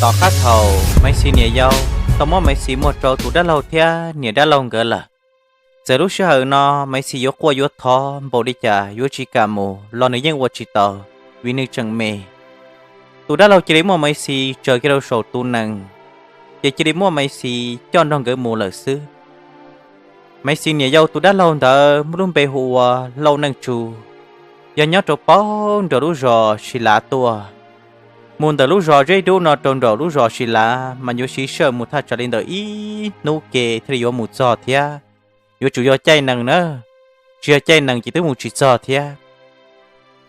Tom qab thaum Maiv Xis niam yau tau muab Maiv Xis muag rau tus dab laug thiab niam dab laug nkawd lawm, txawm lub sij hawm no Maiv Xis yuav quaj yuav thov npaum li cas yuav tsis kam mus los nws yeej ua tsis tau, vim nws tseem me. Tus dab laug cia li muab Maiv Xis tsaws kiag rau saum tus nees, ces cia li muab Maiv Xis coj nrog nkawd mus lawm xwb. Maiv Xis niam yau tus dab laug ntawd muaj lub npe hu ua Lauj Neej Tsu, yog nyob rau paub nram lub zos Sis Lav tuaj. Mus ntawm lub zos Zeb Dub no rau nram lub zos Sis Lav mas yuav siv sij hawm mus thaj tsam li ntawm ib hnub ke thiaj li yuav mus txog thiab. Yuav tsum yog caij nees na, tsis yog caij nees ces twb mus tsis txog thiab.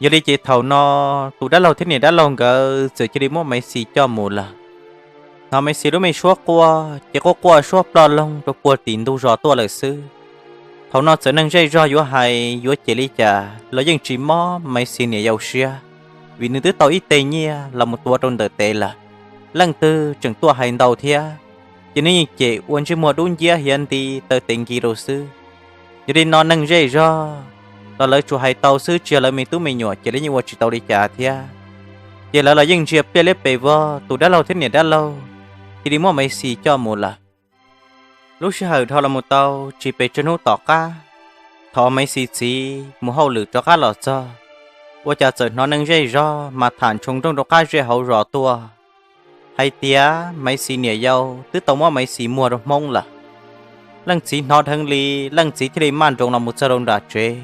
Yog li ces thaum no tus dab laug thiab niam dab laug nkawd txawm cia li muab Maiv Xis coj mus lawm. Hnov Maiv Xis lub me suab quaj ces quaj quaj suab ploj loog rau puag tim ntug zos tuaj lawm xwb. Thaum no txawm neeg zej zog yuav hais yuav cem li cas los yeej tsis mob Maiv Xis niam yau siab, vim nws twb tau ib teg nyiaj los mus tuav rau ntawm tes lawm, leej twg tseem tuaj hais ntau thiab, ces nws yeej cem ua ntsej muag dub nciab hiav nti taw tes nki rau xwb. Yog li no neeg zej zog los lawv tsuas hais tau xwb, tsis yog lawv me tub me nyuam ces lawv yeej ua tsis tau li cas thiab. Ces lawv los yeej ntsia pliaj liab pes vog, tus dab laug thiab niam dab laug cia li muab Maiv Xis coj mus lawm. Lub sij hawm dhau los mus tau tsis pes tsawg hnub tom qab, thaum Maiv Xis txiv mus hauj lwm rov qab los txog, ua cas txawm hnov neeg zej zog mas tham ntshoo nrooj rau qab zej hauv zos tuaj hais tias Maiv Xis niam yau twb tau muab Maiv Xis muag rau Hmoob lawm. Leej txiv hnov dheev li, leej txiv thiaj li maj nroos los mus txog rau nram tsev,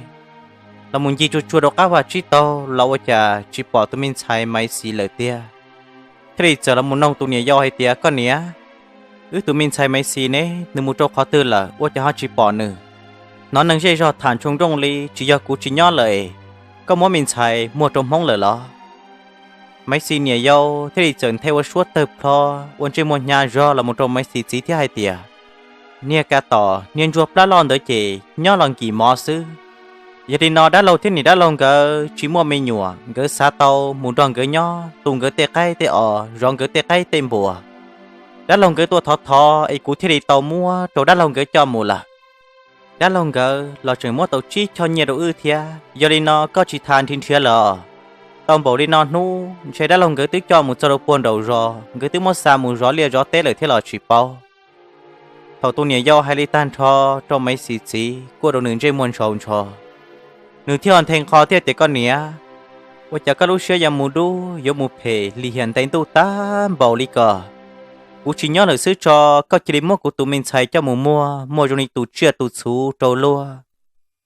los mus ncig tsuag tsuag rau qab vaj tsib taug los ua cas tsis pom tus me ntxhais Maiv Xis lawm tiag. Thiaj li txawm los mus noog tus niam yau hais tias, Koj niam, wb tus me ntxhais Maiv Xis ne, nws mus rau qhov twg lawm ua cas ho tsis pom nws? Hnov neeg zej zog tham ntshoo nrooj li, tsis yog kuv tsis nyob lawm es koj muab me ntxhais muag rau Hmoob lawm los? Maiv Xis niam yau thiaj li txawm nthe ua suab tawg plho, ua ntsej muag hnyav zog los mus rau Maiv Xis txiv thiab hais tias, Niag ka tom niag ntsuag plab loj ntawd ces nyob los nkim mov xwb. Yog li no dab laug thiab niam dab laug nkawd tsis muaj me nyuam, nkawd xav tau mus nrog nkawd nyob tu nkawd tej qaib tej os, zov nkawd tej qaib tej npua. Dab laug nkawd tuaj thov thov es kuv thiaj li tau muab rau dab laug nkawd coj mus lawm. Dab laug nkawd los tseem muab tau tsib choj nyiaj rau wb thiab, yog li no koj tsis tas nrhiav nrhiav los? Tau npaum li no hnub ntshe dab laug nkawd twb coj mus txog rau puag nraum zos, nkawd twb muab xa mus zov liaj zov teb lawm thiab los tsis paub. Thaum tus niam yau hais li tag nrho rau Maiv Xis txiv kuj ua rau nws ntsej muag ntshaus ntsho. Nws thiaj nthe nqho thiaj tias, Koj niam, ua cas koj lub siab yuav mus dub yuav mus phem lim hiam ntev ntuj tag npaum li ko? Kuv tsis nyob lawm xwb tso, koj cia li muab kuv tus me ntxhais coj mus muag, muag zoo li tus tsiaj tus txhu rau luag,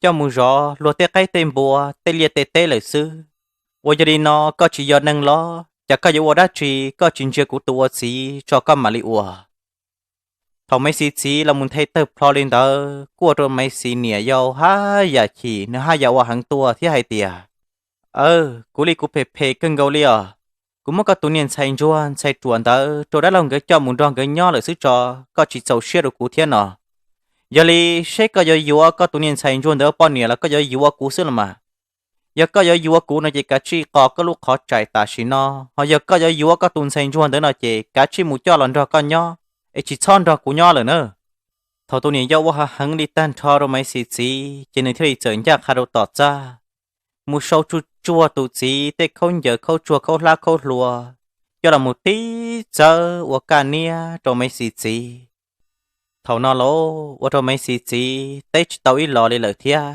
coj mus zov luag tej qaib tej npua, tej liaj tej teb lawm xwb. Ua yog li no koj tsis yog neeg los? Cas koj yuav ua dab tsi koj tsis ntsia kuv tus ua txiv tso koj mam li ua? Thaum Maiv Xis txiv los mus nthe tawg plho li ntawd kuj ua rau Maiv Xis niam yau haj yam chim, nws haj yam ua heev tuaj thiab hais tias, Aw, kuv li kuv phem phem kawg nkaus li os. Kuv muab koj tus niag ntxhais ntsuag ntxhais ruam ntawd rau dab laug nkawd coj mus nrog nkawd nyob lawm xwb tso, koj tsis txaus siab rau kuv thiab no? Yog li seb koj yuav yuav koj tus niag ntxhais ntsuag ntawd ua poj niam los koj yuav yuav kuv xwb los mas? Yog koj yuav yuav kuv no ces kav tsij qos koj lub qhov tsais tam sim no, ho yog koj yuav yuav koj tus ntxhais ntsuag ntawd no ces kav tsij mus coj los nrog koj nyob, es tsis txhob nrog kuv nyob lawm na. Thaum tus niam yau ua heev li tag nrho rau Maiv Xis txiv ces nws thiaj li txawm ncaj qha rau tom txaj, mus sau tsuj tsuag tus txiv tej khaub ncaws khaub tsuag khaub hlab khaub hlua, coj los mus tib txawb ua kaj niab rau Maiv Xis txiv. Thaum no los ua rau Maiv Xis txiv teb tsis tau ib los li lawm thiab,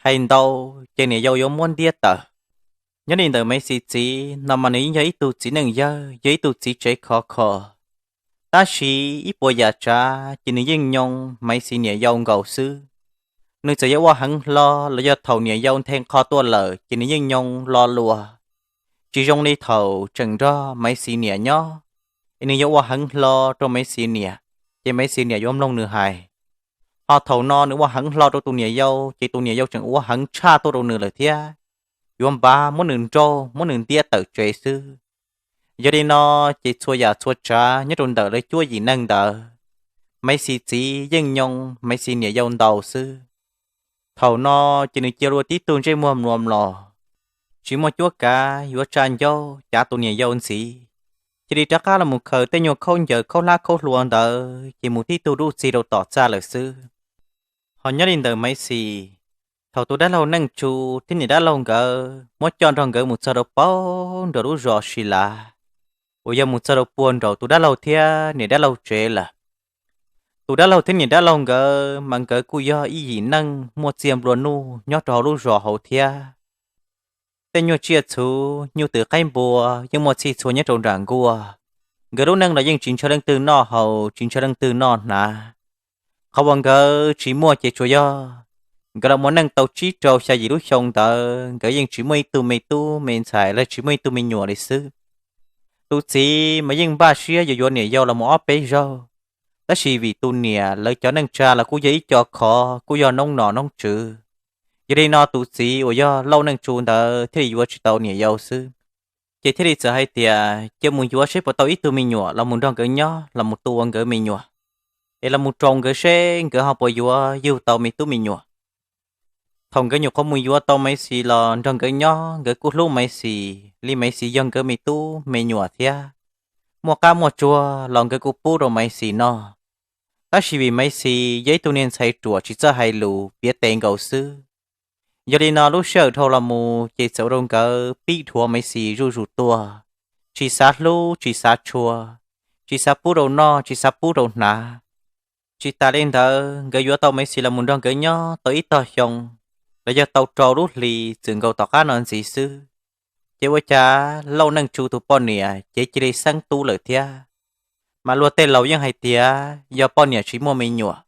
hais ntau ces niam yau yuav muab ntiab tawm. Nyob li ntawm Maiv Xis txiv no mas nws yeej yog ib tug txiv neej yawg, yog ib tug txiv tsev khov kho. Tab sis ib puas yam tsav ces nws yeej nyoo Maiv Xis niam yau nkaus xwb. Nws txawm yuav ua heev hlo los yog thaum niam yau nthe nqho tuaj lawm ces nws yeej nyoo lo lua, tsis zoo li thaum tseem nrog Maiv Xis niam nyob, es nws yuav ua heev hlo rau Maiv Xis niam, ces Maiv Xis niam yuav mloog nws hais. Ho thaum no nws ua heev hlo rau tus niam yau ces tus niam yau tseem ua heev tshaj tuaj rau nws lawm thiab, yuav npav muab nws nrauj muab nws ntiab tawm tsev xwb. Yog li no ces txhua yam txhua tsav nyob rau ntawm lawv cuab yim neeg ntawd, Maiv Xis txiv yeej nyoo Maiv Xis niam yau ntau xwb. Thaum no ces nws cia li ua tib tug ntsej muag mluas mlos, tsis muaj cuab kav yuav tsa ncauj cav tus niam yau ntxiv, cia li rov qab los mus khaws tej nyuag khaub ncaws khaub hlab khaub hlua ntawd ces mus tib tug dub txig rau tom txaj lawm xwb. Ho nyob li ntawm Maiv Xis, thaum tus dab laug Neej Tsu thiab niam dab laug nkawd muab coj nrog nkawd mus txog rau paub nram lub zos Sis Lav, uas yog mus txog rau puag nraum tus dab laug thiab niam dab laug tsev lawm. Tus dab laug thiab niam dab laug nkawd mas nkawd kuj yog ib yim neej muaj txiaj nplua nuj nyob rau hauv lub zos hauv thiab. Tej nyuag tsiaj txhu, nyuj twm qaib npua yeej muaj txhij txhua nyob rau nram nkuaj. Nkawd lub neej los yeej tsis ntshaw leej twg noj haus, tsis ntshaw leej twg noj hnav. Qhov uas nkawd tsis muaj ces tsuas yog nkawd los mus neej tau tsib rau xya yim lub xyoo ntawd nkawd yeej tsis muaj ib tug me tub me ntxhais los tsis muaj ib tug me nyuam li xwb. Tus txiv mas yeej npaj siab yuav yuav niam yau los mus ob peb zaug, tab sis vim tus niam lawv cov neej tsa los kuj yog ib co khov kuj yog noob nom noob tswv. Yog li no tus txiv uas yog Lauj Neej Tsu ntawd thiaj li yuav tsis tau niam yau xwb. Ces thiaj li txawm hais tias cia mus yuav seb puas tau ib tug me nyuam los mus nrog nkawd nyob los mus tu ua nkawd me nyuam, es los mus roos nkawd seb nkawd ho puas yuav yug tau me tub me nyuam. Thaum nkawd nyuam qhuav mus yuav tau Maiv Xis los nrog nkawd nyob, nkawd kuj hlub Maiv Xis li Maiv Xis yog nkawd me tub me nyuam thiab. Muaj qab muaj tsuag los nkawd kuj pub rau Maiv Xis noj. Tab sis vim Maiv Xis yog ib tug niag ntxhais ruam tsis txawj hais lus, piav tes nkaus xwb. Yog li no lub sij hawm dhau los mus ces txawm ua rau nkawd pib dhuav Maiv Xis zuj zus tuaj, tsis xav hlub tsis xav tshua, tsis xav pub rau noj tsis xav pub rau hnav. Tsis tas li ntawd nkawd yuav tau Maiv Xis los mus nrog nkawd nyob tau ib tog xyoo, los yog tau rau lub hlis txwm nkaus tom qab no ntxiv xwb, ces ua cas Lauj Neej Tsu tus poj niam ces cia li xeeb tub lawm thiab. Mas luag tej laus yeej hais tias yog poj niam tsis muaj me nyuam,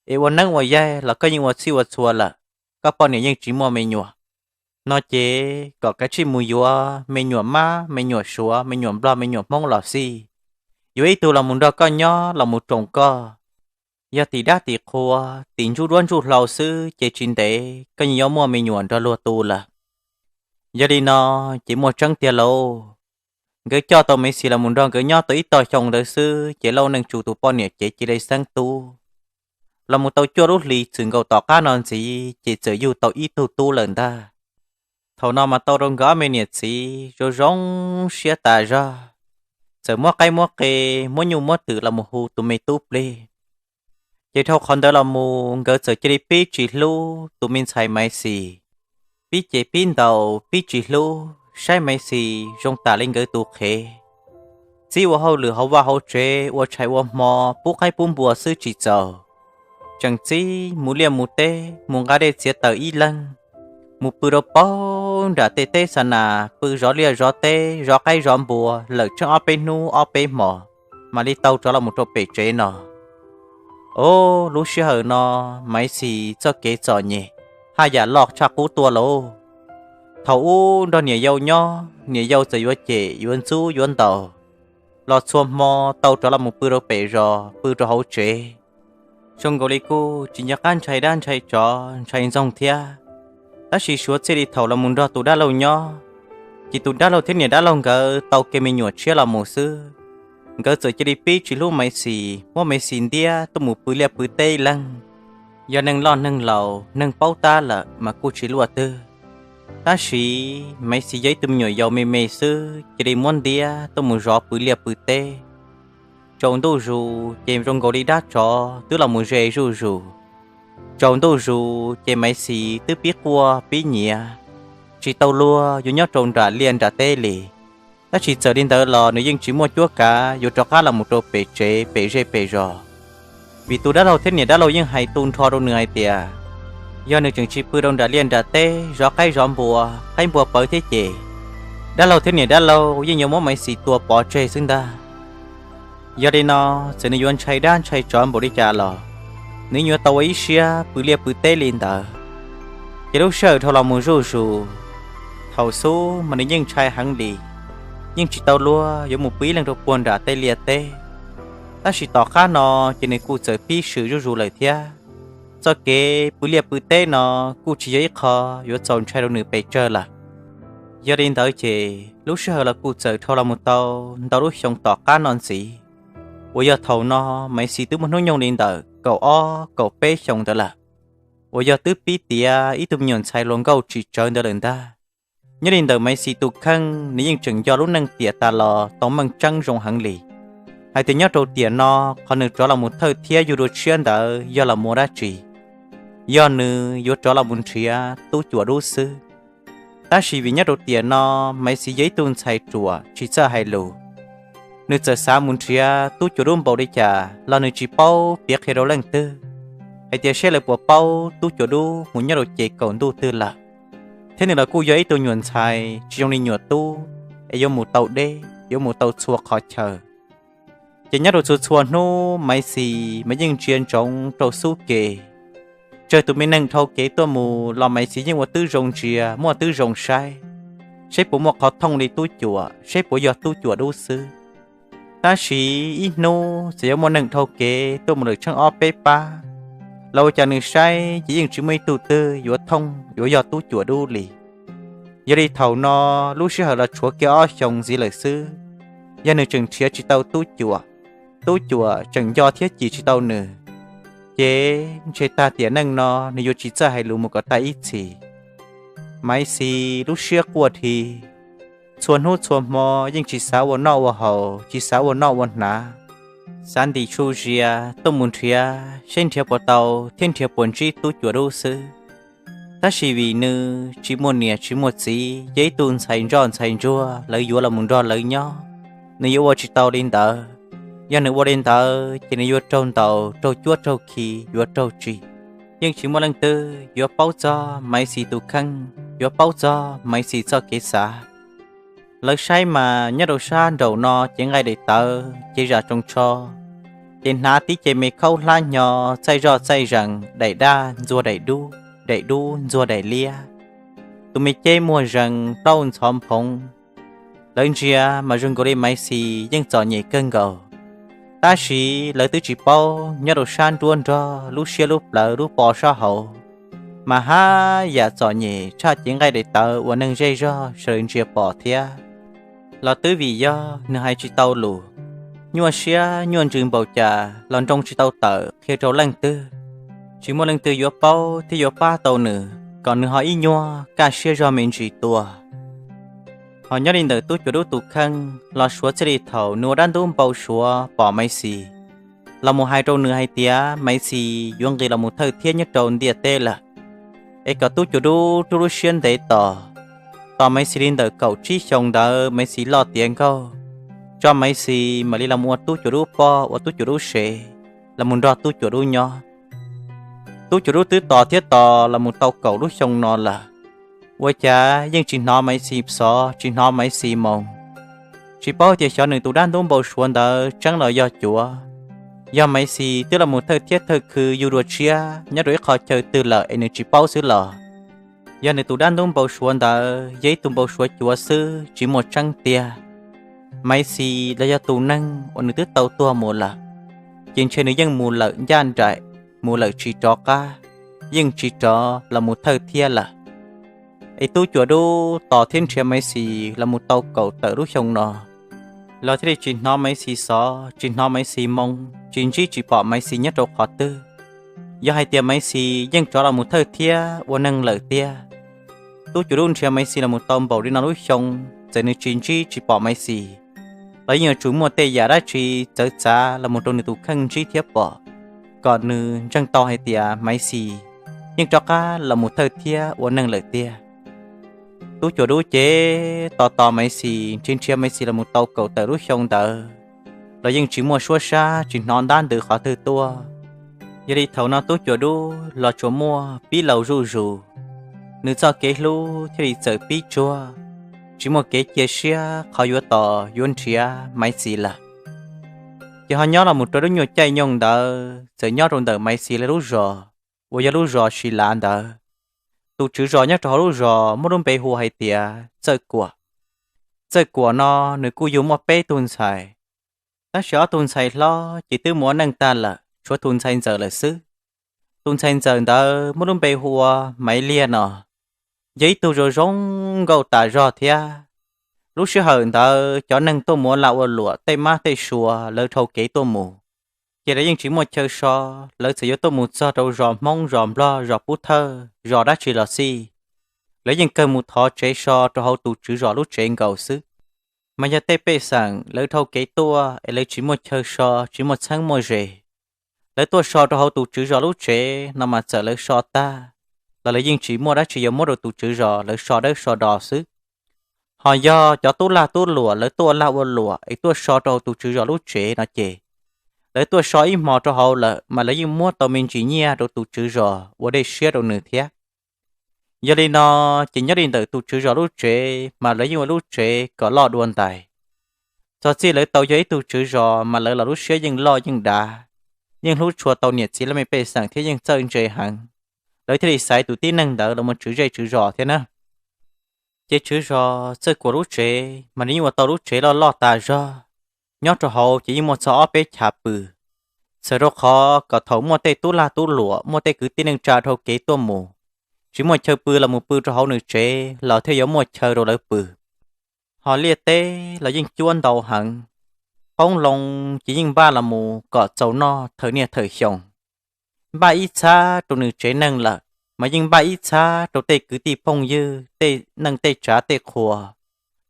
es ua neeb ua yaig los koj yeej ua txhij ua txhua lawm, koj poj niam yeej tsis muaj me nyuam. No ces kom kav tsij mus yuav me nyuam mab me nyuam suav me nyuam nplog me nyuam hmoob los xij, yuav ib tug los mus nrog koj nyob los mus roos koj. Yog tim dab tim qhua, tim ntsuj duab ntsuj hlauv xwb ces tsis ntev koj yeej yuav muaj me nyuam nrog luag tu lawm. Yog li no ces muaj tseeb tiag lauj. Nkawd coj tau Maiv Xis los mus nrog nkawd nyob tau ib tog xyoo ntawd xwb ces Lauj Neej Tsu tus poj niam ces cia li xeeb tub. Los mus tau cuaj lub hlis txwm nkaus tom qab no ntxiv ces txawm yug tau ib tug tub lawm ntag. Thaum no mas tau rau nkawd ob me niam txiv zoo zoo siab tas zog, txawm muab qaib muab qe, muab nyuj muab twm los mus hu tus me tub plig. Ces dhau qhov ntawd los mus nkawd txawm cia li pib tsis hlub tus me ntxhais Maiv Xis, pib cem pib ntaus pib tsis hlub, saib Maiv Xis zoo tas li nkawd tus qhev. Txib ua hauj lwm hauv vaj hauv tsev, ua tshais ua hmo, pub qaib pub npua xwb tsis txaus, tseem txib mus liaj mus teb, mus nqa dej txiav taws ib leeg, mus pw rau paug nram tej teb xa nas, pw zov liaj zov teb zov qaib zov npua lawm tsheej ob peb hnub ob peb hmos mam li tau rov los mus rau pem tsev no. Ob, lub sij hawm no Maiv Xis txoj kev txom nyem haj yam loj tshaj qub tuaj lauj. Thaum ub nrog niam yau nyob niam yau txawm yuav cem yuav ntxub yuav ntaus, los txhua hmo tau rov los mus pw rau pem zos pw rau hauv tsev. Zoo nkaus li kuj tsis nco qab ntshai dab ntshai tsov ntshai ntxoog thiab. Tab sis suav txij li thaum los mus nrog tus dab laug nyob, ces tus dab laug thiab niam dab laug nkawd tau kiag me nyuam tshiab los mus xwb, nkawd txawm cia li pib tsis hlub Maiv Xis, muab Maiv Xis ntiab tuaj mus pw liaj pw teb leeg. Yog neeg loj neeg laus neeg paub tab lawm mas kuj tsis luaj twg. Tab sis Maiv Xis yog ib tug me nyuam yaus me me xwb cia li muab ntiab tuaj mus zov pw liaj pw teb. Tsaus ntuj zus ces zoo nkaus li dab tsov twb los mus ze zuj zus. Tsaus ntuj zus ces Maiv Xis twb pib quaj pib nyiav, tsis tau luag yuav nyob rau nram liaj nram teb li. Tab sis txawm li ntawd los nws yeej tsis muaj cuab kav yuav rov qab los mus rau pem tsev pem zej pem zos, vim tus dab laug thiab niam dab laug yeej hais tu nrho rau nws hais tias, yog nws tseem tsis pw rau nram liaj nram teb zov qaib zov npua, qaib npua pawv thiab ces dab laug thiab niam dab laug yeej yuav muab Maiv Xis tua pov tseg xwb ntag. Yog li no, txawm nws yuav ntshai dab ntshai tsov npaum li cas los nws yuav tau ua ib siab pw liaj pw teb li ntawd. Ces lub sij hawm dhau los mus zuj zus, thaum xub mas nws yeej ntshai heev li, yeej tsis tau luag yuav mus pw ib leeg rau puag nram tej liaj teb. Tab sis tom qab no ces nws kuj txawm pib swm zuj zus lawm thiab. Txoj kev pw liaj pw teb no kuj tsis yog ib qho yuav txaus ntshai rau nws pes tsawg lawm. Yog li ntawd ces lub sij hawm los kuj txawm dhau los mus tau ntau lub xyoo tom qab no ntxiv, uas yog thaum no Maiv Xis twb muaj hnub nyoog li ntawm kaum ob kaum peb xyoo ntawd lawm, uas yog twb pib tiav ib tug me nyuam ntxhais hluas nkauj tsis tsawv ntawd lawm ntag. Nyob li ntawm Maiv Xis tus kheej nws yeej tseem nco lub neej tiam tas los tau meej tseeb zoo heev li, hais tias nyob rau tiam no qhov nws rov los mus thawj thiab yug dua tshiab ntawd yog los mus ua dab tsi, yog nws yuav rov los mus nrhiav tub cuam dub xwb. Tab sis vim nyob rau tiam no Maiv Xis yog ib tug ntxhais ruam tsis txawj hais lus, Nws txawm xav mus nrhiav tub cuam dub npaum li cas los nws tsis paub piav qhia rau leej twg hais tias seb lawv puas paub tub cuam dub mus nyob rau ces kaum ntuj twg lawm, thiab nws los kuj yog ib tug nyuam ntxhais tsis zoo li nyuam tub es yuav mus tau deb, yuav mus tau txhua qhov chaw. Ces nyob rau txhua txhua hnub Maiv Xis mas yeej ntsia ntsoov rau xub ke. Tsawg tus me neeg dhau kev tuaj mus los Maiv Xis yeej ua tib zoo ntsia, muaj tib zoo saib, seb puas muaj qhov thooj li tub cuam, seb puas yog tub cuam dub xwb. Tab sis ib hnub txawm yuav muaj neeg dhau kev tuaj mus lawm tsheej ob peb pab, los ua cas nws saib ces yeej tsis muaj ib tug twg yuav thooj yuav yog tub cuam dub li. Yog li thaum no, lub sij hawm los tshuav kiag ob xyoos ntxiv lawm xwb, yog nws tseem nrhiav tsis tau tub cuam, tub cuam tseem nco thiab cim tsis tau nws, ces ntshe tag tiam neej no nws yuav tsis txawj hais lus mus kom tag ib txhis. Maiv Xis lub siab quaj dhi, txhua hnub txhua hmo yeej tsis xav ua noj ua haus, tsis xav ua noj ua hnav, xav ntim su zias tuaj mus nrhiav seb nrhiav puas tau thiab nrhiav puas ntsib tub cuam dub xwb. Tab sis vim nws tsis muaj niam tsis muaj txiv, yog ib tug ntxhais ntsoj ntxhais ntsuag lawv yuav los mus nrog lawv nyob, nws yuav ua tsis tau li ntawd. Yog nws ua li ntawd ces nws yuav raug ntaus, raug cuab raug khi, yuav raug tsim. Yeej tsis muaj leej twg yuav paub txog Maiv Xis tus kheej, yuav paub txog Maiv Xis txoj kev xav. Lawv saib mas nyob rau sab nraum no ces nqaij daim tawv ces zam tsoos tsho, ces hnav tib ce me khaub hlab hnyo, txaij zoj txaij zees, daim daj ntxuag daim dub, daim dub ntxuag daim liab, tus me ceb muag zees plaub ntxhov nphoov. Lawv ntsia mas zoo nkaus li Maiv Xis yeej txom nyem kawg nkaus, tab sis lawv twb tsis paub nyob rau sab nruab nrog lub siab lub plawv lub pob sab hauv, mas haj yam txom nyem tshaj cev nqaij daim tawv uas neeg zej zog sawv daws ntsia pom thiab. Los twb vim yog nws hais tsis tau lus, nyuaj siab nyuaj ntsws npaum cas los nroo tsis tau tawm qhia rau leej twg. Tsis muaj leej twg yuav paub thiab yuav pab tau nws kom nws ho ib nyuag kaj siab zog me ntsis tuaj. Ho nyob li ntawm tub cuam dub tus kheej los suav txij li thaum nws ua dab ntub npau suav pom Maiv Xis los mus hais rau nws hais tias Maiv Xis yuav nqis los mus thawj thiab nyob rau ntiaj teb lawm, es kom tub cuam dub rub lub siab ntev tos. Tos Maiv Xis li ntawm kaum tsib xyoo ntawd Maiv Xis loj tiav nkauj, tso Maiv Xis mam li los mus ua tub cuam dub poj, ua tub cuam dub sev, los mus nrog tub cuam dub nyob. Tub cuam dub twb tos thiab tos los mus tau kaum lub xyoo no lawm, ua cas yeej tsis hnov Maiv Xis xov, tsis hnov Maiv Xis moo. Tsis paub tias xyov nws tus dab ntub npau suav ntawd tseeb los yog cuav. Yog Maiv Xis twb los mus thawj thiab thawj khw yug dua tshiab nyob rau ib qho chaw twg lawm es nws tsis paub xwb los, yog nws tus dab ntub npau suav ntawd yog ib tug npau suav cuav xwb tsis muaj tseeb tiag. Maiv Xis los yog tus neeg uas nws twb tau tuag mus lawm, ces ntshe nws yeej mus lawm ncaj nraim, mus lawm tsis rov qab, yeej tsis rov los mus thawj thiab lawm. Es tub cuam dub tos thiab nrhiav Maiv Xis los mus tau kaum tawm lub xyoo no los thiaj li tsis hnov Maiv Xis xov, tsis hnov Maiv Xis moo, tsis ntsib tsis pom Maiv Xis nyob rau qhov twg. Yog hais tias Maiv Xis yeej rov los mus thawj thiab ua neeg lawm tiag, tub cuam dub nrhiav Maiv Xis los mus tau npaum li no lub xyoo, txawm nws tsis ntsib tsis pom Maiv Xis los yeej yuav tsum muaj tej yam dab tsi txawv txav los mus rau nws tus kheej ntsib thiab pom, kom nws ntseeg tau hais tias Maiv Xis yeej rov qab los mus thawj thiab ua neeg lawm tiag. Tub cuam dub ces tos tos Maiv Xis, nrhiav nrhiav Maiv Xis los mus tau kaum tawm lub xyoo ntawd los yeej tsis muaj suab sab, tsis hnov ntab ntws qhov twg tuaj. Yog li thaum no tub cuam dub los tsuas muaj pib laus zuj zus, nws txoj kev hlub thiaj li txawm pib tsuag, tsis muaj kev cia siab qhov yuav tos yuav nrhiav Maiv Xis lawm. Ces ho nyob los mus rau lub nyuag caij nyoog ntawd txawm nyob rau ntawm Maiv Xis lawv lub zos uas yog lub zos Sis Lav ntawd. Tus tswv zos nyob rau hauv lub zos muaj lub npe hu hais tias Txawj Kuam. Txawj Kuam no nws kuj yug muaj peb tug ntxhais, tab sis ob tug ntxhais hlob ces twb mus ua neej tag lawm, tshuav tus ntxhais ntxawm lawm xwb. Tus ntxhais ntxawm ntawd muaj lub npe hu ua Maiv Liag no, yog ib tug zoo zoo nkauj tas zog thiab. Lub sij hawm ntawd cov neeg tuaj mus ua lag ua luam tej mab tej sua lawv dhau kev tuaj mus, ces lawv yeej tsis muaj chaw so, lawv txawm yuav tuaj mus txog rau zos Hmoob, zos Nplog, zos Pub Thawj, zos dab tsi los xij, lawv yeej kawg mus thov tsev so rau hauv tus tswv zos lub tsev nkaus xwb. Mas yog tej pej xeem lawv dhau kev tuaj es lawv tsis muaj chaw so, tsis muaj txheeb muaj ze, lawv tuaj so rau hauv tus tswv zos lub tsev no mas txawm lawv so tag los lawv yeej tsis muaj dab tsi yuav muab rau tus tswv zos, lawv so dawb so do xwb. Ho yog cov tub lag tub luam lawv tuaj lag ua luam es tuaj so rau tus tswv zos lub tsev no ces, lawv tuaj so ib hmos rau hauv lawm mas lawv yeej muab tau me ntsis nyiaj rau tus tswv zos ua dej siab rau nws thiab. Yog li no ces nyob li ntawm tus tswv zos lub tsev mas lawv yeej ua lub tsev kom loj dua ntais. Txog txij lawv tau yog ib tug tswv zos mas lawv los lub siab yeej loj yeej dav, yeej hlub tshua tau niam txiv laj mej pej xeem thiab yeej txawj ntse heev. Lawv thiaj li xaiv tus tib neeg ntawd los mus tswv zej tswv zos thiab na. Ces tswv zos Txawj Kuam lub tsev mas nws yeej ua tau lub tsev loj loj tas zog. Nyob rau hauv ces yeej muaj txog ob peb chav pw, txawm rau qhov kom thaum muaj tej tub lag tub luam, muaj tej kwv tij neej tsa dhau kev tuaj mus, tsis muaj chaw pw los mus pw rau hauv nws tsev los thiaj yuav muaj chaw rau lawv pw. Ho liaj teb los yeej cuab ntau heev, qoob loo ces yeej npaj los mus kom txaus noj thawm niaj thawm xyoo. Npaj ib txhab rau nws tsev neeg lawm, mas yeej npaj ib txhab rau tej kwv tij phooj ywg, tej neej tej tsav tej qhua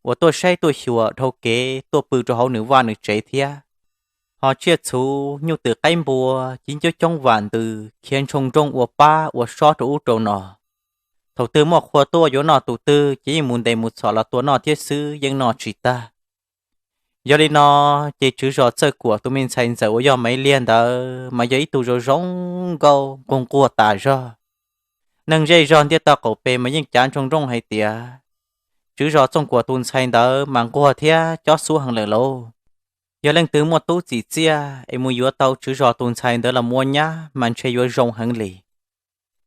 uas tuaj saib tuaj xyuas dhau kev tuaj pw rau hauv nws vaj nws tsev thiab. Ho tsiaj txhu, nyuj twm qaib npua, cib coob coob vam ntws khiav ntshoo nrooj ua pab ua sob rau ub rau no. Thaum twg muaj qhua tuaj yuav noj tus twg ces yeej mus ntes mus txhom los tua noj thiab xwb, yeej noj tsis tag. Yog li no, ces tswv zos Txawj Kuam tus me ntxhais ntxawm uas yog Maiv Liag ntawd mas yog ib tug zoo zoo nkauj nquag nquag tas zog. Neeg zej zog ntiaj teb qaum pes mas yeej cav ntshoo nrooj hais tias, tswv zos Txawj Kuam tus ntxhais ntawd mas nquag thiab cob xub heev lawm lauj. Yog leej twg muaj tub txim txiaj es mus yuav tau tswv zos tus ntxhais ntawd los mus ua nyab mas ntshe yuav zoo heev li.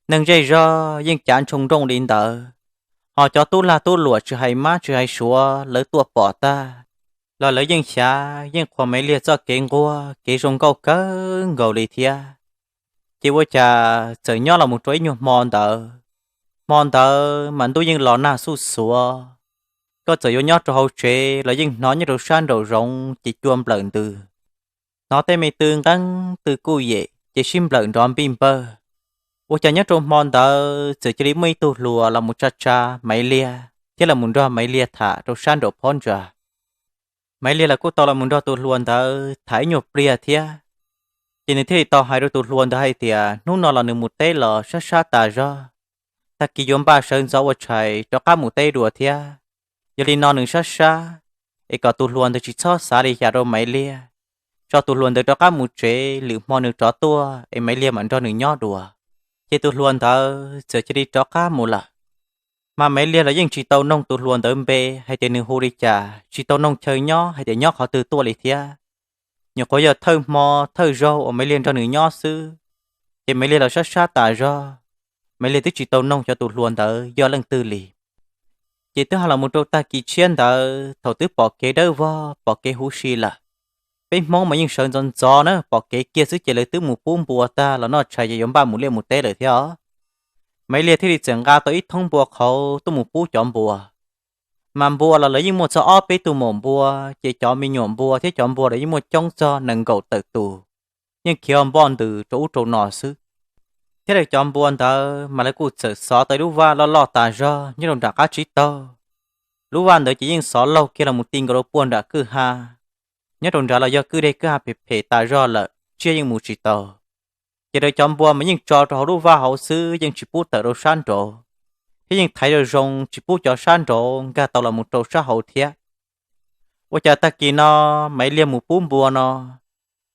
Neeg zej zog yeej cav ntshoo nrooj li ntawd, ho cov tub lag tub luam tsis hais mab tsis hais suav lawv tuaj pom tag los lawv yeej xyav yeej qhuas Maiv Liag txoj kev nquag kev zoo nkauj kawg nkaus li thiab. Ces ua cas txawm nyob los mus rau ib nyuag hmo ntawd, hmo ntawd mas ntuj yeej los nag xuj xuav, koj txawm yuav nyob rau hauv tsev los yeej hnov nyob rau sab nraum zoov ces cua nplawm ntws. Hnov tej me tw nqeeb tw kuj yem ces sib nplawm nrov npij npawg. Ua cas nyob rau hmo ntawd txawm cia li muaj ib tug hluas los mus tsa tsa Maiv Liag thiab los mus nrog Maiv Liag tham rau sab nraum phab ntsa. Maiv Liag los kuj tau los mus nrog tus hluas ntawd tham ib nyuag pliag thiab. Ces nws thiaj li tau hais rau tus hluas ntawd hais tias hnub no los nws mus teb los sab sab tas zog, tag kis yuav npaj sawv ntxov ua tshais rov qab mus teb dua thiab. Yog li no nws sab sab, es kom tus hluas ntawd tsis txhob xav li cas rau Maiv Liag, tso tus hluas ntawd rov qab mus tsev, lwm hmo nws rov tuaj es Maiv Liag mam nrog nws nyob dua. Ces tus hluas ntawd txawm cia li rov qab mus lawm. Mas Maiv Liag los yeej tsis tau noog tus hluas ntawd npe hais tias nws hu li cas, tsis tau noog chaw nyob hais tias nyob qhov twg tuaj li thiab. Nyuam qhuav yog thawj hmo thawj zaug uas Maiv Liag nrog nws nyob xwb, ces Maiv Liag los sab sab tas zog. Maiv Liag twb tsis tau noog xyov tus hluas ntawd yog leej twg li. Ces twb ho los mus rau tag kis tshiab ntawd thaum twb pom kev dawb vog pom kev huv si lawm. Peb Hmoob mas yeej sawv ntxov ntxov na, pom kev kiag xwb ces lawv twb mus pub npua tag los noj tshais ces yuav npaj mus liaj mus teb lawm thiab os. Maiv Liag thiaj li txawm nqa tau ib thoob npua qhauv tuaj mus pub cov npua. Mas npua los lawv yeej muaj txog ob peb tug maum npua, ces cov me nyuam npua thiab cov npua los yeej muaj coob txog nees nkaum tawm tus, yeej khiav npoj ntws rau ub rau no xwb. Thiab lawv cov npua ntawd mas lawv kuj txawm xov tau ib lub vaj loj loj tas zog nyob rau nram qab tsib taug. Lub vaj ntawd ces yeej xov laug kiag los mus ti nkaus rau puag nram kwj ha. Nyob rau nrad los yog kwj deg kwj ha phem phem tas zog lawm, tsiaj yeej mus tsis tau. Ces lawv cov npua mas yeej tso rau hauv lub vaj hauv xwb, yeej tsis pub tawm rau sab nraud, thiab yeej thaiv zoo zoo tsis pub cov sab nraud nkag tau los mus rau sab hauv thiab. Ua cas tag kis no Maiv Liag mus pub npua no,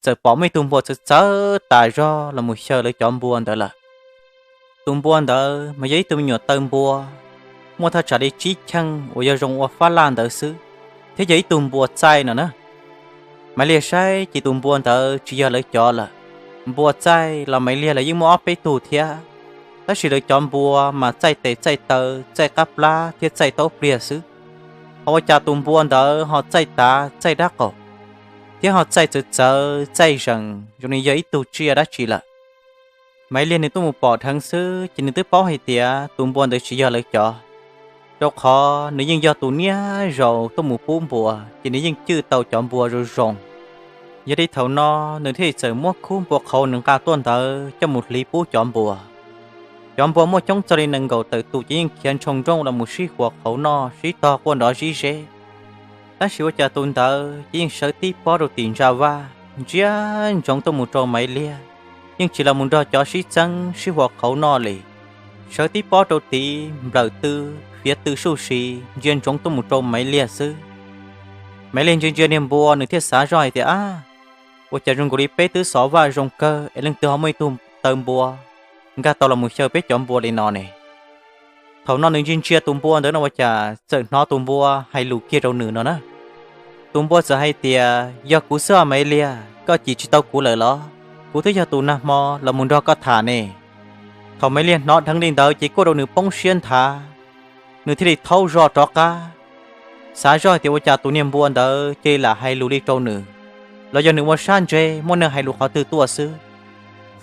txawm pom muaj ib tug npua txawv txawv tas zog los mus xyaw lawv cov npua ntawd lawm. Tus npua ntawd mas yog ib tug me nyuam taw npua, muaj thaj tsam li tsib cheej uas yog zoo ua fab laj ntawd xwb, thiab yog ib tug npua txaij no na. Maiv Liag saib ces tus npua ntawd tsis yog lawv cov lawm. Npua txaij los Maiv Liag los yeej muaj ob peb tug thiab, tab sis lawv cov npua mas txaij tes txaij taw, txaij qab plab thiab txaij taub pliag xwb. Ho ua cas tus npua ntawd ho txaij tav txaij dab qaum, thiab ho txaij txawv txawv txaij zees zoo li yog ib tug tsiaj dab tsi lawm. Maiv Liag nws tuaj mus pom dheev xwb ces nws twb paub hais tias tus npua ntawd tsis yog lawv cov, rau qhov nws yeej yog tus niaj zaus tuaj mus pub npua ces nws yeej cwj tau cov npua zoo zoo. Yog li thaum no nws thiaj li txawm muab khub npua qhauv nws nqa tuaj ntawd coj mus hliv pub cov npua. Cov npua muaj coob txog li nees nkaum tawm tus ces yeej khiav ntshoo nrooj los mus sib huas qhauv noj sib tog quaj nrov zib zeb. Tab sis ua cas tus ntawd ces yeej sawv tib pob rau tim ntsa vaj, ntsia ntsoov tuaj mus rau Maiv Liag, yeej tsis los mus nrog cov sib txeeb sib huas qhauv noj li. Sawv tib pob rau tid nplawm twb piav tw suj si ntsia ntsoov tuaj mus rau Maiv Liag xwb. Maiv Liag ntsia ntsia niag npua, nws thiaj xav zoj hais tias, ab, ua cas zoo nkaus li peb twb xov vaj zoo kawg es leej twg ho muaj ib tug taw npua nkag tau los mus xyaw peb cov npua li no ne? Thaum no nws ntsia ntsia tus npua ntawd no ua cas txawm hnov tus npua hais lus kiag rau nws no na. Tus npua txawm hais tias, yog kuv xwb os Maiv Liag, koj cim tsis tau kuv lawm los? Kuv twb yog tus nag hmo los mus nrog koj tham ne. Thaum Maiv Liag hnov dheev li ntawd ces kuj rau nws poob siab nthav, nws thiaj li thaub zog rov qab. Xav zoj hais tias ua cas tus niag npua ntawd cia li lam hais lus li rau nws, los yog nws ua sab ntseg muaj neeg hais lus qhov twg tuaj xwb.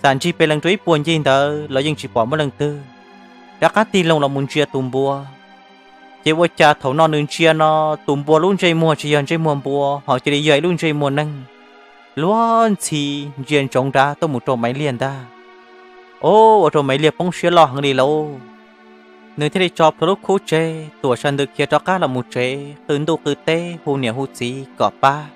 Xam ntsig pes lees rau ib puag ncig ntawd los yeej tsis pom muaj leej twg. Rov qab tig loo los mus ntsia tus npua, ces ua cas thaum no nws ntsia no, tus npua lub ntsej muag tsis yog ntsej muag npua ho cia li yog ib lub ntsej muag neeg luag ntxhi ntsia ntsoov nrad tuaj mus rau Maiv Liag ntag. Ua rau Maiv Liag poob siab loj heev li lauj. Nws thiaj li tso plhuav lub khub tseg tuam sa ntws khiav rov qab los mus tsev, qw ntuj qw teb hu niam hu txiv kom pab.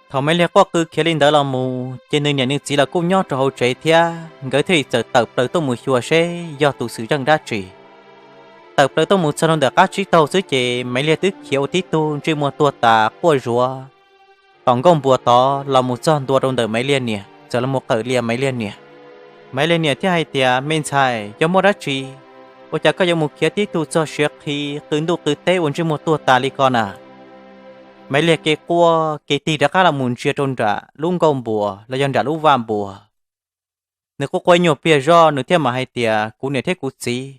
Thaum Maiv Liag quaj qw khiav li ntawd los mus ces nws niam nws txiv los kuj nyob rau hauv tsev thiab, nkawd thiaj li txawm tawm plaws tuaj mus xyuas seb yog tus xwm txheej dab tsi. Tawm plaws tuaj mus txog rau ntawm qab tsib taug xwb ces Maiv Liag twb khiav ua tib tug ntsej muag tuag tas quaj zuav tom nkuaj npua tod los mus txog ntua rau ntawm Maiv Liag niam, txawm los mus qawm lias Maiv Liag niam. Maiv Liag niam thiaj hais tias, me ntxhais, yog muaj dab tsi, ua cas koj yuav mus khiav tib tug txog siav qhi qw ntuj qw teb ua ntsej muag tuag tas li ko na? Maiv Liag kev quaj kev tig rov qab los mus ntsia rau nram lub nkuaj npua los yog nram lub vaj npua. Nws quaj quaj nyuag pliag zoj nws thiaj mam hais tias, kuv niam thiab kuv txiv,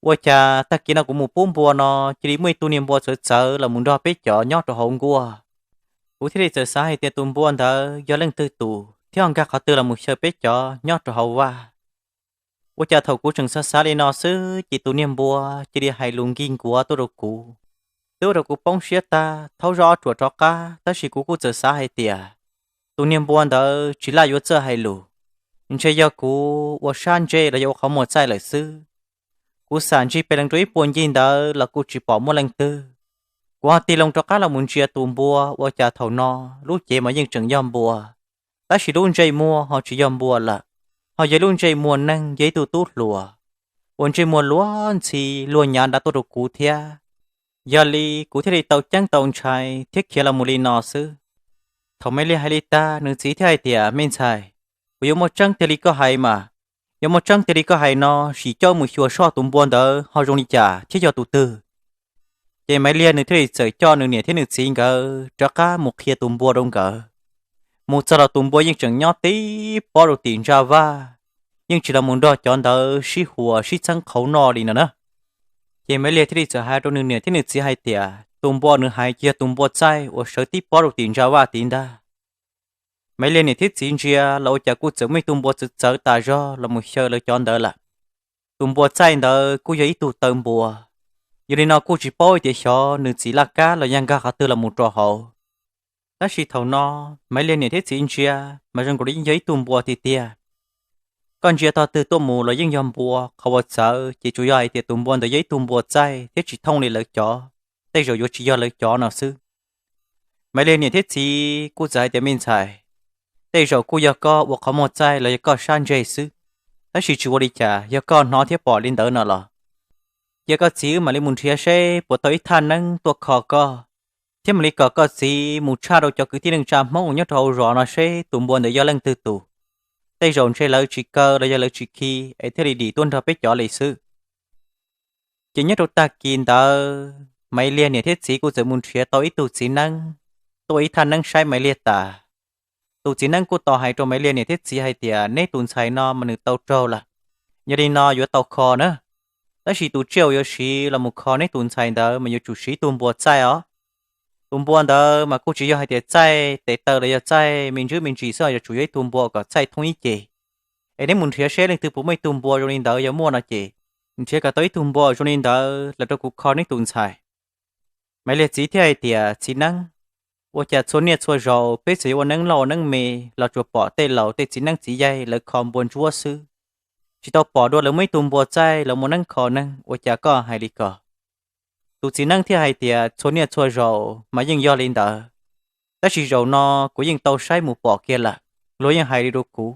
ua cas tag kis no kuv mus pub npua no cia li muaj ib tug niag npua txawv txawv los mus nrog peb cov nyob rau hauv nkuaj. Kuv thiaj li txawm xav hais tias tus npua ntawd yog leej twg tus thiab ho nkag qhov twg los mus xyaw peb cov nyob rau hauv vaj. Ua cas thaum kuv tseem xav xav li no xwb ces tus niag npua cia li hais lus nkig nkuav tuaj rau kuv. Twb ua rau kuv poob siab tag, thaub zog ob ruam rov qab, tab sis kuv kuj txawm xav hais tias tus niag npua ntawd tsis laj yuav txawj hais lus, ntshe yog kuv ua sab ntsej los yog ua qhov muag txaij lawm xwb. Kuv xam ntsig pes lees rau ib puag ncig ntawd los kuj tsis pom muaj leej twg. Kuv ho tig loo rov qab los mus ntsia tus npua, ua cas thaum no lub cev mas yeej tseem yog npua, tab sis lub ntsej muag ho tsis yog npua lawm, ho yog lub ntsej muag neeg, yog ib tug tub hluas uas ntsej muag luag ntxhi luag nyav nrad tuaj rau kuv thiab. Yog li kuv thiaj li tau ceeb tau ntshai thiab khiav los mus li no xwb. Thaum Maiv Liag hais li tag, nws txiv thiaj hais tias, me ntxhais, puas yuav muaj tseeb tiag li koj hais mas? Yog muaj tseeb tiag li koj hais no, sim coj mus xyuas soj tus npua ntawd ho zoo li cas thiab yog tus twg. Ces Maiv Liag nws thiaj li txawm coj nws niam thiab nws txiv nkawd rov qab mus qhia tus npua rau nkawd. Mus txog los tus npua yeej tseem nyob tib pob rau tim ntsa vaj, yeej tsis los mus nrog cov ntawd sib huas sib txheeb qhauv noj li no na. Ces Maiv Liag thiaj li txawm hais rau nws niam thiab nws txiv hais tias, tus npua nws hais ces yog tus npua txaij uas sawv tib pob rau tim ntsa vaj tid ntag. Maiv Liag niam thiab txiv ntsia los ua cas kuj txawm muaj ib tug npua txawv txawv tas zog los mus xyaw lawv cov ntawd lawm. Tus npua txaij ntawd kuj yog ib tug taw npua, yog li no kuj tsis paub tias xyov nws txiv laj kab los yog nkag qhov twg los mus rau hauv. Tab sis thaum no, Maiv Liag niam thiab txiv ntsia mas zoo nkaus li yeej yog ib tug npua tiag tiag. Koj ntsia tog twg tuaj mus los yeej yog npua, qhov uas txawv ces tsuas yog hais tias tus npua ntawd yog ib tug npua txaij thiab tsis thooj li lawv cov, tej zaum yuav tsis yog lawv cov no xwb. Maiv Liag niam thiab txiv kuj txawm hais tias, me ntxhais, tej zaum kuj yog koj ua qhov muag txaij los yog koj sab ntseg xwb, tab sis tsis ua li cas, yog koj hnov thiab pom li ntawd no los cia koj txiv wb mam li mus nrhiav seb puas tau ib thaj neeb tuaj kho koj, thiab mam li kom koj txiv mus tshaj rau cov kwv tij neej tsa Hmoob uas nyob rau hauv zos no seb tus npua ntawd yog leej twg tus. Tej zaum ntshe lawv tsis kaw los yog lawv tsis khi es thiaj li dim tuaj nrog peb cov li xwb. Ces nyob rau tag kis ntawd Maiv Liag niam thiab txiv kuj txawm mus nrhiav tau ib tug txiv neeb tuaj ua ib thaj neeb saib Maiv Liag tas. Tus txiv neeb kuj tau hais rau Maiv Liag niam thiab txiv hais tias, neb tus ntxhais no mas nws tau raug lawm, yog li no yuav tau kho na. Tab sis tus tsiaj uas yuav siv los mus kho neb tus ntxhais ntawd mas yuav tsum siv tus npua txaij os. Tus npua ntawd mas kuj tsis yog hais tias txaij tes taw los yog txaij me ntsis me ntsis xwb, yuav tsum yog ib tug npua kom txaij thoob ib ce. Es neb mus nrhiav seb leej twg puas muaj ib tug npua zoo li ntawd, yog muaj no ces nrhiav kom tau ib tug npua zoo li ntawd los rau kuv kho neb tus ntxhais. Maiv Liag txiv thiaj hais tias, txiv neeb, ua cas txhua niaj txhua zaus peb txawm yuav ua neeb loj ua neeb me los tsuas pom tej laus tej txiv neeb txiv yaig lawv kho npua ntsuab xwb, tsis tau pom dua lawv muaj ib tug npua txaij los muaj neeb kho neeg, ua cas koj hais li ko? Tus txiv neeb thiaj hais tias, txhua niaj txhua zaus mas yeej yog li ntawd, tab sis zaum no kuv yeej tau saib mus pom kiag lawm. Luag yeej hais li rau kuv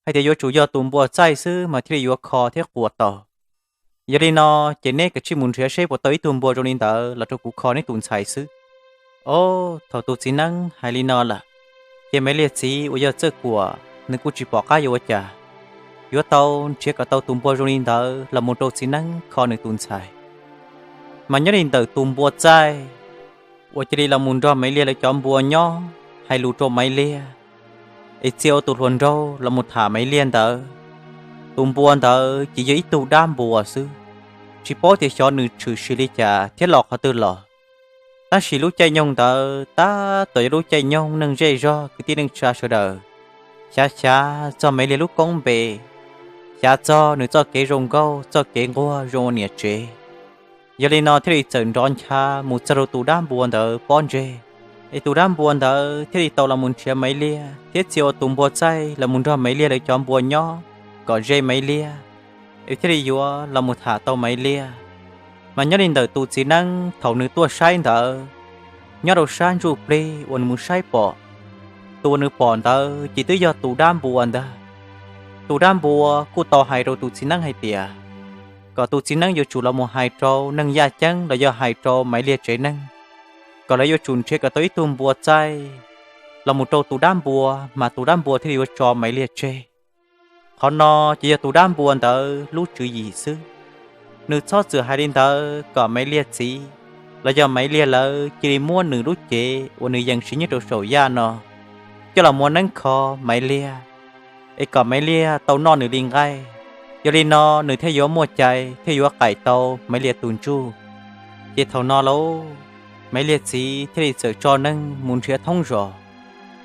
hais tias yuav tsum yog tus npua txaij xwb mas thiaj li yuav kho thiab quas tau. Yog li no ces neb kav tsij mus nrhiav seb puas tau ib tug npua zoo li ntawd los rau kuv kho neb tus ntxhais xwb. Ob, thaum tus txiv neeb hais li no lawm, ces Maiv Liag txiv uas yog Txawj Kuam nws kuj tsis pom qab yuav ua cas, yuav tau nrhiav kom tau tus npua zoo li ntawd los mus rau txiv neeb kho nws tus ntxhais. Mas nyob li ntawm tus npua txaij uas cia li los mus nrog Maiv Liag lawv cov npua nyob, hais lus rau Maiv Liag, es txia ua tus hluas nraug los mus tham Maiv Liag ntawd, tus npua ntawd ces yog ib tug dab npua xwb, tsis paub tias xyov nws tshwm sim li cas thiab los qhov twg los. Tab sis lub caij nyoog ntawd tab tom yog lub caij nyoog neeg zej zog kwv tij neej tsa sawv daws xyav xyav txog Maiv Liag lub koob npe, xyav txog nws txoj kev zoo nkauj txoj kev nquag zoo ua niam tsev. Yog li no thiaj li txawm nrov ncha mus txog rau tus dab npua ntawd pob ntseg, es tus dab npua ntawd thiaj li tau los mus nrhiav Maiv Liag thiab txia ua tus npua txaij los mus nrog Maiv Liag lawv cov npua nyob kom ze Maiv Liag, es thiaj li yuav los mus tham tau Maiv Liag. Mas nyob li ntawm tus txiv neeb thaum nws tuaj saib ntawd, nyob rau sab ntsuj plig uas nws mus saib pom, tus uas nws pom ntawd ces twb yog tus dab npua ntag. Tus dab npua kuj tau hais rau tus txiv neeb hais tias kom tus txiv neeb yuav tsum los mus hais rau neeg yaj ceeb los yog hais rau Maiv Liag tsev neeg, kom lawv yuav tsum nrhiav kom tau ib tug npua txaij los mus rau tus dab npua mas tus dab npua thiaj li yuav tso Maiv Liag tseg. Qhov no ces yog tus dab npua ntawd lub tswv yim xwb. Nws txhob txwm hais li ntawd kom Maiv Liag txiv los yog Maiv Liag lawv cia li muab nws lub cev uas nws yees siv nyob rau saum yaj no coj los muab neeb kho Maiv Liag, es kom Maiv Liag tau noj nws li nqaij. Yog li no nws thiaj yuav muaj cai thiaj yuav qaim tau Maiv Liag tus ntsuj. Ces thaum no lauj, Maiv Liag txiv thiaj li txawm tso neeg mus nrhiav thoob zos,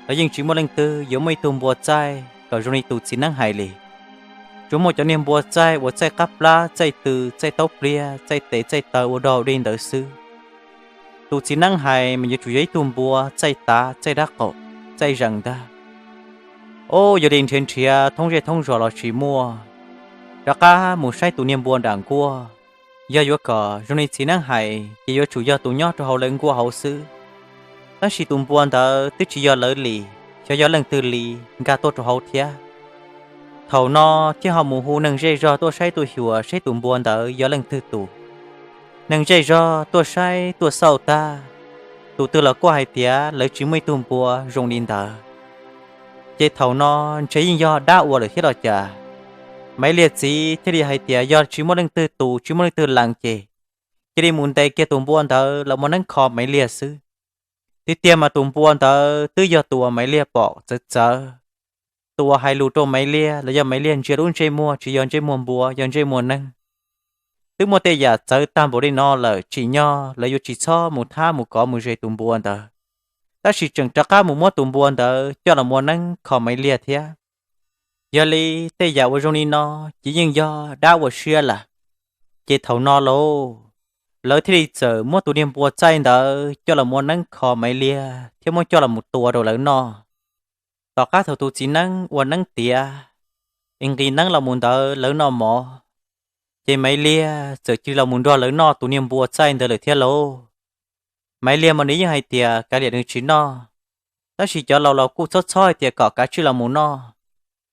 los yeej tsis muaj leej twg yuav muaj ib tug npua txaij kom zoo li tus txiv neeb hais li. Tsuas muaj cov niag npua txaij uas txaij qab plab txaij tw txaij taub pliag txaij tes txaij taw ua dog dig ntawd xwb. Tus txiv neeb hais mas yuav tsum yog ib tug npua txaij tav txaij dab qaum txaij zees ntag. Ob, yog li nrhiav nrhiav thoob zej thoob zos los tsis muaj, rov qab mus saib tus niag npua nram nkuaj. Yog yuav kom zoo li txiv neeb hais ces yuav tsum yog tus nyob rau hauv lawv nkuaj hauv xwb. Tab sis tus npua ntawd twb tsis yog lawv li, xyov yog leej twg li nkag tuaj rau hauv thiab. Thaum no thiaj ho mus hu neeg zej zog tuaj saib tuaj xyuas seb tus npua ntawd yog leej twg tus. Neeg zej zog tuaj saib tuaj xauj tag, tus twg los kuj hais tias lawv tsis muaj ib tug npua zoo li ntawd. Ces thaum no ntshe yeej yog dab ua lawm thiab los cas. Maiv Liag txiv thiaj li hais tias yog tsis muaj leej twg tus tsis muaj leej twg lees ces cia li mus ntes kiag tus npua ntawd los muab neeb kho Maiv Liag xwb. Tiag tiag mas tus npua ntawd twb yog tus uas Maiv Liag pom txawv txawv, tus uas hais lus rau Maiv Liag los yog Maiv Liag ntsia lub ntsej muag tsis yog ntsej muag npua yog ntsej muag neeg. Twb muaj tej yam txawv tag npaum li no lawm tsim nyog lawv yuav tsis txhob mus thab mus kov mus ze tus npua ntawd, tab sis tseem rov qab mus muab tus npua ntawd coj los muab neeb kho Maiv Liag thiab. Yog li tej yam uas zoo li no ces yeej yog dab ua siab lawm. Ces thaum no lauj, lawv thiaj li txawm muab tus niag npua txaij ntawd coj los muab neeb kho Maiv Liag thiab muab coj los mus tua rau lawv noj. Tom qab thaum tus txiv neeb ua neeb tiav, es nqis neeb los mus ntawd lawv noj mov, ces Maiv Liag txawm cia li los mus nrog lawv noj tus niag npua txaij ntawd lawm thiab lauj. Maiv Liag mas nws yeej hais tias kav liam nws tsis noj, tab sis cov laus los kuj txhob txhob hais tias kom kav tsij los mus noj.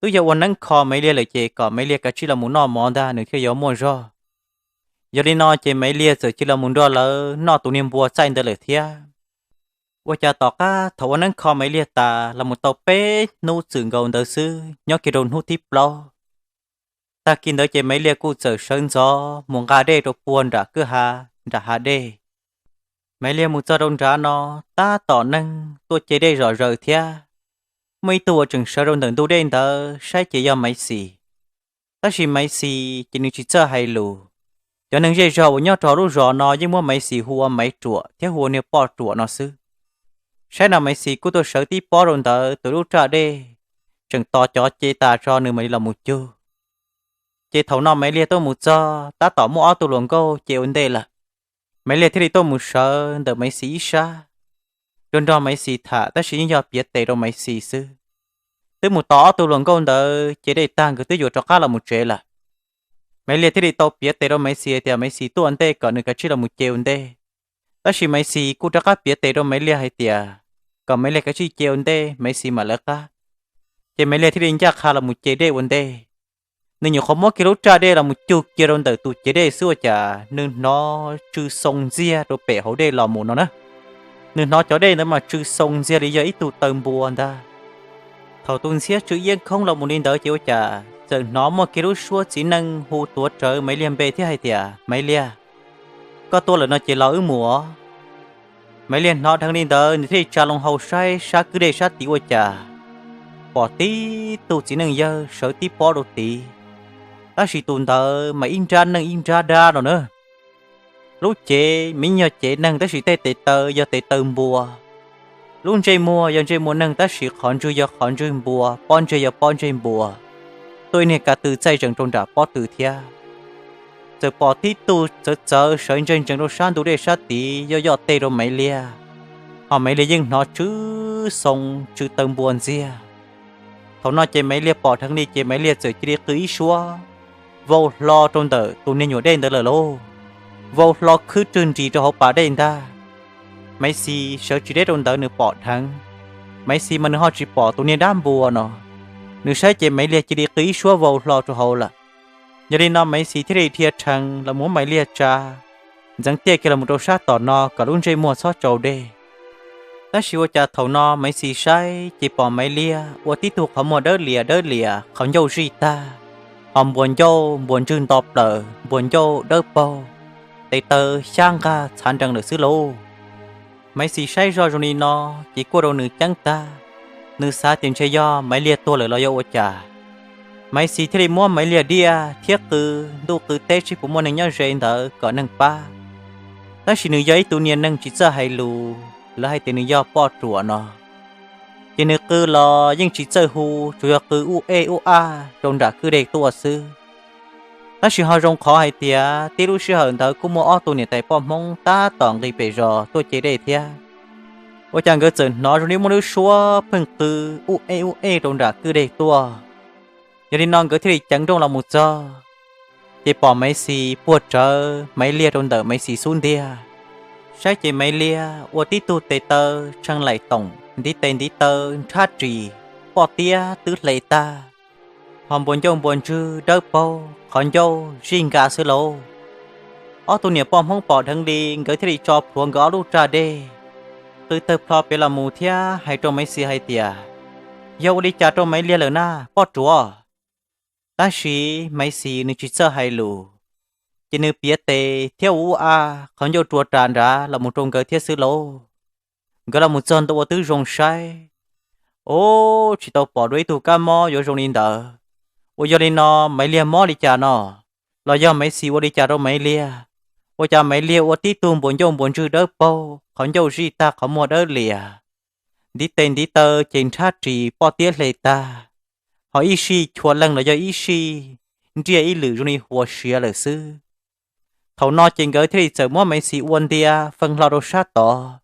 Twb yog ua neeb kho Maiv Liag lawm ces kom Maiv Liag kav tsij los mus noj mov ntag nws thiaj yuav muaj zog. Yog li no ces Maiv Liag txawm cia li los mus nrog lawv noj tus niag npua txaij ntawd lawm thiab. Ua cas tom qab thaum ua neeb kho Maiv Liag tas los mus tau peb hnub txwm nkaus ntawd xwb nyob kiag rau hnub thib plaub, tag kis ntawd ces Maiv Liag kuj txawm sawv ntxov mus nqa dej rau puag nram kwj ha, nram hav dej. Maiv Liag mus txog rau nrad no, tab tom neeg tuaj ce dej zom zaws thiab. Muaj ib tug uas tseem sawv rau ntawm ntug dej ntawd saib ces yog Maiv Xis. Tab sis Maiv Xis ces nws tsis txawj hais lus. Cov neeg zej zog uas nyob rau hauv lub zos no yeej muab Maiv Xis hu ua Maiv Ruam thiab hu ua niag Poj Ruam no xwb. Saib no Maiv Xis kuj tuaj sawv tib pob rau ntawd tus lub raj dej, tseem tos cov ce tas tso nws mam li los mus cug. Ces thaum no Maiv Liag tuaj mus txog tab tom muaj ob tug hluas nkauj ce ua ntej lawm. Maiv Liag thiaj li tuaj mus sawv ntawm Maiv Xis ib sab, nrog nrog Maiv Xis tham tab sis yeej yog piav tes rau Maiv Xis xwb. Twb mus tos ob tug hluas nkauj ntawd ce dej tag nkawd twb yuav rov qab los mus tsev lawm. Maiv Liag thiaj li tau piav tes rau Maiv Xis hais tias Maiv Xis tuaj ua ntej kom nws kav tsij los mus ce ua ntej. Tab sis Maiv Xis kuj rov qab piav tes rau Maiv Liag hais tias kom Maiv Liag kav tsij ce ua ntej Maiv Xis mam lawv qab. Ces Maiv Liag thiaj li ncaj qha los mus ce dej ua ntej. Nws nyuam qhuav muab kiag lub raj dej los mus cug kiag rau ntawm tus cev dej xwb ua cas nws hnov tsw xoo ntxiag rau pem hauv dej los mus no na. Nws hnov cov dej ntawd mas tsw xoo ntxiag li yog ib tug taw npua ntag. Thaum tus ntxhiab tsw iab khoob los mus li ntawd ces ua cas txawm hnov muaj kiag lub suab txiv neej hu tuav rawv Maiv Liag npe thiab hais tias, Maiv Liag, koj tuaj lawm no ces los wb mus os. Maiv Liag hnov dheev li ntawd nws thiaj li tsa loo hau saib sab kwj dej sab tid ua cas pom tib tug txiv neej yawg sawv tib pob rau tid, tab sis tus ntawd mas ib nrab neeg ib nrab dab no na. Lub cev mas yog cev neeg tab sis tej tes taw yog tes taw npua. Lub ntsej muag yog ntsej muag neeg tab sis qhov ntswg yog qhov ntswg npua, pob ntseg yog pob ntseg npua, tuaj ib niag ka tw txaij zees rau nram pob tw thiab. Txawm pom tib tug txawv txawv sawv ntsees ntsees rau sab ntug dej sab tid yoj yoj tej rau Maiv Liag, ho Maiv Liag yeej hnov tsw xoo tsw taw npua ntxiag. Thaum no ces Maiv Liag pom dheev li ces Maiv Liag txawm cia li qw ib suab vau hlo rau ntawm tus niag nyuam dej ntawd lawm lauj. Vau hlo khwb rwg nris rau hauv pas dej ntag. Maiv Xis sawv tsis deb rau ntawd nws pom dheev. Maiv Xis mas nws ho tsis pom tus niag dab npua no. Nws saib ces Maiv Liag cia li qw ib suab vau hlo rau hauv lawm. Yog li no Maiv Xis thiaj li dhia rhees los muab Maiv Liag tsa, ntxeev tiaj kiag los mus rau sab tom no kom lub ntsej muag txhob tsau dej. Tab sis ua cas thaum no Maiv Xis saib ces pom Maiv Liag ua tib tug qhov muag dawb lias dawb lias qhov ncauj zij tag, ho npuas ncauj npuas ntswg nto plaws npuas ncauj dawb paug, tes taw xyab nqag txhav nrees lawm xwb lauj. Maiv Xis saib zoj zoo li no ces kuj rau nws ceeb tag, nws xav tias ntshe yog Maiv Liag tuag lawm los yog ua cas. Maiv Xis thiaj li muab Maiv Liag diaj thiab qw ntuj qw teb seb puas muaj neeg nyob ze ntawd kom neeg pab. Tab sis nws yog ib tug niag neeg tsis txawj hais lus, lawv hais tias nws yog poj ruam no, ces nws qw los yeej tsis txawj hu, tsuas yog qw ub ej ub aj rau nram kwj dej tuaj xwb. Tab sis ho zoo qhov hais tias tib lub sij hawm ntawd kuj muaj ob tug niam tais poj Hmoob tab tom nqis pem zos tuaj ce dej thiab. Ua cas nkawd txawm hnov zoo li muaj lub suab pheej qw ub ej ub ej rau nram kwj dej tuaj. Yog li no nkawd thiaj li ceev nrooj los mus txog, ces pom Maiv Xis puag rawv Maiv Liag rau ntawm Maiv Xis xub ntiag. Saib ces Maiv Liag ua tib tug tes taw tshee laim toom ntiv tes ntiv taw nrhab ris, poj tiab twb hle tag, ho npuas ncauj npuas ntswg dawb paug qhov ncauj zij nka xwb lauj. Ob tug niam poj Hmoob pom dheev li nkawd thiaj li tso plhuav nkawd ob lub raj dej, qw tawg plho pem los mus thiab hais rau Maiv Xis hais tias, Yog ua li cas rau Maiv Liag lawm na poj ruam? Tab sis Maiv Xis nws tsis txawj hais lus, ces nws piav tes thiab ua ub a qhov ncauj rua ras nrad los mus rau nkawd thiab xwb lauj. Nkawd los mus txog ntua ua twb zoo saib, ub, tsis tau pom dua ib tug kab mob yuav zoo li ntawd. Ua yog li no Maiv Liag mob li cas no? Los yog Maiv Xis ua li cas rau Maiv Liag? Ua cas Maiv Liag ua tib tug npuas ncauj npuas ntswg dawb paug qhov ncauj zij tag qhov muag dawb lias, ntiv tes ntiv taw ces nrhab ris poj tiab hle tag, ho ib sij chua leeg los yog ib sij nriaj ib lwm zoo li huas siav lawm xwb. Thaum no ces nkawd thiaj li txawm muab Maiv Xis ua ntia fee hlo rau sab tod,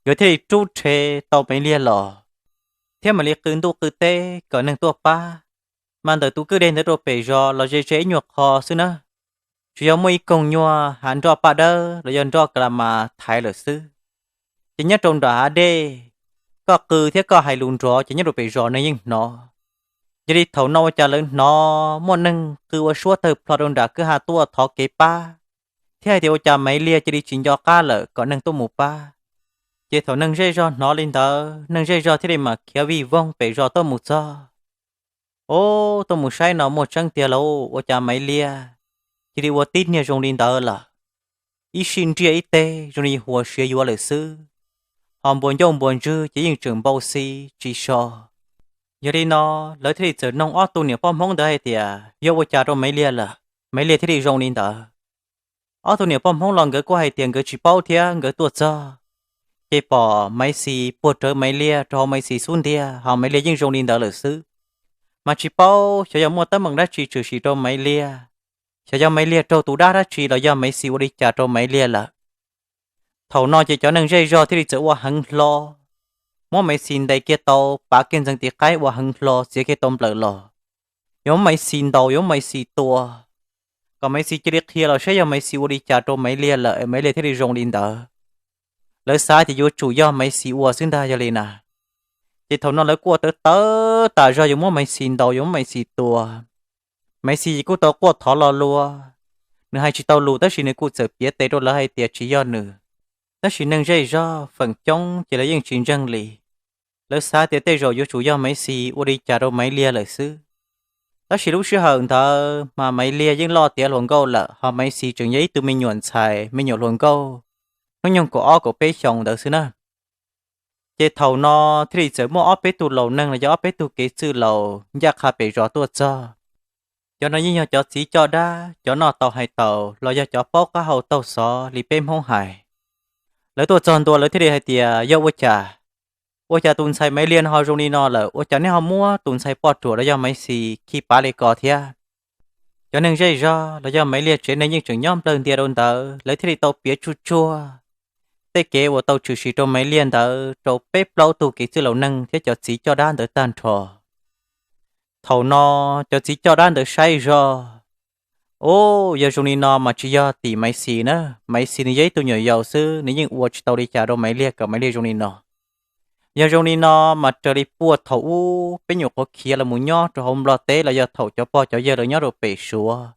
nkawd thiaj li rub rhe tau Maiv Liag los, thiab mam li qw ntuj qw teb kom neeg tuaj pab. Mas ntawm tus kwj deg ntawd rau pem zos los ze ze ib nyuag qho xwb na, tsuas yog muaj ib koog nyuag hav nroj paj dawb los yog nroj ka la mas thaiv lawm xwb. Ces nyob rau nram hav dej, koj qw thiab koj hais lus nrov ces nyob rau pem zos neeg yeej hnov. Yog li thaum no ua cas lawv hnov muaj neeg qw ua suab tawg plho rau nram kwj ha tuaj thov kev pab, thiab hais tias ua cas Maiv Liag cia li tsis nco qab lawm kom neeg tuaj mus pab. Ces thaum neeg zej zog hnov li ntawd, neeg zej zog thiaj li mam khiav vij voog pem zos tuaj mus txog. Ub, tuaj mus saib no muaj tseeb tiag lauj, ua cas Maiv Liag cia li ua tib niag zoo li ntawd lawm. Ib sij nriaj ib teg zoo li huas siav yuav lawm xwb, ho npuas ncauj npuas ntswg ces yeej tseem npau xi tsis so. Yog li no, lawv thiaj li txawm noog ob tug niam poj Hmoob ntawd hais tias yog ua cas rau Maiv Liag lawm, Maiv Liag thiaj li zoo li ntawd. Ob tug niam poj Hmoob los nkawd kuj hais tias nkawd tsis paub thiab nkawd tuaj txog, ces pom Maiv Xis puag rawv Maiv Liag rau hauv Maiv Xis xub ntiag ho Maiv Liag yeej zoo li ntawd lawm xwb. Mas tsis paub xyov yog muaj teeb meem dab tsi tshwm sim rau Maiv Liag, xyov yog Maiv Liag raug tus dab dab tsi los yog Maiv Xis ua li cas rau Maiv Liag lawm. Thaum no ces cov neeg zej zog thiaj li txawm ua heev hlo, muab Maiv Xis ntes kiag tau pav kiag ntxeev tiv qaib ua heev hlo txiav kiag tau nplawm los, yuav muab Maiv Xis ntaus yuav muab Maiv Xis tua, kom Maiv Xis cia li qhia los saib yog Maiv Xis ua li cas rau Maiv Liag lawm Maiv Liag thiaj li zoo li ntawd. Lawv xav tias yuav tsum yog Maiv Xis ua xwb ntag yog li na. Ces thaum no lawv kuj ua tawv tawv tas zog yuav muab Maiv Xis ntaus yuav muab Maiv Xis tua. Maiv Xis kuj tau quaj thov lo lua, nws hais tsis tau lus tab sis nws kuj txawm piav tes rau lawv hais tias tsis yog nws. Tab sis neeg zej zog feem coob ces lawv yeej tsis ntseeg li. Lawv xav tias tej zaum yuav tsum yog Maiv Xis ua li cas rau Maiv Liag lawm xwb. Tab sis lub sij hawm ntawd mas Maiv Liag yeej loj tiav hluas nkauj lawm, ho Maiv Xis tseem yog ib tug me nyuam ntxhais me nyuam hluas nkauj, hnub nyoog kaum ob kaum peb xyoos ntawd xwb na. Ces thaum no thiaj li txawm muaj ob peb tug laus neeg los yog ob peb tug kev txwj laus ncaj qha pem zos tuaj txog. Cov no yeej yog cov txiv coj dab, cov noj tau hais taus los yog cov paub qab hau taug xov li peb Hmoob hais. Lawv tuaj txog ntua lawv thiaj li hais tias yog ua cas, ua cas tus ntxhais Maiv Liag no ho zoo li no lawm, ua cas neb ho muab tus ntxhais poj ruam los yog Maiv Xis khi pav li ko thiab? Cov neeg zej zog los yog Maiv Liag tsev neeg yeej tseem nyob nplawg ntia rau ntawd, lawv thiaj li tau piav tsuj tsuag tej kev uas tau tshwm sim rau Maiv Liag ntawd rau peb plaub tug kev txwj laus neeg thiab cov txiv coj dab ntawd tag nrho. Thaum no cov txiv coj dab ntawd saib zog, o, yog zoo li no mas tsis yog tim Maiv Xis na, Maiv Xis nws yog ib tug nyuam yaus xwb, nws yeej ua tsis tau li cas rau Maiv Liag kom Maiv Liag zoo li no. Yog zoo li no mas raws li puag thaum ub peb nyuam qhuav khiav los mus nyob rau hauv Nplog teb los yog thaum cov pog cov yawg lawv nyob rau pem Suav,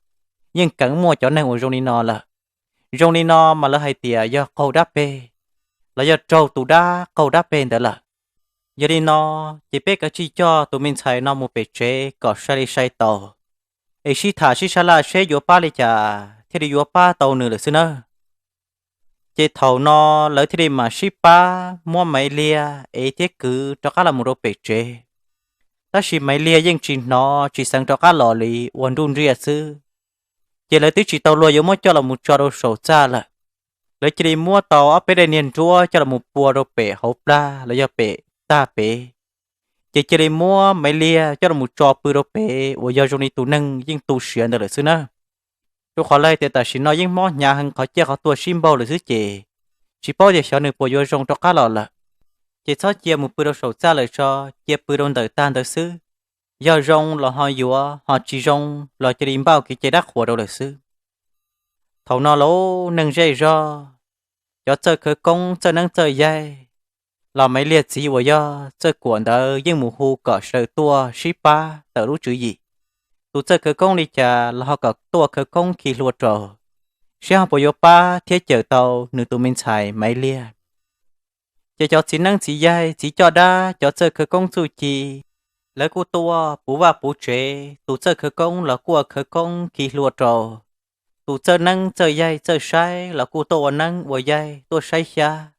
yeej keev muaj cov neeg uas zoo li no lawm. Zoo li no mas lawv hais tias yog qaug dab peg, los yog raug tus dab qaug dab peg ntawd lawm. Yog li no, ces peb kav tsij coj tus me ntxhais no mus pem tsev kom sai li sai tau, es sib tham sib sab laj seb yuav pab li cas thiaj li yuav pab tau nws lawm xwb nawb. Ces thaum no lawv thiaj li mam sib pab muab Maiv Liag ev thiab kwv rov qab los mus rau pem tsev. Tab sis Maiv Liag yeej tsis hnov tsis xeev rov qab los li, ua nruj nriaj xwb. Ces lawv twb tsis tau luag yuav muab coj los mus tso rau saum txaj lawm. Lawv cia li muab tau ob peb daim niag nruab coj los mus pua rau pem hauv plag los yog pem tag pem, ces cia li muab Maiv Liag coj los mus tso pw rau pem uas yog zoo li tus neeg yeej tu siav ntawd lawm xwb na. Rau qhov lawv tias tam sim no yeej mob hnyav heev, qhov ciaj qhov tuag sib npaug lawm xwb ces tsis paub tias xyov nws puas yuav zoo rov qab los lawm. Ces txhob cia mus pw rau saum txaj lawm tso, cia pw rau ntawm tag ntawd xwb. Yog zoo los ho yuav, ho tsis zoo los cia li npaj kev cai dab qhuas rau lawm xwb. Thaum no lawv neeg zej zog, cov txawj khawv koob txawj neeb txawj yaig, los Maiv Liag txiv uas yog Txawj Kuam ntawd yeej mus hu kom sawv daws tuaj sib pab tawm lub tswv yim. Tus txawj khawv koob li cas los ho kom tuaj khawv koob khi hlua rau, seb ho puas yuav pab thiab cawm tau nws tus me ntxhais Maiv Liag. Ces cov txiv neeb txiv yaig, txiv coj dab, cov txawj khawv koob txuj ci, lawv kuj tuaj puv vaj puv tsev. Tus txawj khawv koob los kuj ua khawv koob khi hlua rau, tus txawj neeb txawj yaig txawj saib los kuj tuaj ua neeb ua yaig tuaj saib xyab.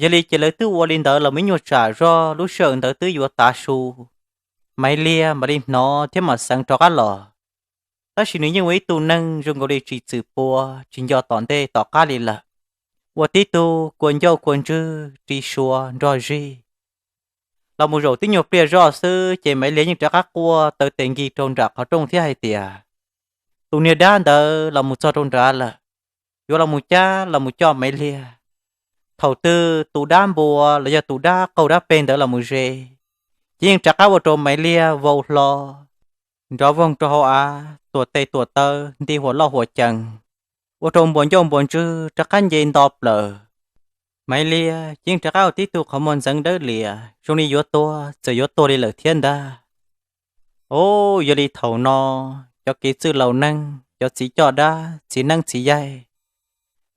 Yog li ces lawv twb ua li ntawd los ib nyuag tsam zog, lub sij hawm ntawd twb yuav tav su, Maiv Liag mam li hnov thiab mam xeev rov qab los. Tab sis nws yeej ua ib tug neeg zoo nkaus li tsis txwm pua, tsis nco tom ntej tom qab li lawm, ua tib tug kua ncauj kua ntswg ri sua nrog zig. Los mus zaum tib nyuag pliag zoj xwb ces Maiv Liag yeej rov qab quaj taw tes nkig rau nram qhov rooj thiab hais tias, tus niag dab ntawd los mus txog rau nrad lawm, yuav los mus cab los mus coj Maiv Liag. Thaum twg tus dab npua los yog tus dab qaug dab peg ntawd los mus ze, ces yeej rov qab ua rau Maiv Liag vau hlo, nrov voog rau hauv av, tuam tes tuam taw nti huam loj huam cees, ua rau npuas ncauj npuas ntswg rov qab nce nto plaws. Maiv Liag ces yeej rov qab ua tib tug qhov muag ntxeev dawb lias zoo li yuav tuag, txawm yuav tuag li lawm thiab ntag. Au, yog li thaum no, cov kev txwj laus neeg, cov txiv coj dab, txiv neeb txiv yaig,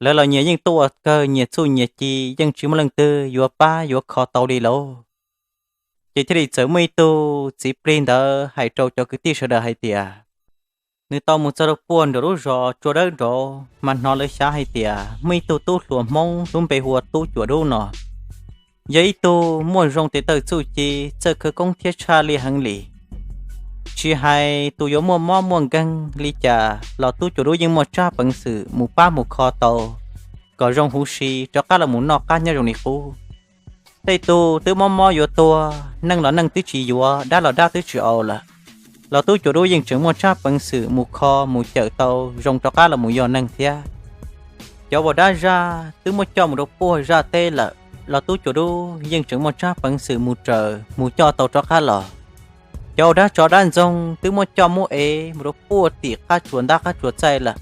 lawv los nyias yeej tuaj ua kawg, nyias txuj nyias ci, yeej tsis muaj leej twg yuav pab yuav kho tau li lauj. Ces thiaj li txawm muaj ib tug txiv plig ntawd hais rau cov kwv tij sawv daws hais tias, nws tau mus txog rau puag nraum lub zos Tsua Dawb nraud mas hnov lawv xav hais tias muaj ib tug tub hluas Hmoob lub npe hu ua Tub Cuam Dub no, yog ib tug muaj zoo tes taw txuj ci, txawj khawv koob thiab tshaj liaj heev li. Tsis hais tus yuav muaj mob muaj nkeeg li cas los Tub Cuam Dub yeej muaj tsab peev xwm mus pab mus kho tau, kom zoo huv si rov qab los mus noj qab nyob zoo li qub. Tej tug twb mob mob yuav tuag, neej los neej twb tsis yuav, dab los dab twb tsis au lawm, los Tub Cuam Dub yeej tseem muaj tsab peev xwm mus kho mus cawm tau zoo rov qab los mus yog neeg thiab. Cov uas dab zaj twb muab coj mus rau puag zaj teb lawm, los Tub Cuam Dub yeej tseem muaj tsab peev xwm mus raws mus coj tau rov qab los. Cov uas dab tsov dab ntxoog twb muab coj muab ev mus rau puag tim qab tsuas ntab qab tsuas txaij lawm,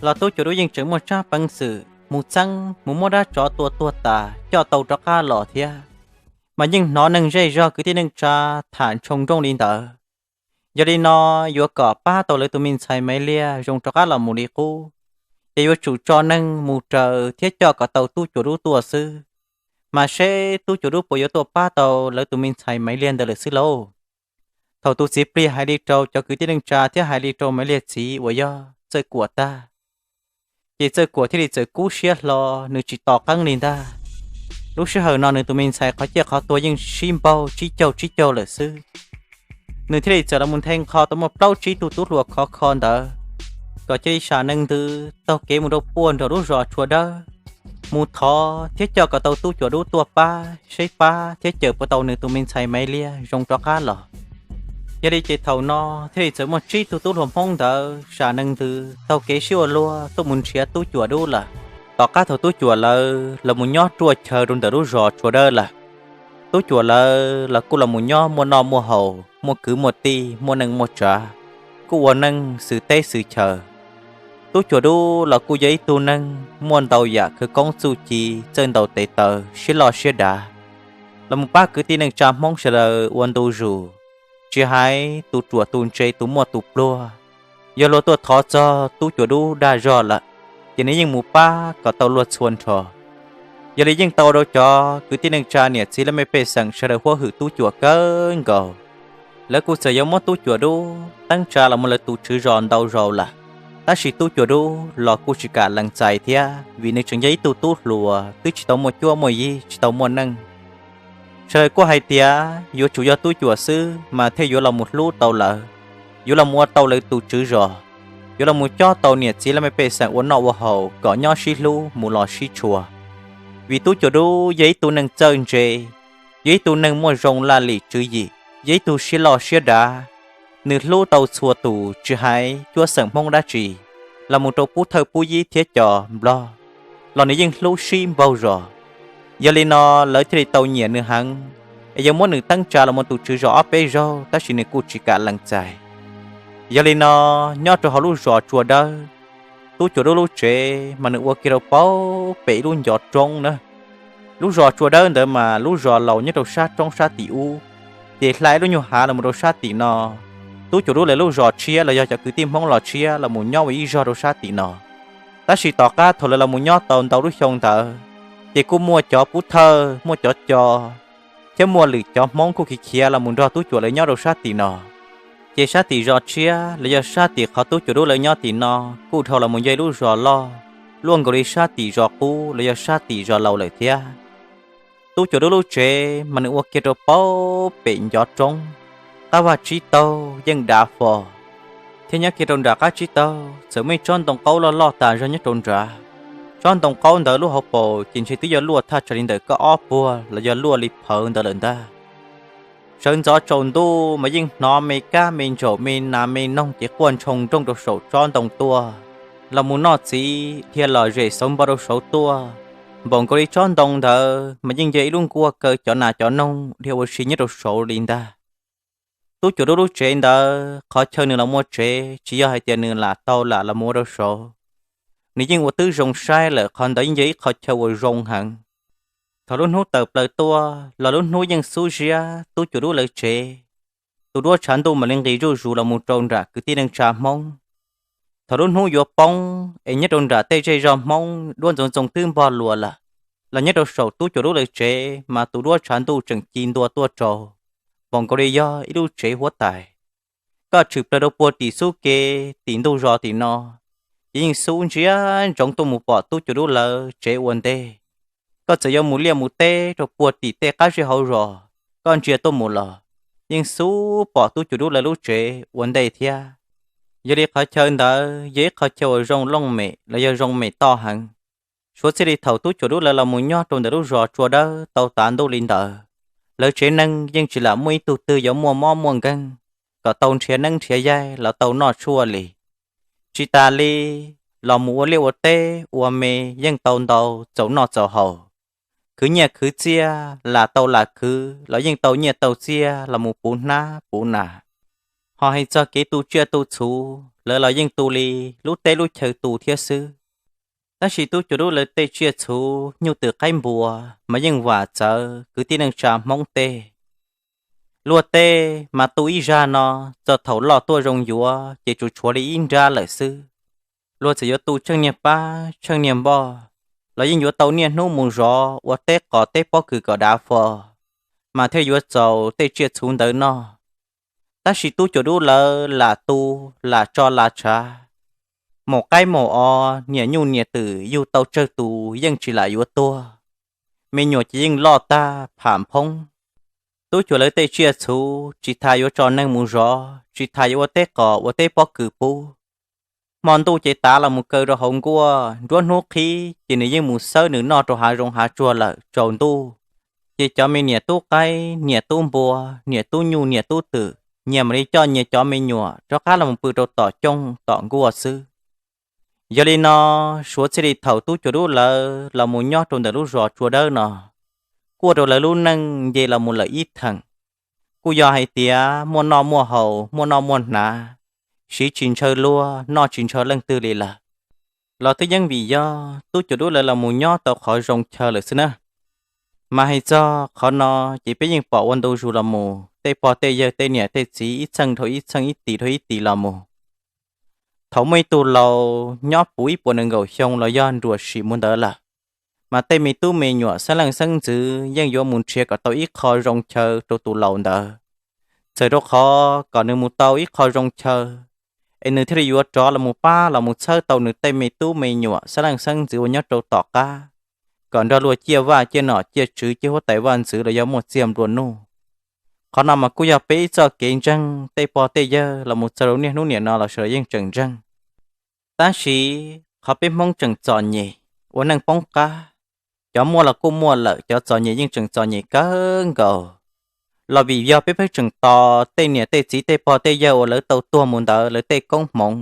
los Tub Cuam Dub yeej tseem muaj tsab peev xwm mus txeeb mus muab dab tsov tua tuag tas coj tau rov qab los thiab. Mas yeej hnov neeg zej zog kwv tij neej tsa tham ntshoo nrooj li ntawd. Yog li no, yuav kom pab tau lawv tus me ntxhais Maiv Liag zoo rov qab los mus li qub, ces yuav tsum tso neeg mus raws thiab coj kom tau Tub Cuam Dub tuaj xwb, mas seb Tub Cuam Dub puas yuav tuaj pab tau lawv tus me ntxhais Maiv Liag ntawd lawm xwb lauj. Thaum tus txiv plig hais li rau cov kwv tij neej tsa thiab hais li rau Maiv Liag txiv uas yog Txawj Kuam tag, ces Txawj Kuam thiaj li txawm kub siab hlo, nws tsis tos qeeb li ntag. Lub sij hawm no nws tus me ntxhais qhov ciaj qhov tuag yeej sib npaug tsib caug tsib caug lawm xwb. Nws thiaj li txawm los mus nthe nqho tau muaj plaub tsib tug tub hluas khov kho ntawd, kom cia li sam neeg ntws taug kev mus rau puag nram lub zos Tsua Dawb, mus thov thiab coj kom tau Tub Cuam Dub tuaj pab seb pab thiab cawm puas tau nws tus me ntxhais Maiv Liag zoo rov qab los. Yog li ces thaum no thiaj li txawm muaj tsib tug tub hluas Hmoob ntawd sam neeg ntws taug kev sib ua luag tuaj mus nrhiav Tub Cuam Dub lawm. Tom qab thaum Tub Cuam lawv los mus nyob ruaj chaw rau ntawm lub zos Tsua Dawb lawm, Tub Cuam lawv los kuj los mus nyob muaj noj muaj haus, muaj kwv muaj tij, muaj neej muaj tsav, kuj ua neej xwm teb xwm chaw. Tub Cuam Dub los kuj yog ib tug neeg muaj ntau yam khawv koob txuj ci txawj ntaus tes taw siab loj siab dav, los mus pab kwv tij neej tsa Hmoob sawv daws ua ntu zus, tsis hais tus ruam tus ntse tus muaj tus pluag. Yog luag tuaj thov txog Tub Cuam Dub dag zog lawm, ces nws yeej mus pab kom tau luag txhua nrho. Yog li yeej tau rau cov kwv tij neej tsa niam txiv laj mej pej xeem sawv daws huab hwm Tub Cuam kawg nkaus. Lawv kuj txawm yuav muab Tub Cuam Dub teeb tsa los mus lawv tus tswv zos ntau zaus lawm, tab sis Tub Cuam Dub los kuj tsis kam lees txais thiab, vim nws tseem yog ib tug tub hluas twb tsis tau muaj cuab muaj yig, tsis tau muaj neej. Sawv daws kuj hais tias yuav tsum yog Tub Cuam xwb mas thiaj yuav los mus hlub tau lawv, yuav los mus ua tau lawv tus tswv zos, yuav los mus cob tau niam txiv laj mej pej xeem ua noj ua haus kom nyob sib hlub mus los sib tshua. Vim Tub Cuam Dub yog ib tug neeg txawj ntse, yog ib tug neeg muaj zoo laj lim tswv yim, yog ib tug siab loj siab dav. Nws hlub tau txhua tus tsis hais cuab xeem Hmoob dab tsi, los mus rau pub thawj pub yib thiab cov Nplog los nws yeej hlub sib npaug zos. Yog li no lawv thiaj li tau nyiam nws heev, es yuav muab nws teeb tsa los mus tus tswv zos ob peb zaug tab sis nws kuj tsis kam lees txais. Yog li no, nyob rau hauv lub zos Tsua Dawb, Tub Cuam Dub lub tsev mas nws ua kiag rau paub pem ib lub ncov roob na. Lub zos Tsua Dawb ntawd mas lub zos laus nyob rau sab roob sab tim ub, ces hla ib lub nyuag hav los mus rau sab tim no. Tub Cuam Dub lawv lub zos tshiab los yog cov kwv tij Hmoob los tshiab los mus nyob ua ib zog rau sab tim no. Tab sis tom qab thaum lawv los mus nyob tau ntau lub xyoo ntawd, ces kuj muaj cov pub thawj, muaj cov co, thiab muaj lwm cov Hmoob kuj khiav khiav los mus nrog Tub Cuam lawv nyob rau sab tim no. Ces sab tim zos tshiab los yog sab tim qhov Tub Cuam Dub lawv nyob tim no kuj dhau los mus yog ib lub zos loj, luaj nkaus li sab tim zos qub los yog sab tim zos laus lawm thiab. Tub Cuam Dub lub tsev mas nws ua kiag rau paub pem ncov roob, qab vaj tsib taug yeej dav fo, thiab nyob kiag rau nram qab tsib taug txawm muaj ib tsob ntoo qaub loj loj tas zog nyob rau nrad. Tsob ntoo qaub ntawd lub hauv paus ces ntshe twb yog luaj thaj tsam li ntawm koj ob puag los yog luaj li phawv ntawd lawm ntag. Sawv ntxov tsaus ntuj mas yeej hnov me kab me ntsaum me nas me noog ces quaj ntshoo nrooj rau saum tsob ntoo tuaj, los mus noj txiv dhia lom zem xauv npo rau saud tuaj. Npaum nkaus li tsob ntoo ntawd mas yeej yog ib lub nkuaj kaw cov nas cov noog dhia ua si nyob rau saud li ntag. Tub Cuam Dub lub tsev ntawd qhov chaw nws los ua tsev tsis yog hais tias nws lam tau lam los mus ua rau saud, nws yeej ua twb zoo saib lawm, qhov ntawd yeej yog ib qho chaw uas zoo heev. Thaum lub hnub tawm plaws tuaj los lub hnub yeej xub ziab Tub Cuam Dub lawv tsev, tus duab tshav ntuj mam li nqis zuj zus los mus rau nram kwv tij neej tsa Hmoob. Thaum lub hnub yuav poob es nyob rau nram tej zej zog Hmoob duab ntxoov ntxoo twb npog luas lawm, los nyob rau saum Tub Cuam Dub lawv tsev mas tus duab tshav ntuj tseem ci ntua tuaj rau, npaum nkaus li yog ib lub tsev huab tais. Koj tshwm plaws rau puag tim xub ke, tim ntug zos tim no, ces yeej xub ntsia ntsoov tuaj mus pom Tub Cuam Dub lawv tsev ua ntej. Koj txawm yuav mus liaj mus teb rau puag tim tej qab zej hauv zos, koj ntsia tuaj mus los yeej xub pom Tub Cuam Dub lawv lub tsev ua ntej thiab. Yog li qhov chaw ntawd yog ib qhov chaw uas zoo looj mem los yog zoo mem toj heev. Suav txij li thaum Tub Cuam Dub lawv los mus nyob rau ntawm lub zos Tsua Dawb tau tav ntuj li ntawd, lawv tsev neeg yeej tsis lam muaj ib tug twg yuav muaj mob muaj nkeeg kom tau nrhiav neeb nrhiav yaig los tau noj tshuaj li. Tsis tas li, los mus ua liaj ua teb ua me yeej tau ntau txaus noj txaus haus. Khwv nyiaj khwv txiaj, lam tau lam khwv los yeej tau nyiaj tau txiaj los mus puv hnab puv nas. Ho hais txog kev tu tsiaj tu txhuv, lawv los yeej tu li lub teb lub chaw tu thiab xwb. Tab sis Tub Cuam Dub lawv tej tsiaj txhuv nyuj twm qaib npua mas yeej vam txawv kwv tij neej tsa Hmoob tej. Luag tej mas tu ib zag no, txog thaum loj tuaj zoo yuav ces tsuas tshuav li ib nrab lawm xwb. Luag txawm yuav tu tsheej niag pab tsheej niag npoj los yeej yuav tau niaj hnub mus zov ua teb qos teb pob kws kom dav fo, mas thiaj yuav txaus tej tsiaj txhuv ntawd noj. Tab sis Tub Cuam Dub lawv lam tu, lam tso las tshav, maum qaib maum os, niam nyuj niam twm yug tau tsawg tus yeej tsis lam yuav tuag. Me nyuam ces yeej loj tag pham phoob. Tub Cuam lawv tej tsiaj txhuv tsis tas yuav tso neeg mus zov, tsis tas yuav ua teb qos ua teb pob kws pub. Hmo ntuj ces tav los mus kaw rau hauv nkuaj, nruab hnub qhib ces nws yeej mus xawb nws noj rau hav zoov hav tsuag lawm. Tsaus ntuj ces cov me niam tub qaib niam tub npua, niam tub nyuj niam tub twm nyias mam li coj nyias cov me nyuam rov qab los mus pw rau tom cooj tom nkuaj xwb. Yog li no, suav txij li thaum Tub Cuam Dub lawv los mus nyob rau ntawm lub zos Tsua Dawb no, kuaj rau lawv lub neej nce los mus lawm ib theem. Kuj yog hais tias muaj noj muaj haus, muaj noj muaj hnav, siv tsis ntshaw luag, noj tsis ntshaw leej twg li lawm. Los twb yeej vim yog Tub Cuam Dub lawv los mus nyob tau qhov zoo chaw lawm xwb na. Mas hais txog qhov no ces peb yeej pom ua ntu zus los mus, tej pog tej yawg tej niam tej txiv ib txheej dhau ib txheej, ib tis dhau ib tis los mus. Thaum muaj ib tug laus nyob puv ib puas nees nkaum xyoo los yog nruam sim mus ntawd lawm, mas tej me tub me nyuam xeeb leej xeeb ntxwv yeej yuav mus nrhiav kom tau ib qho zoo chaw rau tus laus ntawd. Txawm rau qhov kom nws mus tau ib qho zoo chaw, es nws thiaj li yuav rov los mus pab los mus txhawb tau nws tej me tub me nyuam xeeb leej xeeb ntxwv uas nyob rau tom qab, kom nrog luag ciaj vaj ciaj nom ciaj tswv ciaj huab tais vaj ntxwv los yog muaj txiag nplua nuj. Qhov no mas kuj yog peb ib txoj kev ntseeg tej pog tej yawg los mus txog rau niaj hnub niam no los sawv daws yeej tseem ntseeg. Tab sis qhov peb Hmoob tseem txom nyem, ua neej poob qab, cov muaj los kuj muaj lawm, cov txom nyem yeej tseem txom nyem kawg nkaus. Los vim yog peb pheej tseem tos tej niam tej txiv tej pog tej yawg uas lawv tau tuag mus ntawd lawv tej koob hmoov,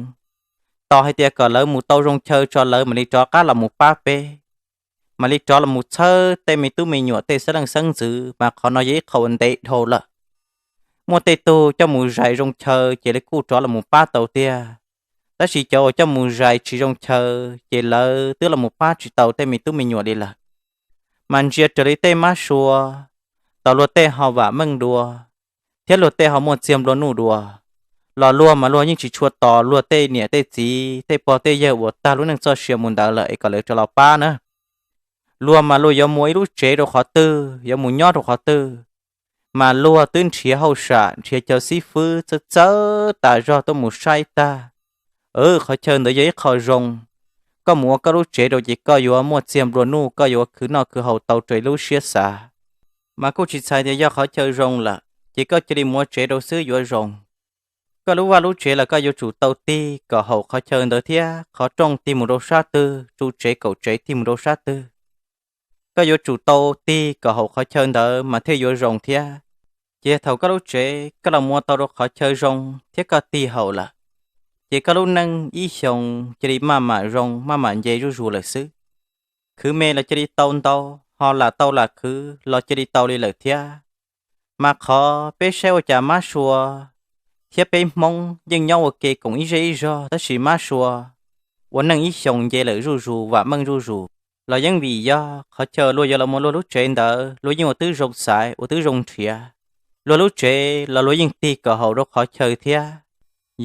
tos hais tias kom lawv mus tau zoo chaw tso lawv mam li rov qab los mus pab peb, mam li rov los mus txhawb tej me tub me nyuam tej xeeb leej xeeb ntxwv, mas qhov no yog ib qho uas ntev dhau lawm. Muaj tej tug coj mus zais zoo chaw ces lawv kuj rov los mus pab tau tiag, tab sis cov uas coj mus zais tsis zoo chaw ces lawv twb los mus pab tsis tau tej me tub me nyuam li lawm. Mas ntsia raws li tej mab sua, tos luag tej ho vam meej dua, thiab luag tej ho muaj txiag nplua nuj dua, los luag mas luag yeej tsis tshua tos luag tej niam tej txiv tej pog tej yawg uas tag lub neej txoj sia mus ntawd lawm es kom lawv rov los pab na. Luag mas luag yuav mus ib lub tsev rau qhov twg, yuav mus nyob rau qhov twg, mas luag twb nrhiav hauj sam nrhiav cov xib fwb txawj txawj tas zog tuaj mus saib tag. Qhov chaw ntawd yog ib qho zoo, koj mus ua koj lub tsev rau ces koj yuav muaj txiag nplua nuj, koj yuav khwv noj khwv haus tau raws lub siab xav. Mas kuj tsis txhais tias yog qhov chaw zoo lawm ces koj cia li mus ua tsev rau xwb yuav zoo. Koj lub vaj lub tsev los koj yuav tsum tau tig kom haum qhov chaw ntawd thiab qhov rooj tig mus rau sab twg, tsu tsev kaum tsev tig mus rau sab twg. Koj yuav tsum tau tig kom haum qhov chaw ntawd mas thiaj yuav zoo thiab. Ces yog thaum koj lub tsev koj los mus ua tau rau qhov chaw zoo thiab koj tig haum lawm, ces koj lub neej ib xyoos cia li maj mam zoo maj mam nce zuj zus lawm xwb. Khwv me los cia li tau ntau, ho lam tau lam khwv los cia li tau li lawm thiab. Mas qhov peb saib ua cas mab sua thiab peb Hmoob yeej nyob ua ke koom ib zej ib zog tab sis mab sua ua neej ib xyoos nce lawm zuj zus vam meej zuj zus, los yeej vim yog qhov chaw luag yuav los mus luag lub tsev ntawd luag yeej ua twb zoo xaiv ua twb zoo nrhiav. Luag lub tsev los luag yeej tig kom haum rau qhov chaw thiab.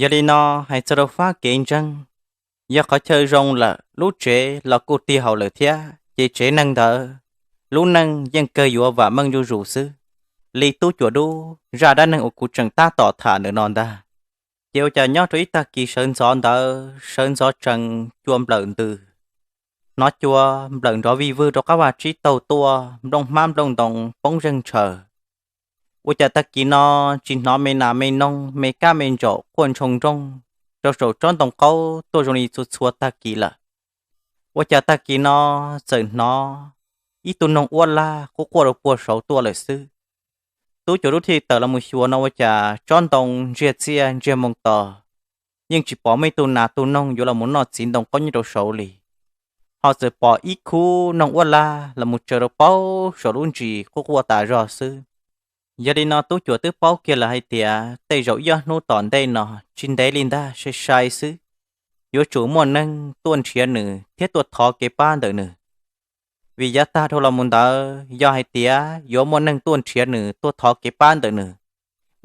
Yog li no, hais txog rau fab kev ntseeg, yog qhov chaw zoo lawm lub tsev los kuj tig haum lawm thiab ces tsev neeg ntawd lub neej yeej kawg yuav vam meej zuj zus xwb. Li Tub Cuam Dub zaj dab neeg uas kuv tseem tab tom tham ntawm no ntag, ces ua cas nyob rau ib tag kis sawv ntxov ntawd sawv ntxov tsees cua nplawm ntws, hnov cua nplawm nrov vij vwg rau qab vaj tsib taug tuaj, nplooj hmab nplooj ntoo poob zeeg ntshaw. Ua cas tag kis no tsis hnov me nas me noog me kab me ntsaum quaj ntshoo nrooj rau saum tsob ntoo qaub tuaj zoo li txhua txhua tag kis lawm. Ua cas tag kis no txawm hnov ib tug noog uab laj quaj quaj rau puag saud tuaj lawm xwb. Tub Cuam Dub thiaj li tawm los mus xyuas no ua cas tsob ntoo ntsiag txiaj ntsiag moo tos, yeej tsis pom muaj ib tug nas tug noog yuav los mus noj txiv ntoo qaub nyob rau saud li. Ho txawm pom ib khub noog uab laj los mus tsaws rau paub saum lub ntsis quaj quaj tas zog xwb. Yog li no Tub Cuam twb paub kiag lawm hais tias tej zaum ib ob hnub tom ntej no tsis ntev li ntag sai sai xwb, yuav tsum muaj neeg tuaj nrhiav nws thiab tuaj thov kev pab ntawm nws. Vim yav tag dhau los mus ntawd yog hais tias yuav muaj neeg tuaj nrhiav nws tuaj thov kev pab ntawm nws,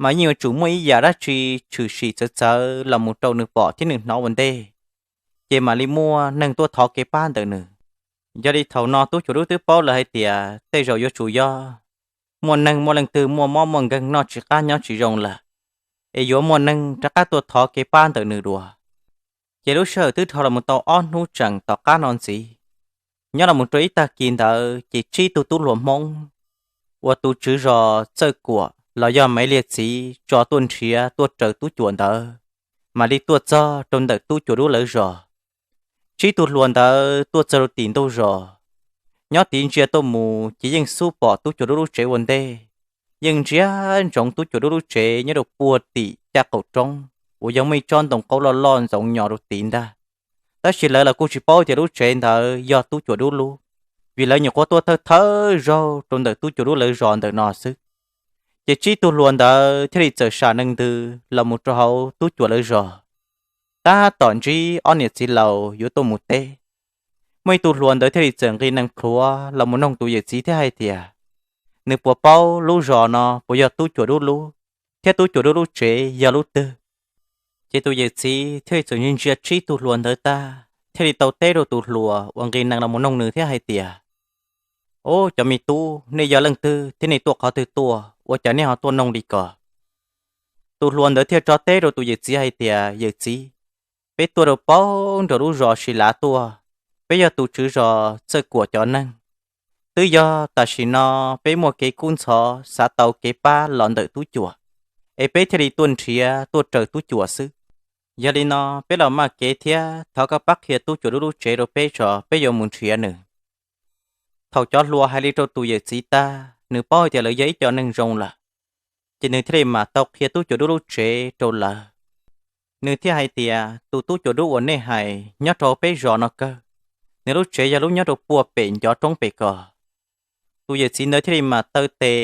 mas yeej yuav tsum muaj ib yam dab tsi tshwm sim txawv txawv los mus rau nws pom thiab nws hnov ua ntej, ces mam li muaj neeg tuaj thov kev pab ntawm nws. Yog li thaum no tub cuam dub twb paub lawm hais tias tej zaum yuav tsum yog muaj neeg muaj leej twg muaj mob muaj nkeeg noj tsis qab nyob tsis zoo lawm, es yuav muaj neeg rov qab tuaj thov kev pab ntawm nws dua. Ces lub sij hawm twb dhau los mus tau ob hnub tseem tom qab no ntxiv, nyob los mus rau ib tag kis ntawd ces tsib tug tub hluas Hmoob uas tus tswv zos Txawj Kuam los yog Maiv Liag txiv tso tuaj nrhiav tuaj raws tub cuam ntawd, mam li tuaj txog rau ntawm tub cuam dub lawv zos. Tsib tug hluas ntawd tuaj txog rau tim ntug zos, nyob tid ntsia tuaj mus ces yeej xub pom tub cuam dub lub tsev ua ntej, yeej ntsia ntsoov tub cuam dub lub tsev nyob rau puag tim caj qaum roob uas yog muaj ib tsob ntoo qaub loj loj ntxoov nyo rau tid ntag. Tab sis lawv los kuj tsis paub tias lub tsev ntawd yog tub cuam dub lub, vim lawv nyuam qhuav tuaj thawj thawj zaug rau ntawm tub cuam dub lawv zos ntawm no xwb. Ces tsib tug hluas ntawd thiaj li txawm sam nees ntws los mus rau hauv tub cuam lawv zos, tab tom ntsib ob niam txiv laus yuav tuaj mus teb. Muaj ib tug hluas ntawd thiaj li txawm nqis nees plhuav los mus noog tus yawm txiv thiab hais tias, nws puas paub lub zos no puas yog tub cuam dub lub, thiab tub cuam dub lub tsev yog lub twg. Ces tus yawm txiv thiaj li txawm ntsia ntsia tsib tug hluas ntawd tag, thiaj li tau teb rau tus hluas uas nqis nees los mus noog nws thiab hais tias, Ub, cov me tub, nej yog leej twg thiab nej tuaj qhov twg tuaj, ua cas nej ho tuaj noog li ko? Tus hluas ntawd thiaj tso teb rau tus yawm txiv hais tias, yawm txiv, peb tuaj rau paub nraum lub zos Sis Lav tuaj, peb yog tus tswv zos Txawj Kuam cov neeg. Twb yog tam sim no peb muaj kev kub ntxhov xav tau kev pab los ntawm tub cuam, es peb thiaj li tuaj nrhiav tuaj raws tub cuam xwb. Yog li no peb los maj kev thiab thov koj pab qhia tub cuam dub lub tsev rau peb tso peb yuav mus nrhiav nws. Thaum cov hluas hais li rau tus yawm txiv tag, nws paub hais tias lawv yog ib co neeg zoo lawm, ces nws thiaj li mam tau qhia tub cuam dub lub tsev rau lawv. Nws thiaj hais tias, tus tub cuam dub uas nej hais nyob rau peb zos no kawg, nws lub tsev yog lub nyob rau puag pem ncov roob pem ko. Tus yawm txiv ntawd thiaj li mam taw tes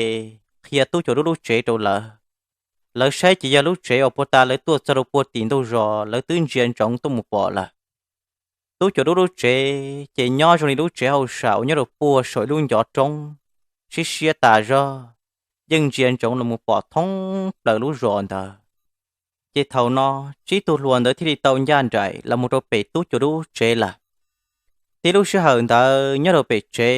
qhia tub cuam dub lub tsev rau lawv. Lawv saib ces yog lub tsev uas puag ta lawv tuaj txog rau puag tim ntug zos lawv twb ntsia ntsoov tuaj mus pom lawm. Tub cuam dub lub tsev ces nyob zoo li lub tsev hauj sam uas nyob rau puag saum ib lub ncov roob, siab siab tas zog, yeej ntsia ntsoov los mus pom thoob plaws lub zos ntawd. Ces thaum no tsib tug hluas ntawd thiaj li tau ncaj nraim los mus rau pem tub cuam dub tsev lawm. Tib lub sij hawm ntawd nyob rau pem tsev,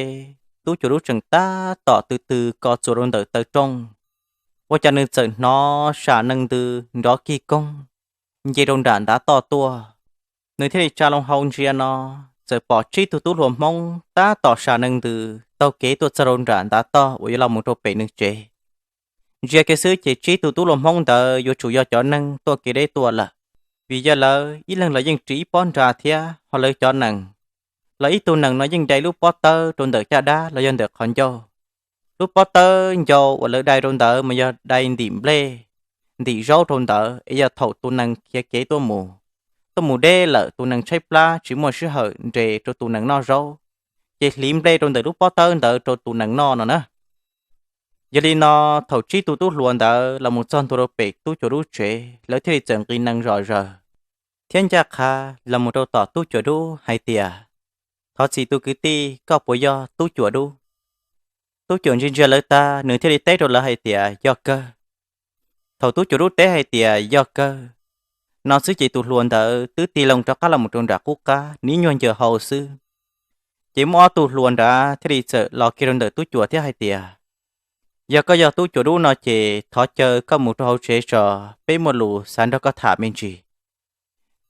tub cuam dub tseem tab tom tw tw ko txuas rau ntawm taw rooj, ua cas nws txawm hnov sam nees ntws nrov kig koog nce rau nram ntav toj tuaj. Nws thiaj li tsa loo hau ntsia no, txawm pom tsib tug tub hluas Hmoob tab tom sam nees ntws taug kev tuaj txog rau nram ntav toj uas yuav los mus rau pem nws tsev. Ntsia kiag xwb ces tsib tug tub hluas Hmoob ntawd yuav tsum yog cov neeg tuaj kev deb tuaj lawm, vim yog lawv ib leeg los yeej ris ib pob nra thiab ho lawv cov nees los ib tug nees no yeej dai lub pob tawb rau ntawm caj dab los yog ntawm qhov ncauj. Lub pob tawb ncau uas lawv dai rau ntawd mas yog dai ntim nplej, ntim zaub rau ntawd es yog thaum tus nees khiav kev tuaj mus, tuaj mus deb lawm tus nees tshaib plab tsis muaj sij hawm nres rau tus nees noj zaub, ces hliv nplej rau ntawm lub pob tawb ntawd rau tus nees noj no na. Yog li no, thaum tsib tug tub hluas ntawd los mus txog ntua rau pem tub cuam dub tsev, lawv thiaj li txawm nqis nees zom zaws thiab ncaj qha los mus rau tom tub cuam dub hais tias, thov txim tus kwv tij, koj puas yog tub cuam dub? Tub cuam ntsia ntsia lawv tag, nws thiaj li teb rau lawv hais tias, yog kawg. Thaum tub cuam dub teb hais tias yog kawg no xwb ces tus hluas ntawd twb tig loo rov qab los mus rau nram qub qab nws ib nyuag ncaws hau xwb. Ces muaj ob tug hluas nrad thiaj li txawm los kiag rau ntawm tub cuam thiab hais tias, yog koj yog tub cuam dub no ces thov caw koj mus rau hauv tsev tso, peb muaj lus xav nrog koj tham me ntsis.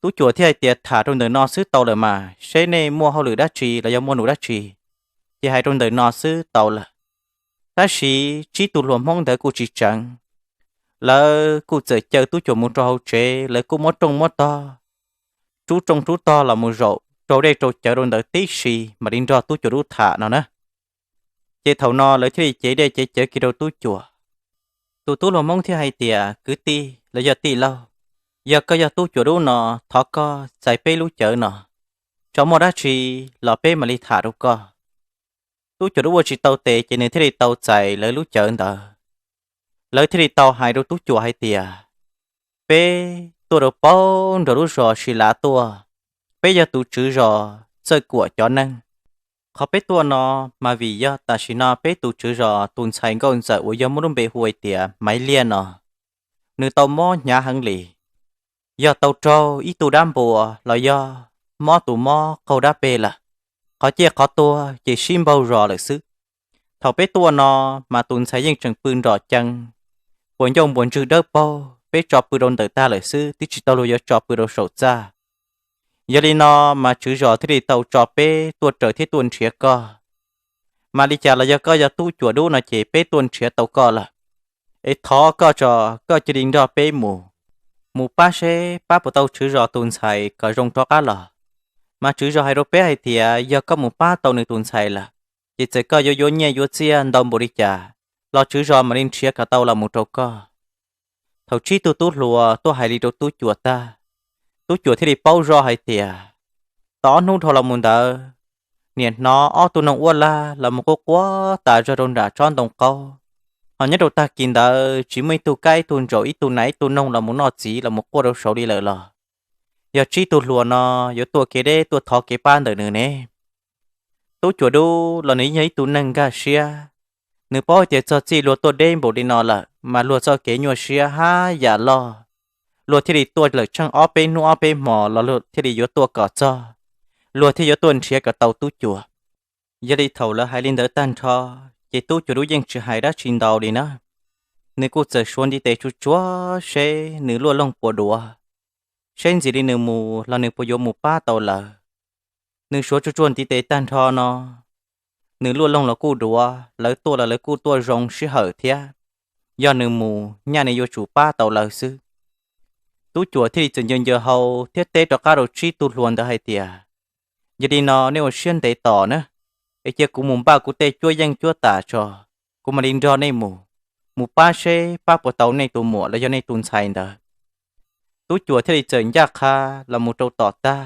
Tub cuam thiaj hais tias, tham rau ntawm no xwb tau lawm mas, seb nej muaj hauj lwm dab tsi los yog muaj lus dab tsi, ces hais rau ntawm no xwb tau lawm. Tab sis tsib tug hluas Hmoob ntawd kuj tsis tseev, lawv kuj txawm caw tub cuam mus rau hauv tsev, lawv kuj muab rooj muab tog, rub rooj rub tog los mus zaum rau dej rau cawv rau ntawd tib si mam li nrog tub cuam dub tham no na. Ces thaum no lawv thiaj li cev dej cev cawv kiag rau tub cuam. Tus tub hluas Hmoob thiaj hais tias, kwv tij los yog tij laug, yog koj yog tub cuam dub no, thov koj txais peb lub cawv no, tso muaj dab tsi los peb mam li tham rau koj. Tub cuam dub ua tsis tau tes ces nws thiaj li tau txais lawv lub cawv ntawd. Lawv thiaj li tau hais rau tub cuam hais tias, peb tuaj rau paub nraum lub zos Sis Lav tuaj, peb yog tus tswv zos Txawj Kuam cov neeg. Qhov peb tuaj no mas vim yog tam sim no peb tus tswv zos tus ntxhais nkauj ntxawm uas yog muaj lub npe hu hais tias Maiv Liaj no, nws tau mob hnyav heev li. Yog tau raug ib tug dab npua los yog mob tus mob qaug dab peg lawm, qhov ciaj qhov tuag ces sib npaug zos lawm xwb. Thaum peb tuaj no mas tus ntxhais yeej tseem pw nrom cees, puas ncauj npuas ntswg dawb paug, peb tso pw rau ntawm tag lawm xwb, twb tsis tau luag yuav tso pw rau saum txaj. Yog li no mas tswv zos thiaj li tau tso peb tuaj raws thiab tuaj nrhiav koj. Mas li cas los yog koj yog tub cuam dub no ces peb tuaj nrhiav tau koj lawm. Es thov koj tso, koj cia li nrog peb mus, mus pab seb pab puas tau tswv zos tus ntxhais kom zoo rov qab los. Mas tswv zos hais rau peb hais tias yog koj mus pab tau nws tus ntxhais lawm, ces txawm koj yuav yuav nyiaj yuav txiaj ntau npaum li cas los tswv zos mam li nrhiav kom tau los mus rau koj. Thaum tsib tug tub hluas tuaj hais li rau tub cuam tag, tub cuam thiaj li paub zoj hais tias tau ob hnub dhau los mus ntawd, niam hnov ob tug noog uab lag los mus quaj quaj tas zog rau nram tsob ntoo qaub. Ho nyob rau tag kis ntawd tsis muaj ib tug kab ib tug ntsaum ib tug nas ib tug noog los mus noj txiv los mus quaj rau saud li lawm los yog tsib tug hluas no yuav tuaj kev deb tuaj thov kev pab ntawm nws ne. Tub cuam dub los nws yog ib tug neeg nkag siab, nws paub hais tias txog txij luag tuaj deb npaum li no lawm mas luag txoj kev nyuaj siab hab yam loj, luag thiaj li tuaj lawm tsheej ob peb hnub ob peb hmos los luag thiaj li yuav tuaj kom txog, luag thiaj yuav tuaj nrhiav kom tau tub cuam. Yog li thaum lawv hais li ntawd tag nrho, ces tub cuam dub yeej tsis hais dab tsi ntau li na. Nws kuj txawm suav ntiv tes tsuag tsuag seb nws luaj loog puas duav, seb ntxim li nws mus los nws puas yuav mus pab tau lawv. Nws suav tsuag tsuag ntiv tes tag nrho no, nws luaj loog los kuj duav, lawv tuaj los lawv kuj tuaj zoo sij hawm thiab. Yog nws mus nyaj nws yuav tsum pab tau lawv xwb. Tub cuam thiaj li txawm ncaws ncaws hau thiab teb rov qab rau tsib tug hluas ntawd hais tias, yog li no nej ua siab ntev tos na, es cia kuv mus npaj kuv tej cuab yeej cuab tam tso, kuv mam li nrog nej mus, mus pab seb pab puas tau nej tus muam los yog nej tus ntxhais ntawd. Tub cuam thiaj li txawm ncaj qha los mus rau tom tag,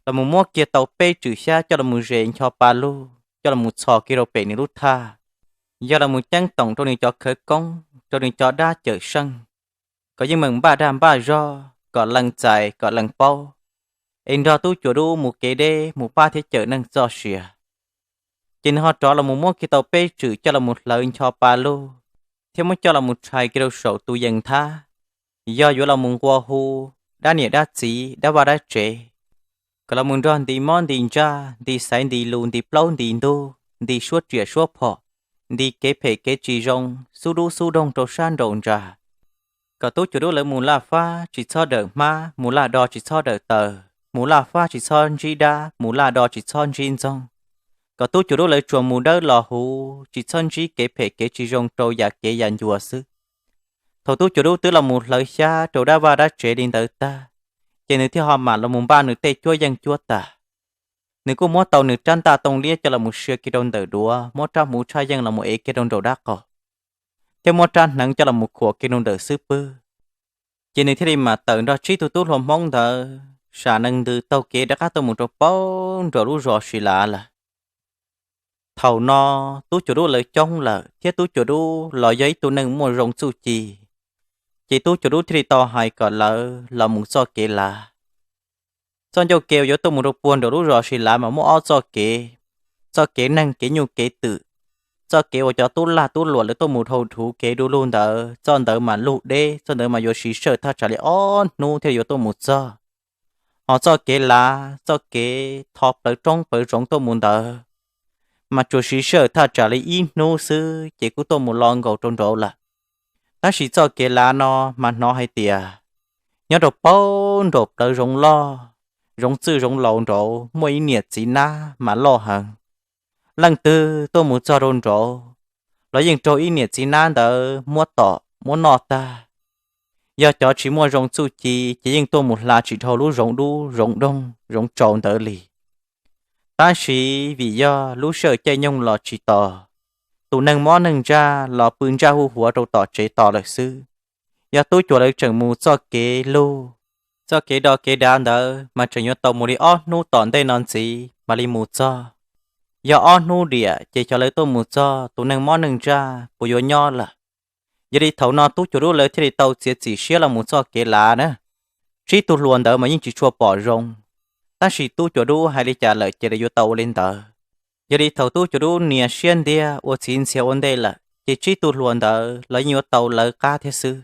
los mus muab kiag tau peb tswm xyab coj los mus zes ncho pa lug coj los mus txhos kiag rau pem nws lub thaj, yog los mus ceeb toom rau nws cov khawv koob rau nws cov dab cawm seej, kom yeej meem npaj dag npaj zog kom lees txais kom lees paub, es nrog tub cuam dub mus kev deb mus pab thiab cawm neeg txoj sia. Ces nws ho rov los mus muab kiag tau peb tswm coj los mus hlawv ncho pa lug thiab muab coj los mus tshais kiag rau saum tus yees thab, yog yuav los mus nqua hu dab niam dab txiv dab vaj dab tsev, kom los mus nrog nti mob nti ntsaj nti xaiv nti lus nti plaub nti ntug nti suab riam suab phom, nti kev phem kev tsis zoo xub dub xub doog rau sab nraum ntsa, kom tub cuam dub lawv mus laj fab tsis txhob dawm hmab, mus laj do tsis txhob dawm taws, mus laj fab tsis txhob ntsib dab, mus laj do tsis txhob ntsib ntxoog, kom tub cuam dub lawv tsuas mus dawb los huv tsis txhob ntsib kev phem kev tsis zoo rau yam kev yam ncua xwb. Thaum tub cuam dub twb los mus hlawv xyab rau dab vaj dab tsev li ntawd tag, ces nws thiaj ho mam los mus npaj nws tej cuab yeej cuab tam. Nws kuj muab tau nws rab ntaj tooj liab coj los mus sia kiag rau ntawm duav, muab rab hmuv tshaj yeej los mus ev kiag rau nraum dab qaum, thiab muab rab hneev coj los mus khuam kiag rau ntawm xub pwg. Ces nws thiaj li mam tawm nrog tsib tug tub hluas Hmoob ntawd sam nees ntws taug kev rov qab tuaj mus rau paub nraum lub zos Sis Lav lawm. Thaum no tub cuam dub lawv coob lawm thiab tub cuam dub los yog ib tug neeg muaj zoo txuj ci, ces tub cuam dub thiaj li tau hais kom lawv los mus txoj kev lav. Txoj ncauj kev uas yuav tuaj mus rau puag nraum lub zos Sis Lav mas muaj ob txoj kev, txoj kev neeg kev nyuj kev twm, txoj kev uas cov tub lag tub luam lawv tuaj mus dhau thuv kev du lug ntawd, txoj ntawd mas lug deb, txoj ntawd mas yuav siv sij hawm thaj tsam li ob hnub thiaj yuav tuaj mus txog. Ho txoj kev lav, txoj kev tho plawv roob plawv zoov tuaj mus ntawd, mas tsuas siv sij hawm thaj tsam li ib hnub xwb ces kuj tuaj mus lo nkaus rau nraud lawm. Tab sis txoj kev lav no mas hnov hais tias nyob rau paub nraum plawv zoov loj, zoov txwj zoov laus nraud muaj ib niam txiv nab mas loj heev. Leej twg tuaj mus txog rau nraud los yeej raug ib niam txiv nab ntawd muab tom muab noj tag. Yog cov tsis muaj zoo txuj ci ces yeej tuaj mus hla tsis dhau lub zoov dub zoov doog zoov tsaus ntawd li. Tab sis vim yog lub sij hawm caij nyoog los tsis tos, tus neeg mob neeg ntsaj los pw ntsaj huj huav rau tom tsev tos lawm xwb. Yog tub cuam lawv tseem mus txoj kev lug, txoj kev do kev dav ntawd mas tseem yuav tau mus li ob hnub tom ntej no ntxiv mam li mus txog. Yog ob hnub diam ces xyov lawv tuaj mus txog tus neeg mob neeg ntsaj puas yuav nyob lawm. Yog li thaum no tub cuam dub lawv thiaj li tau txiav txim siab los mus txoj kev lav na. Tsib tug hluas ntawd mas yeej tsis tshua pom zoo, tab sis tub cuam dub hais li cas lawm ces lawv yuav tau ua li ntawd. Yog li thaum tub cuam dub nias siab ntiag ua txiv ntxhias ua ntej lawm ces tsib tug hluas ntawd los yeej yuav tau lawv qab thiab xwb.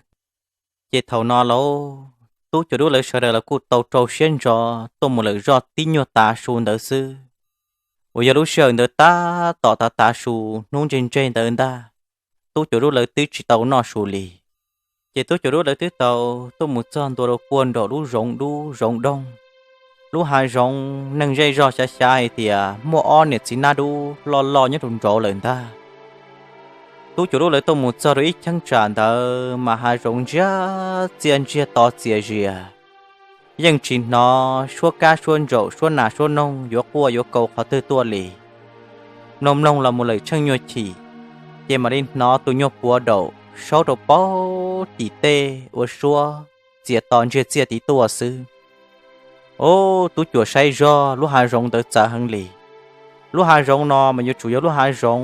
Ces thaum no lauj, Tub Cuas Dub lawv sawv daws los kuj tau rau siab ntso tuaj mus lawm zoj tib nyuag tav su ntawd xwb, uas yog lub sij hawm ntawd tab tom tav tav su, hnub ntseg ntseg ntawd ntag, Tub Cuas Dub lawv twb tsis tau noj su li. Ces Tub Cuas Dub lawv twb tau tuaj mus txog ntua rau puag nraum lub zoov dub zoov doog. Lub hav zoov neeg zej zog xyav xyav hais tias muaj ob niam txiv nab dub loj loj nyob rau nraud lawm ntag. Tub Cuas Dub lawv tuaj mus txog rau ib cheeb tsam ntawd mas hav zoov ntsiag txiaj ntsiag to txias zias, yeej tsis hnov suab kab suab ntsaum suab nas suab noog yuav quaj yuav kaus qhov twg tuaj li. Mloog mloog los mus lawm tsheej nyuag chim, ces mam li hnov tus nyuag puav daum saub rau paub tim tej ua suab txias to ntsiag txiaj tid tuaj xwb. Ub, Tub Cuas saib zog lub hav zoov ntawd txawv heev li. Lub hav zoov no mas yuav tsum yog lub hav zoov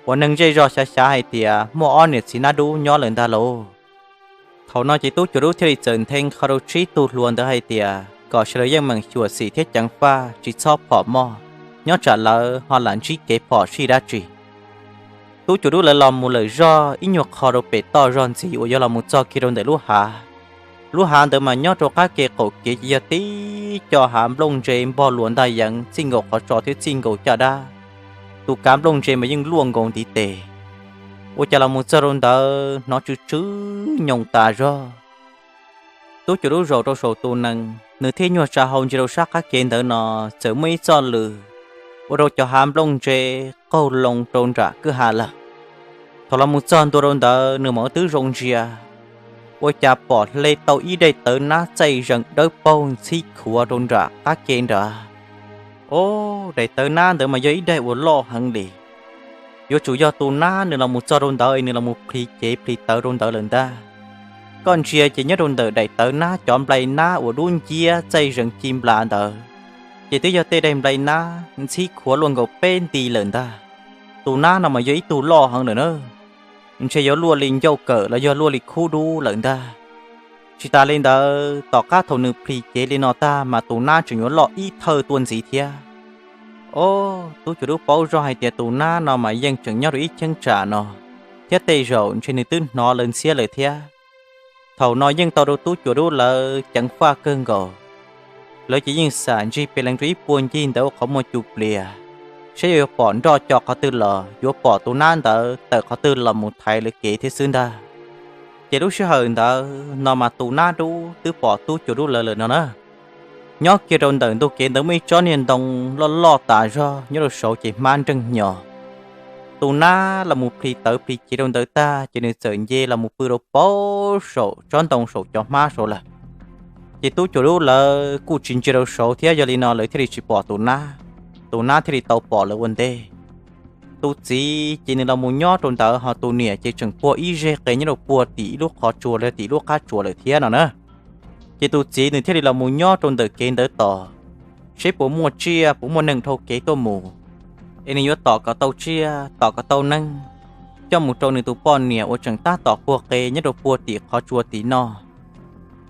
uas neeg zej zog xyav xyav hais tias muaj ob niam txiv nab dub nyob lawm ntag lauj. Thaum no ces Tub Cuas Dub thiaj li txawm nthe qho rau tsib tug hluas ntawd hais tias kom sawv daws yeej meem xyuam xim thiab ceev faj tsis txhob phom moj, nyob tsam lawv ho lam ntsib kev phom sij dab tsi. Tub Cuas Dub lawv los mus lawm zog ib nyuag qho rau pem toj zog ntxiv uas yog los mus txog kiag rau ntawm lub hav. Lub hav ntawd mas nyob rau qab ke qaum kev ces yog tib co hav nplooj ntse npog luas ntag yeev txij nkaus qhov tso thiab txij nkaus caj dab. Tus kav nplooj ntse mas yeej luaj nkaus ntiv tes. Ua cas los mus txog rau ntawd hnov tsw tsw nyoos tas zog. Tub Cuas Dub zaum rau saum tus nees, nws thiaj nyuag tsa hau ntsia rau sab qab ke ntawd no, txawm muaj ib txoj lws ua rau cov hav nplooj ntse qaug loo rau nram kwj ha lawm. Thaum los mus txog ntua rau ntawd nws mam ua tib zoo ntsia, ua cas pom hle tau ib daim tawv nab txaij zees dawb paug ntxhib khuav rau nram qab ke nrad. Ob, daim tawv nab ntawd mas yog ib daim uas loj heev li. Yuav tsum yog tus nab nws los mus txog rau ntawd es nws los mus plhis cev plhis tawv rau ntawd lawm ntag. Koj ntsia ces nyob rau ntawm daim tawv nab cov nplai nab uas dub nciab txaij zees ci nplas ntawd, ces twb yog tej daim nplai nab ntxhib khuav luaj nkaus peb nti lawm ntag. Tus nab no mas yog ib tug loj heev lawm na, ntshe yuav luaj li ncauj kawm los yog luaj li khub dub lawm ntag. Tsis tas li ntawd, tom qab thaum nws plhis cev li no tag mas tus nab tseem yuav loj ib thawj tuaj ntxiv thiab. Ob, Tub Cuas Dub paub zog hais tias tus nab no mas yeej tseem nyob rau ib cheeb tsam no, thiab tej zaum ntshe nws twb hnov lawv ntxhiab lawm thiab. Thaum no yeej tau rau Tub Cuas Dub lawv ceev faj kawg nkaus. Lawv ces yeej xam ntsig pes lees rau ib puag ncig ntawd ua qhov muag cus plias, saib yuav pom nroj co qhov twg los yuav pom tus nab ntawd tawm qhov twg los mus thaiv lawv kev thiab xwb ntag. Ces lub sij hawm ntawd no mas tus nab dub twb pom Tub Cuas Dub lawv lawm no na. Nyob kiag rau ntawm ntug kev ntawd muaj ib tsob niag ntoo loj loj tas zog nyob rau saud ces hmab nreeg hnyo. Tus nab los mus plhis tawv plhis cev rau ntawd tag ces nws txawm nce los mus pw rau paub saum tsob ntoo saum cov hmab saud lawm. Ces Tub Cuas Dub lawv kuj tsis ntsia rau saud thiab, yog li no lawv thiaj li tsis pom tus nab, tus nab thiaj li tau pom lawv ua ntej. Tus txiv ces nws los mus nyob rau ntawd, ho tus niam ces tseem puag ib zeg qe nyob rau puag tim ib lub qhov tsua los tim lub qab tsua lawm thiab no na. Ces tus txiv nws thiaj li los mus nyob rau ntawm kev ntawd tos, seb puas muaj tsiaj puas muaj neeg dhau kev tuaj mus, es nws yuav tom kom tau tsiaj tom kom tau neeg coj mus rau nws tus poj niam uas tseem tab tom puag qe nyob rau puag tim qhov tsua tim no.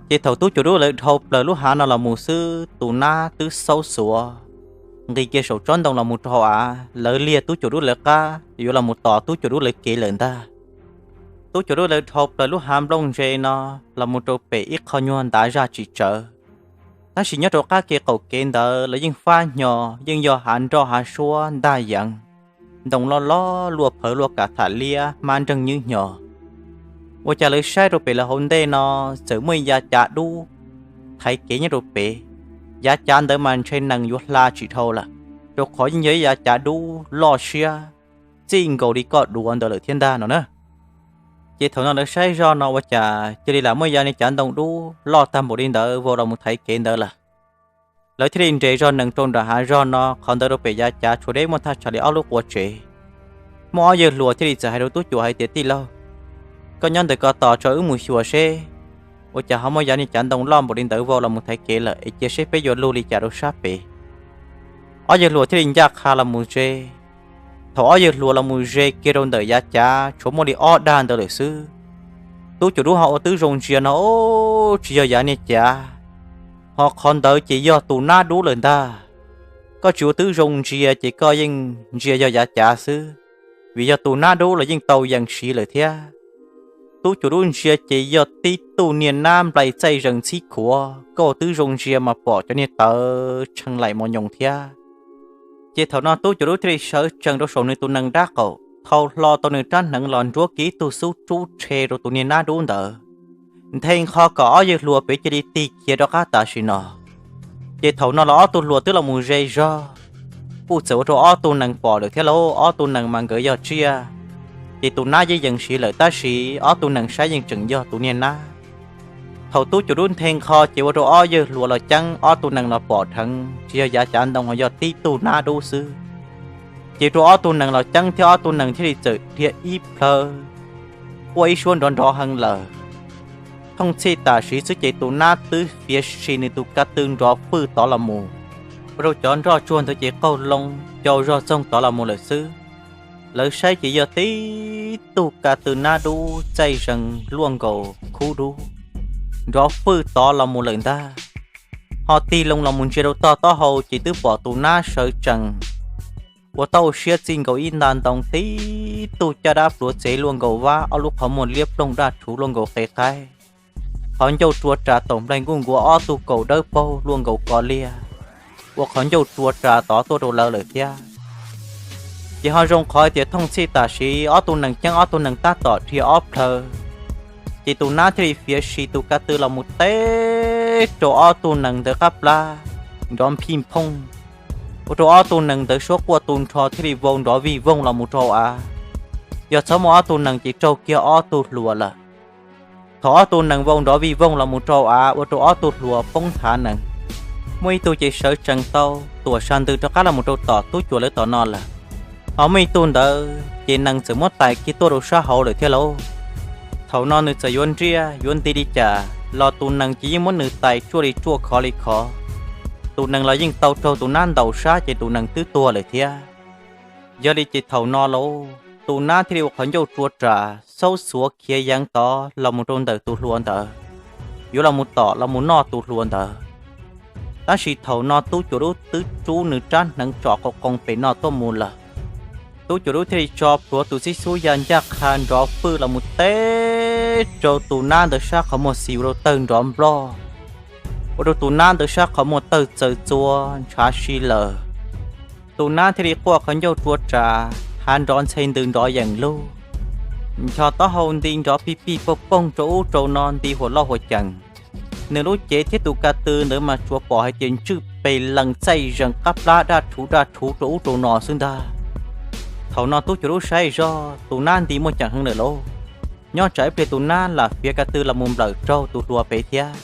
Ces thaum Tub Cuas Dub lawv dhau plaws lub hav no los mus xwb, tus nab twb xaub xuav nqis kiag saum tsob ntoo los mus rau hauv av, lawv liag Tub Cuas Dub lawv qab yuav los mus tos Tub Cuas Dub lawv kev lawm ntag. Tub Cuas Dub lawv dhau plaws lub hav nplooj ntse no los mus rau pem ib qho nyuag ntav zaj tsis tsawv. Tab sis nyob rau qab kev qaum kev ntawd lawv yeej fab hnyo, yeej yog hav nroj hav suab ntag yeev, ntoo loj loj luaj phawv luaj kam tham liab hmab nreeg nyub hnyo. Ua cas lawv saib rau pem lawv hauv ntej no txawm muaj ib yav cav dub thaiv kev nyob rau pem. Yav cav ntawd mas ntshe nees yuav hla tsis dhau lawm, rau qhov yeej yog ib yav cav dub loj siab txij nkaus li koj duav ntawd lawm thiab ntag no na. Ces thaum no lawv saib zoj no ua cas cia li lam muaj yav niag cav ntoo dub loj tag npaum li ntawd vau los mus thaiv kev ntawd lawm. Lawv thiaj li nres zog nees rau nram hav zog no, qhov ntawd rau pem yav cav tshuav deb muaj thaj tsam li ob lub qua tsev. Muaj ob yawg hluas thiaj li txawm hais rau Tub Cuas hais tias, Tij laug, koj nyob ntawm ko tos tso wb mus xyuas seb ua cas ho muaj yav niag cav ntoo loj npaum li ntawd vau los mus thaiv kev lawm es cia seb peb yuav lug li cas rau sab pem. Ob yawg hluas thiaj li ncaj qha los mus ze. Thaum ob yawg hluas los mus ze kiag rau ntawm yav cav tshuav muaj li ob dag ntawd lawm xwb, Tub Cuas Dub ho ua tib zoo ntsia no, Ub, tsis yog yav niag cav, ho qhov ntawd ces yog tus nab dub lawm ntag. Koj tsis ua tib zoo ntsia ces koj yeej ntsia yog yav cav xwb, vim yog tus nab dub los yeej tau yees siv lawm thiab. Tub Cuam Dub ntsia ces yog tib tug niag nab nplai txaij zees ntxhib khuav, kauj twb zoo ntsia mas pom cov niag tawv tshee laim mos nyoos thiab. Ces thaum no Tub Cuam Dub thiaj li sawv tsees rau saum nws tus nees nrab qaum, thau hlo tau nws rab hneev los nruab kiag ib tug xub rub rhe rau tus niag nab dub ntawd, nthe nqho kom ob yawg hluas pem cia li tig khiav rov qab tam sim no. Ces thaum no los ob tug hluas twb los mus ze zog, kuj txawm ua rau ob tug nees pom lawm thiab lauj, ob tug nees mas nkawd yog tsiaj, ces tus nab yeej yees siv lawm tab sis ob tug nees saib yeej tseem yog tus niag nab. Thaum Tub Cuam Dub nthe nqho ces ua rau ob yawg hluas los ceeb, ob tug nees los pom dheev tsis yog yav cav ntoo ho yog tib tug nab dub xwb. Ces rau ob tug nees los ceeb thiab ob tug nees thiaj li txawm dhia ib plhaw quaj ib suab nrov nrov heev lawm. Thooj txhij tam sim xwb ces tus nab twb fiav si nws tus ka tw nrov fwj tod los mus, ua rau cov nroj tsuag ntawd ces qaug loo cau zog txoog tod los mus lawm xwb. Lawv saib ces yog tib tug ka tw nab dub txaij zees luaj nkaus khub dub, nrov fwj tod los mus lawm ntag. Ho tig loo los mus ntsia rau tog taub hau ces twb pom tus nab sawv tsees ua tau siab txij nkaus ib nta ntoo, tib tug caj dab pluav txev luaj nkaus vab, ob lub qhov muag liab ploog daj rhuv luaj nkaus qe qaib, qhov ncauj rua ras taum nplaig nkuj nkuav, ob tug kaus dawb paug luaj nkaus ko liaj, ua qhov ncauj rua ras tod tuaj rau lawv lawm thiab. Ces ho zoo qhov tias thooj txhij tam sim ob tug nees ceeb ob tug nees tab tom dhia ob plhaw, ces tus nab thiaj li fiav si tus ka tw los mus teb rau ob tug nees ntawd qab plab nrov nphij nphooj, ua rau ob tug nees ntawd suab quaj tu nrho thiaj li vau nrov vij voog los mus rau av. Yog txhob muaj ob tug nees ces raug kiag ob tug hluas lawm. Thaum ob tug nees vau nrov vij voog los mus rau av ua rau ob tug hluas poob nthav nees, muaj ib tug ces sawv tsees tau tuam sa ntws rov qab los mus rau tom Tub Cuam lawv tom no lawm. Ho muaj ib tug ntawd ces nees txawm muab tais kiag tuaj rau sab hauv lawm thiab lauj. Thaum no nws txawm yuav nriaj yuav nti li cas los tus nees ces yeej muab nws tais tsuaj li tsuaj khov li khov. Tus nees los yeej tau raug tus nab ntaus sab ces tus nees twb tuag lawm thiab. Yog li ces thaum no lauj tus nab thiaj li ua qhov ncauj rua ras xaub xuav khiav yeev tod los mus rau ntawm tus hluas ntawd, yuav los mus tom los mus noj tus hluas ntawd. Tab sis thaum no Tub Cuam Dub twb rub nws rab hneev tsom qoo qoo pem no tuaj mus lawm. Tub Cuam Dub thiaj li tso plhuav tus txib xub ya ncaj qha nrov fwj los mus teb rau tus nab ntawd sab qhov muag xis ua rau tawg nrov nploj, ua rau tus nab ntawd sab qhov muag tawg txaws txua ntshav si lawm. Tus nab thiaj li quaj qhov ncauj rua ras, hav nrov ntxhe ntws nrov yees lug, ncho taub hau nti nrov pig pig poog poog rau ub rau no nti huam loj huam cees. Nws lub cev thiab tus ka tw ntawd mas tsuas pom hais tias ntswj pes lees txaij zees qab plab daj rhuv daj rhuv rau ub rau no xwb ntag. Thaum no Tub Cuam Dub saib zog tus nab nti muaj ceem heev lawm lauj, nyob tsam ib pliag tus nab lam fiav ka tw los mus nplawm raug tus hluas pem thiab.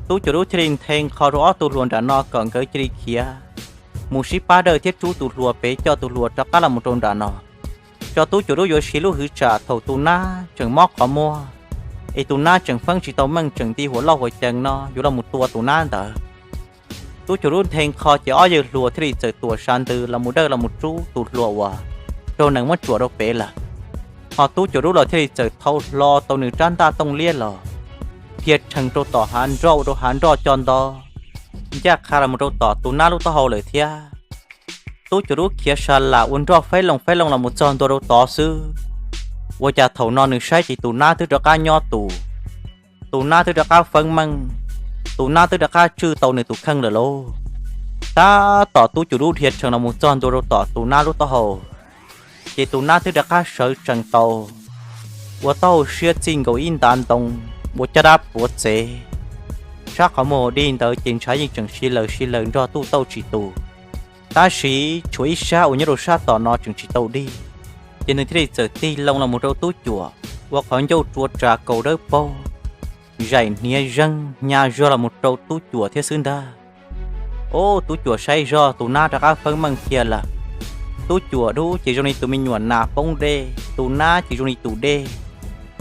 Tub Cuam Dub thiaj li nthe nqho rau ob tug hluas nram no kom nkawd cia li khiav mus sib pab dawj thiab rub tus hluas pem coj tus hluas rov qab los mus rau nram no, tso Tub Cuam Dub yuav siv lub hwv tsam thaum tus nab tseem mob qhov muag es tus nab tseem feeb tsis tau meej tseem nti huam loj huam cees no yuav los mus tua tus nab ntawd. Tub Cuam Dub nthe nqho ces ob yawg hluas thiaj li txawm tuam sa ntws los mus dawj los mus rub tus hluas uas raug nees muab tsuam rau pem lawm. Ho Tub Cuam Dub los thiaj li txawm thau hlo tau nws rab ntaj tooj liab los, dhia rhees rau tom hav nroj ua rau hav nroj co nto, ncaj qha los mus rau tom tus nab lub taub hau lawm thiab. Tub Cuam Dub khiav sa lam ua nroj faib loo faib loo los mus txog ntua rau tod xwb, ua cas thaum no nws saib ces tus nab twb rov qab nyob tus, tus nab twb rov qab feeb meej, tus nab twb rov qab tswj tau nws tus kheej lawm lauj. Tab tom Tub Cuam Dub dhia rhees los mus txog ntua rau tom tus nab lub taub hau, ces tus nab twb rov qab sawv tsees tau, ua taub hau siab txij nkaus ib ntav ntoo, ua caj dab pluav txev. Sab qhov muag dig ntawd ces ntshav yeej tseem si lawm si lawm nrog tuj tauj tsis tus, tab sis tshuav ib sab uas nyob rau sab tom no tseem tsis tau dig. Ces nws thiaj li txawm tig loo los mus rau Tub Cuam, ua qhov ncauj rua ras kaus dawb paug, zaim hniav zeeg hnyav zog los mus rau Tub Cuam thiab xwb ntag. Ub, Tub Cuam saib zog tus nab rov qab feeb meej kiag lawm. Tub Cuam Dub ces zoo li tus me nyuam nas poob dej, tus nab ces zoo li tus dej.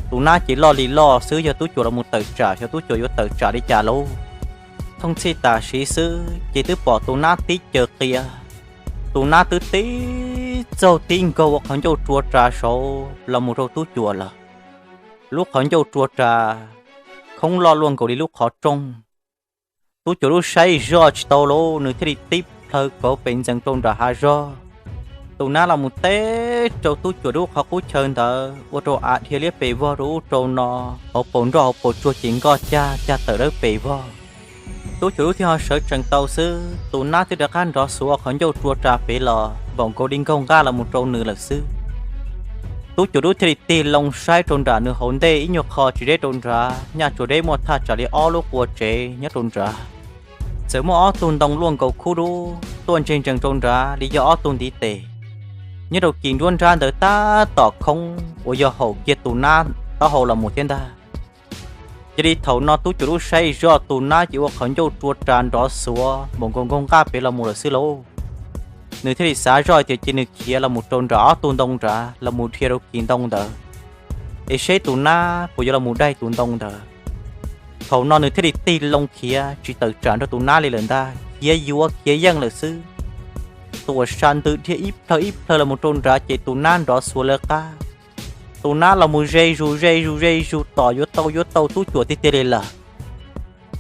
Tus nab ces loj li loj xwb, yog Tub Cuam los mus tawm tsam xyov Tub Cuam yuav tawm tsam li cas lauj. Thooj txhij tam sim xwb ces twb pom tus nab tib caws qia, tus nab twb tib txaug tib nkaug ua qhov ncauj rua ras saud los mus rau Tub Cuam lawm. Lub qhov ncauj rua ras khoob loj luaj nkaus li lub qhov rooj. Tub Cuam Dub saib zoj tsis tau lauj, nws thiaj li tib plhaw kauv pes ntxeev rau nram hav zog, Tus nab los mus teb rau Tub Cuam Dub qhov qub chaw ntawd ua rau av dhia liab pes vog rau ub rau no, hauv paus nroj hauv paus tsuag ces nkoj cag cag tawm dawb pes vog. Tub Cuam Dub thiaj ho sawv tsees tau xwb, tus nab twb rov qab nrov xuav qhov ncauj rua ras pem los npaum nkaus li nkaug nqaj los mus rau nws lawm xwb. Tub Cuam Dub thiaj li tig loo saib rau nram nws hauv ntej ib nyuag qho tsis deb rau nrad, nyaj tsuas deb muaj thaj tsam li ob lub qua tsev nyob rau nrad. Txawm muaj ob tug ntoo luaj nkaus khub dub tuaj ntsees ntsees rau nrad li yog ob tug ntiv tes. Nyob rau kis nruab nrab ntawd tab tom khoob uas yog haum kiag tus nab taub hau los mus thiab ntag. Cia li thaum no Tub Cuam Dub saib zoj tus nab ces ua qhov ncauj rua ras nrov xuav npaum nkaus nkaug nqaj pem los mus lawm xwb lauj. Nws thiaj li xav zoj tias cia nws khiav los mus rau nram ob tug ntoo nrad los mus dhia rau kis ntoo ntawd es seb tus nab puas yuav los mus daig tus ntoo ntawd. Thaum no nws thiaj li tig loo khiav tsis tawm tsam nrog tus nab li lawm ntag, khiav yuav khiav yeej lawm xwb. Tuam sa ntws dhia ib plhaw ib plhaw los mus rau nrad ces tus nab nrov xuav lawv qab. Tus nab los mus ze zus ze zus ze zus tom yuav tau yuav tau Tub Cuam tiag tiag li lawm.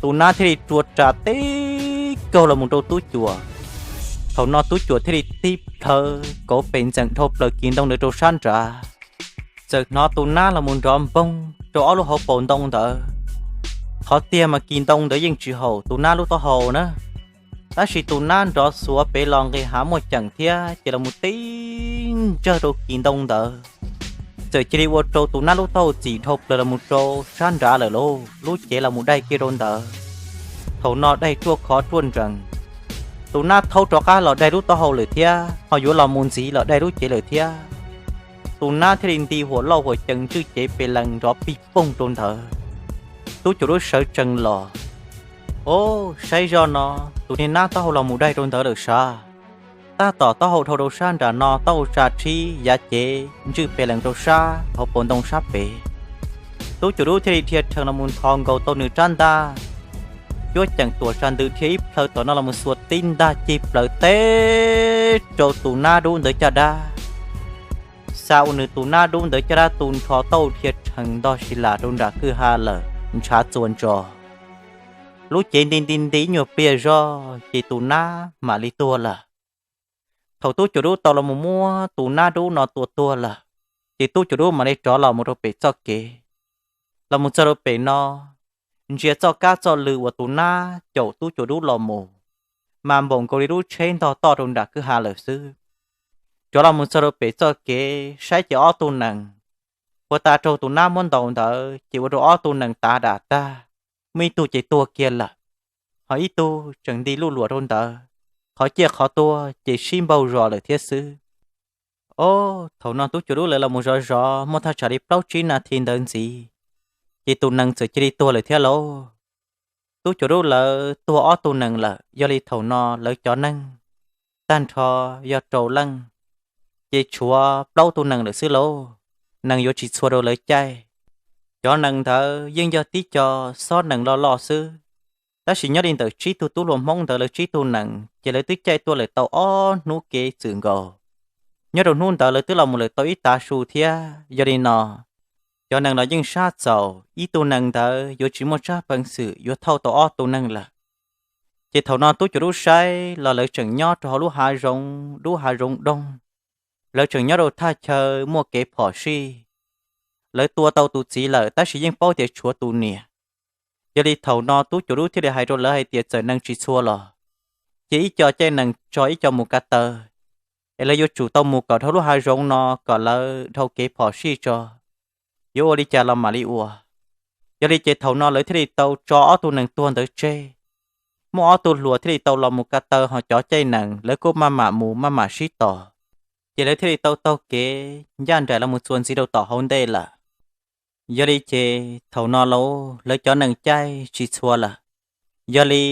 Tus nab thiaj li rua ras teb kaug los mus rau Tub Cuam. Thaum no Tub Cuam thiaj li tig plhaw kauv pes ntxeem dhau plaws kis ntoo ntawd rau sab nrad. Txawm hnov tus nab los mus nrov npoog rau ob lub hauv paus ntoo ntawd. Qhov tiag mas kis ntoo ntawd yeej tsis haum tus nab lub taub hau na, tab sis tus nab nrov xuav pem los nqis hav muaj ceem thiab ces los mus tib ntsawg rau kis ntoo ntawd. Txawm cia li ua rau tus nab lub taub hau txim dhau plaws los mus rau sab nrad lawm lauj, lub cev los mus daig kiag rau ntawd. Thaum no daig ruaj khov ruaj nrees, tus nab thaub rov qab los daig lub taub hau lawm thiab ho yuav los mus ntxiv los daig lub cev lawm thiab. Tus nab thiaj li nti huam lauj huam cees ntswj cev pes lees nrov pig poog rau ntawd. Tub Cuam Dub sawv tsees los, o, saib zoj no, tus niag nab taub hau los mus daig rau ntawd lawm sav. Tab tom taub hau dhau rau sab nram no, taub hau tsa rhib yav cev ntswj pes lees rau sab hauv paus ntoo sab pem. Tub Cuam Dub thiaj li dhia rhees los mus nthos nkaus tau nws rab ntaj, cuab ceem tuam sa ntws dhia ib plhaw tom no los mus xuas tib ntaj cig plaws teb rau tus nab dub ntawd caj dab. Xa ua nws tus nab dub ntawd caj dab tu nrho tauj dhia rhees ntog si las rau nram kwj ha lawm ntshav txuas ntsos. Lub cev nti nti nti ib nyuag pliag zog ces tus nab mam li tuag lawm. Thaum Tub Cuam Dub tau los mus muab tus nab dub no tua tuag lawm, ces Tub Cuam Dub mam li rov los mus rau pem txoj kev. Los mus txog rau pem no, ntsia txoj kab txoj lw uas tus nab caum Tub Cuam Dub los mus, mas npaum nkaus li lub tsheb ntog toj rau nram kwj ha lawm xwb. Rov los mus txog rau pem txoj kev saib ces ob tug nees uas tas raug tus nab muab ntaus ntawd ces ua rau ob tug nees tav dam tag, muaj ib tug ces tuag kiag lawm, ho ib tug tseem nti luj luam rau ntawd, qhov ciaj qhov tuag ces sib npaug zos lawm thiab xwb. O, thaum no Tub Cuam Dub lawv los mus zov zov muaj thaj tsam li plaub tsib nas this ntawd ntxiv, ces tus nees txawm cia li tuag lawm thiab lauj. Tub Cuam Dub lawv tuag ob tug nees lawm, yog li thaum no lawv cov neeg tag nrho yog rau leej, ces tshuav plaub tug nees lawm xwb lauj. Nees yuav tsis txhua rau lawv caij. Cov nees ntawd yeej yog tib co xob nees loj loj xwb, tab sis nyob li ntawm tsib tug tub hluas Hmoob ntawd lawv tsib tug nees ces lawv twb caij tuaj lawm tau ob hnub kev txwm nkaus. Nyob rau hnub ntawd lawv twb los mus lawm tau ib tav su thiab, yog li no cov nees los yeej sab txaus, ib tug nees ntawd yuav tsis muaj tsab peev xwm yuav thauj tau ob tug neeg lawm. Ces thaum no Tub Cuam Dub saib los lawv tseem nyob rau hauv lub hav zoov dub hav zoov doog, lawv tseem nyob rau thaj chaw muaj kev phom sij. Lawv tua tau tus txiv lawm tab sis yeej paub tias tshuav tus niam. Yog li thaum no Tub Cuam Dub thiaj li hais rau lawv hais tias txawm nees tsis txhua los, ces ib co caij nees tso ib co mus ko taw, es lawv yuav tsum tau mus kom dhau lub hav zoov no kom lawv dhau kev phom sij tso, yuav ua li cas los mam li ua. Yog li ces thaum no lawv thiaj li tau tso ob tug nees tuag ntawd tseg. Muaj ob tug hluas thiaj li tau los mus ko taw, ho cov caij nees lawv kuj maj mam mus maj mam sib tos, ces lawv thiaj li tau taug kev ncaj nraim los mus txuas ntxiv rau tom hauv ntej lawm. Yog li ces thaum no lauj lawv cov nees caij tsis txhua lawm, yog li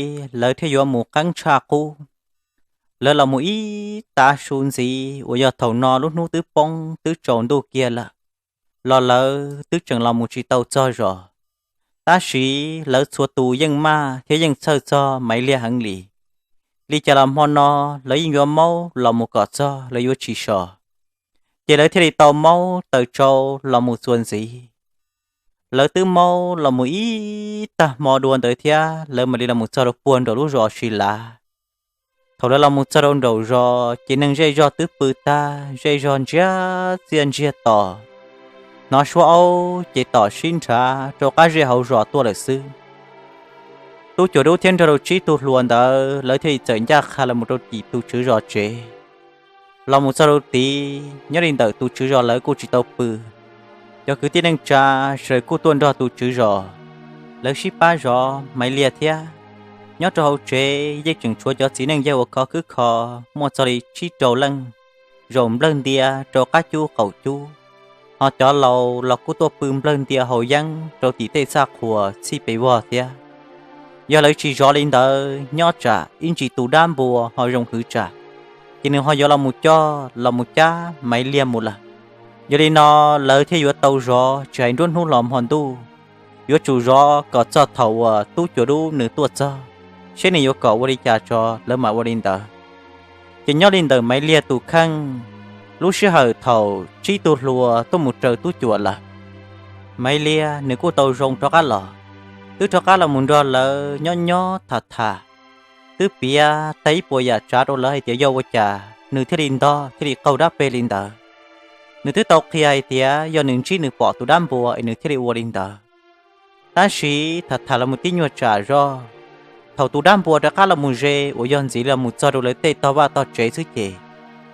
lawv thiaj yuav mus qeeb tshaj qub. Lawv los mus ib tav su ntxiv uas yog thaum no lub hnub twb poob twb tsaus ntuj kiag lawm, los lawv twb tseem los mus tsis tau txog zos. Tab sis lawv txhua tus yeej maj thiab yeej txhawj txog Maiv Liag heev li. Li cas los hmo no lawv yeej yuav maub los mus kom txog, lawv yuav tsis so. Ces lawv thiaj li tau maub taws tsau los mus txuas ntxiv. Lawv twb maub los mus ib tag hmo dua ntawd thiab lawv mam li los mus txog rau puag nraum lub zos Sis Lav. Thaum lawv los mus txog rau nraum zos ces neeg zej zog twb pw tag, zej zog ntsiag txiaj ntsiag to, hnov suab aub ces tom sib nrhav rau qab zej hauv zos tuaj lawm xwb. Tub Cuam Dub thiab nrog rau tsib tug hluas ntawd lawv thiaj li txawm ncaj qha los mus rau tim tus tswv zos tsev. Los mus txog rau tid, nyob li ntawm tus tswv zos lawv kuj tsis tau pw. Cov kwv tij neej tsa sawv daws kuj tuaj nrog tus tswv zos lawv sib pab zov Maiv Liag thiab. Nyob rau hauv tsev yeej tseem tshuav cov txiv neej yawg uas khov khwb kho muaj txog li tsib rau leej, zaum nplawg ntia rau qab cub qaum cub, ho cov laus los kuj tuaj pw nplawg ntia haus yeeb rau tim tej txaj qhua txhij pes vog thiab. Yog lawv tsis zov li ntawd nyob tsam ib ntsis tus dab npua ho zoo hwv tsam, ces nws ho yuav los mus coj los mus cab Maiv Liag mus lawm. Yog li no lawv thiaj yuav tau zov tsis hais nruab hnub hlo hmo ntuj, yuav tsum zov kom txog thaum uas Tub Cuam Dub nws tuaj txog, seb nws yuav kom ua li cas tso lawv mam ua li ntawd. Ces nyob li ntawm Maiv Liag tus kheej, lub sij hawm thaum tsib tug hluas tuaj mus raws Tub Cuam lawm, Maiv Liag nws kuj tau zoo rov qab los, twb rov qab los mus nrog lawv nyob nyob tham tham, twb piav tag ib puas yam tsav rau lawv hais tias yog ua cas nws thiaj li ntog thiaj li qaug dab peg li ntawd. Nws twb tau qhia hais tias yog nws ntsib nws pom tus dab npua es nws thiaj li ua li ntawd. Tab sis tham tham los mus tib nyuag tsam zog, thaum tus dab npua rov qab los mus ze uas yog ntxiv los mus txog rau lawv tej tog vaj tog tsev xwb ces,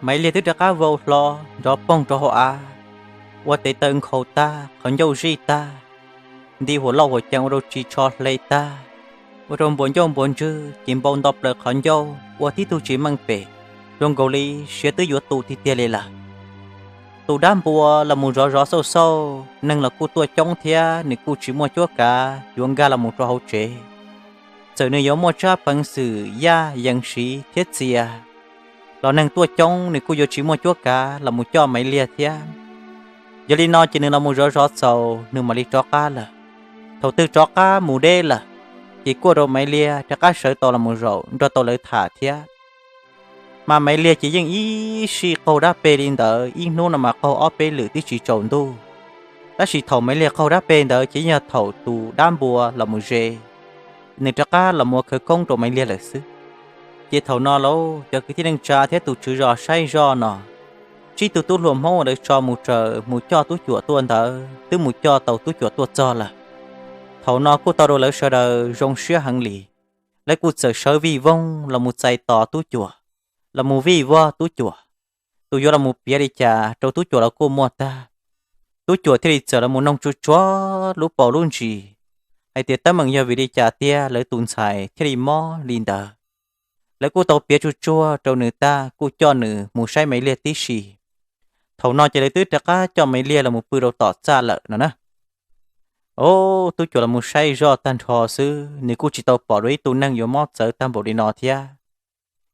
Maiv Liag twb rov qab vau hlo nrov poog rau hauv av, ua tes taw nkhaus tag, qhov ncauj zij tag, nti huam lauj huam cees ua rau ris tsho hle tag, ua rau npuas ncauj npuas ntswg ces npau nto plaws qhov ncauj ua tib tug tsis meej pem, zoo nkaus li siav twb yuav tu tiag tiag li lawm. Tus dab npua los mus zov zov xauj xauj, neeg los kuj tuaj coob thiab nws kuj tsis muaj cuab kav yuav nkag los mus rau hauv tsev. Txawm nws yuav muaj tsab peev xwm yaj yees siv thiab txias, los neeg tuaj coob nws kuj yuav tsis muaj cuab kav los mus coj Maiv Liag thiab. Yog li no ces nws los mus zov zov txaus nws mam li rov qab lawm. Thaum twg rov qab mus deb lawm, ces kuaj rau Maiv Liag rov qab sawv tau los mus zaum nrog tau lawv tham thiab. Mas Maiv Liag ces yeej ib sij qaug dab peg li ntawd, ib hnub no mas qaug ob peb lwm twb tsis tsaus ntuj. Tab sis thaum Maiv Liag qaug dab peg ntawd ces yeej yog thaum tus dab npua los mus ze, nws rov qab los mus ua khawv koob rau Maiv Liag lawm xwb. Ces thaum no lauj, cov kwv tij neej tsa thiab tus tswv zos saib zoj no, tsib tug tub hluas Hmoob uas lawv tso mus raws mus coj Tub Cuam tuaj ntawd twb mus coj tau Tub Cuam tuaj txog lawm. Thaum no kuj tau rau lawv sawv daws zoo siab heev li. Lawv kuj txawm sawv vij voog los mus txais tos Tub Cuam, los mus vij vog Tub Cuam. Tus yuav los mus piav li cas rau Tub Cuam los kuj muaj tag. Tub Cuam thiaj li txawm los mus noog tsuag tsuag lub paus lub ntsis hais tias teeb meem yog vim li cas tiag lawv tus ntxhais thiaj li mob li ntawd. Lawv kuj tau piav tsuag tsuag rau nws tag kuj coj nws mus saib Maiv Liag tib si. Thaum no ces lawv twb rov qab coj Maiv Liag los mus pw rau tom txaj lawm no na. Au, Tub Cuam los mus saib zoj tag nrho xwb, nws kuj tsis tau pom dua ib tug neeg yuav mob txawv tag npaum li no thiab,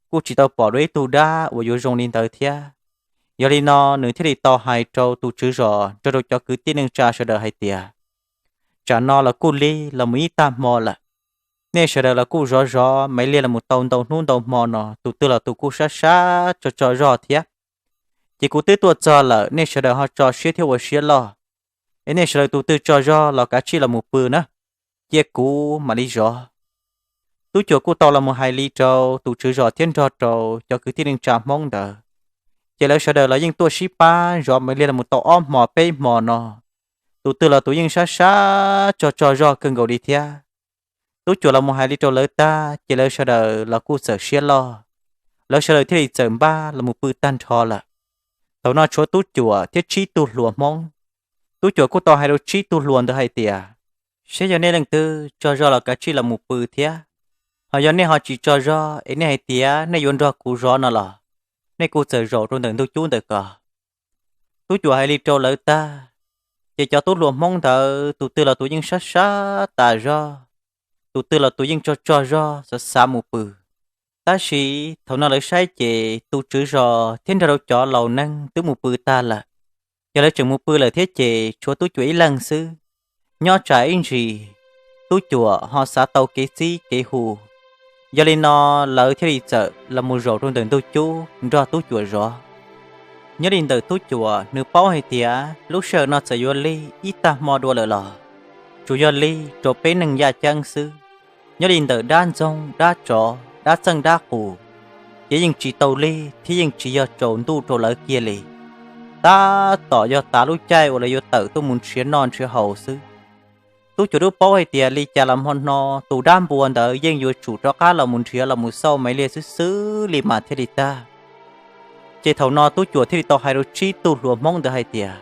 kuj tsis tau pom dua ib tug dab uas yuav zoo li ntawd thiab. Yog li no nws thiaj li tau hais rau tus tswv zos nrog rau cov kwv tij neej tsa sawv daws hais tias, tsam no los kuj lig los mus ib tag hmo lawm. Nej sawv daws los kuj zov zov Maiv Liag los mus tau ntau hnub ntau hmo no, tus twg los tus kuj sab sab tso tso zog thiab. Ces kuv twb tuaj txog lawm, nej sawv daws ho tso siab thiab ua siab loj. Es nej sawv daws tus twg tso zog los kav tsij los mus pw na, cia kuv mam li zov. Tub Cuam kuj tau los mus hais li rau tus tswv zos thiab nrog rau cov kwv tij neej tsa Hmoob ntawd. Ces lawv sawv daws los yeej tuaj sib pab zov Maiv Liag los mus tau ob hmo peb hmo no, tus twg los tus yeej sab sab tso tso zog kawg nkaus li thiab. Tub Cuam los mus hais li rau lawv tag ces lawv sawv daws los kuj txawm siab loj, lawv sawv daws thiaj li txawm npaj los mus pw tag nrho lawm. Thaum no tshuav Tub Cuam thiab tsib tug hluas Hmoob. Tub Cuam kuj tau hais rau tsib tug hluas ntawd hais tias, seb yog nej leej twg tso zog los kav tsij los mus pw thiab. Ho yog nej ho tsis tso zog es nej hais tias nej yuav nrog kuv zov no los, nej kuj txawm zaum rau ntawm ntug cub ntawm ko. Tub Cuam hais li rau lawv tag, ces cov tub hluas Hmoob ntawd tus twg los tus yeej sab sab tas zog, tus twg los tus yeej tso tso zog xav xav mus pw. Tab sis thaum no lawv saib ces tus tswv zos thiab nrog rau cov laus neeg twb mus pw tag lawm. Yog lawv tseem mus pw lawm thiab ces tshuav Tub Cuam ib leeg xwb. Nyob tsam ib ntsis, Tub Cuam ho xav tau kev txib kev hu. Yog li no lawv thiaj li txawm los mus zaum rau ntawm ntug cub nrog Tub Cuam zov. Nyob li ntawm Tub Cuam nws paub hais tias lub sij hawm no txawm yuav lig ib tag hmo dua lawm los tsuas yog lig rau peb neeg yaj ceeb xwb. Nyob li ntawm dab ntxoog dab tsov dab txeej dab qus, ces yeej tsis tau lig thiab yeej tsis yog tsaus ntuj rau lawv kiag li. Tab tom yog tav lub caij uas lawv yuav tawm tuaj mus nrhiav noj nrhiav haus xwb. Tub cuas dub paub hais tias li cas los hmo no tus dab npua ntawd yeej yuav tsum rov qab los mus nrhiav los mus xauj Maiv Liag xwb xwb li mas thiaj li tag. Ces thaum no tub cuas thiaj li tau hais rau tsib tug hluas Hmoob ntawd hais tias,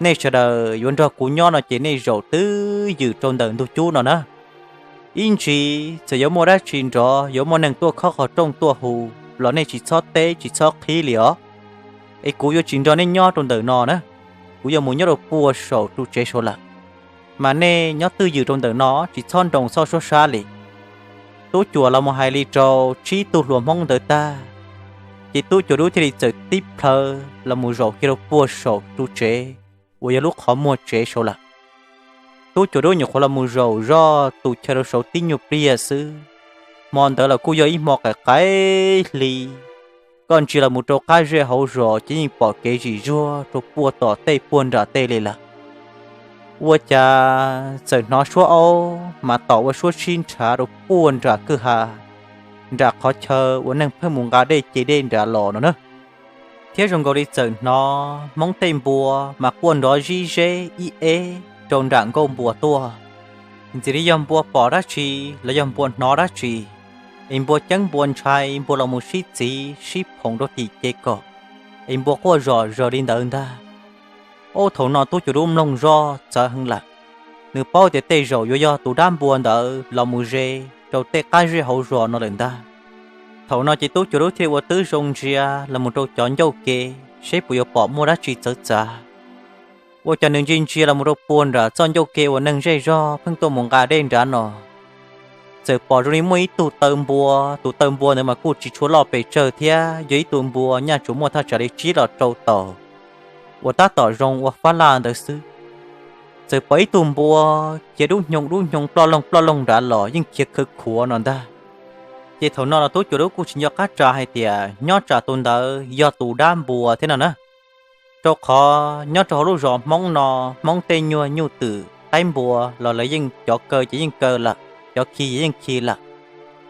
nej sawv daws yuav nrog kuv nyob no ces nej zaum twj ywm rau ntawm ntug cub no na. Ib ntsis txawm yuav muaj dab tsi nrov, yuav muaj neeg tuaj khob qhov rooj tuaj hu los nej tsis txhob teb tsis txhob qhib li os. Es kuv yuav tsis nrog nej nyob rau ntawm no na, kuv yuav mus nyob rau puag saum ru tsev saud lawm. Mas nej nyob twj ywm rau ntawm no tsis txhob nroo txhob suab sab li. Tub cuas los mus hais li rau tsib tug hluas Hmoob ntawd tag, ces tub cuas dub thiaj li txawm tib plhaw los mus zaum kiag rau puag saum ru tsev uas yog lub qhov muag tsev saud lawm. Tub cuas dub nyuam qhuav los mus zaum zoj tus chaw rau saud tib nyuag pliag xwb, hmo ntawd los kuj yog ib hmo qaim qaim hli. Koj ntsia los mus rau qab zej hauv zos ces yeej pom kev zim zuag rau puag tom tej puag nram tej li lawm. Ua cas txawm hnov suab aub mas tom ua suab sib nrhav rau puag nram kwj ha, nram qhov chaw uas neeg pheej mus nqa dej ce dej nrad los no na. Thiab zoo nkaus li txawm hnov Hmoob tej npua mas quaj nrov zib zeb ib eb rau nram nkuaj npua tuaj. Ntxim li yog npua pom dab tsi los yog npua hnov dab tsi, es npua ceeb npua ntshai npua los mus sib txiv sib phoom rau tim ces kom, es npua quaj zom zaws li ntawd ntag. Ub, thaum no tub cuas dub mloog zoj txawv heev lawm. Nws paub tias tej zaum yuav yog tus dab npua ntawd los mus ze rau tej qab zej hauv zos no lawm ntag. Thaum no ces tub cuas dub thiaj ua tib zoo ntsia los mus rau cov ncauj ke seb puas yuav pom muaj dab tsi txawv txav. Ua cas nws ntsia ntsia los mus rau puag nram txoj ncauj ke uas neeg zej zog pheej tuaj mus nqa dej nrad no, txawm pom zoo li muaj ib tug taw npua. Tus taw npua ntawd mas kuj tsis tshua loj pes tsawg thiab, yog ib tug npua nyaj tsuas muaj thaj tsam li tsib los rau taus, uas tab tom zoo ua fab laj ntawd xwb. Txawm pom ib tug npua cia dub hnyoo dub hnyoo ploj loog ploj loog nrad los yeej khiav khawv khuav no ntag. Ces thaum no los tub cuas dub kuj tsis nco qab tsa hais tias nyob tsam tus ntawd yog tus dab npua thiab no na. Rau qhov nyob rau hauv lub zos Hmoob no, Hmoob tej nyuag nyuj twm qaib npua los lawv yeej cov kaw ces yeej kaw lawm, cov khi ces yeej khi lawm,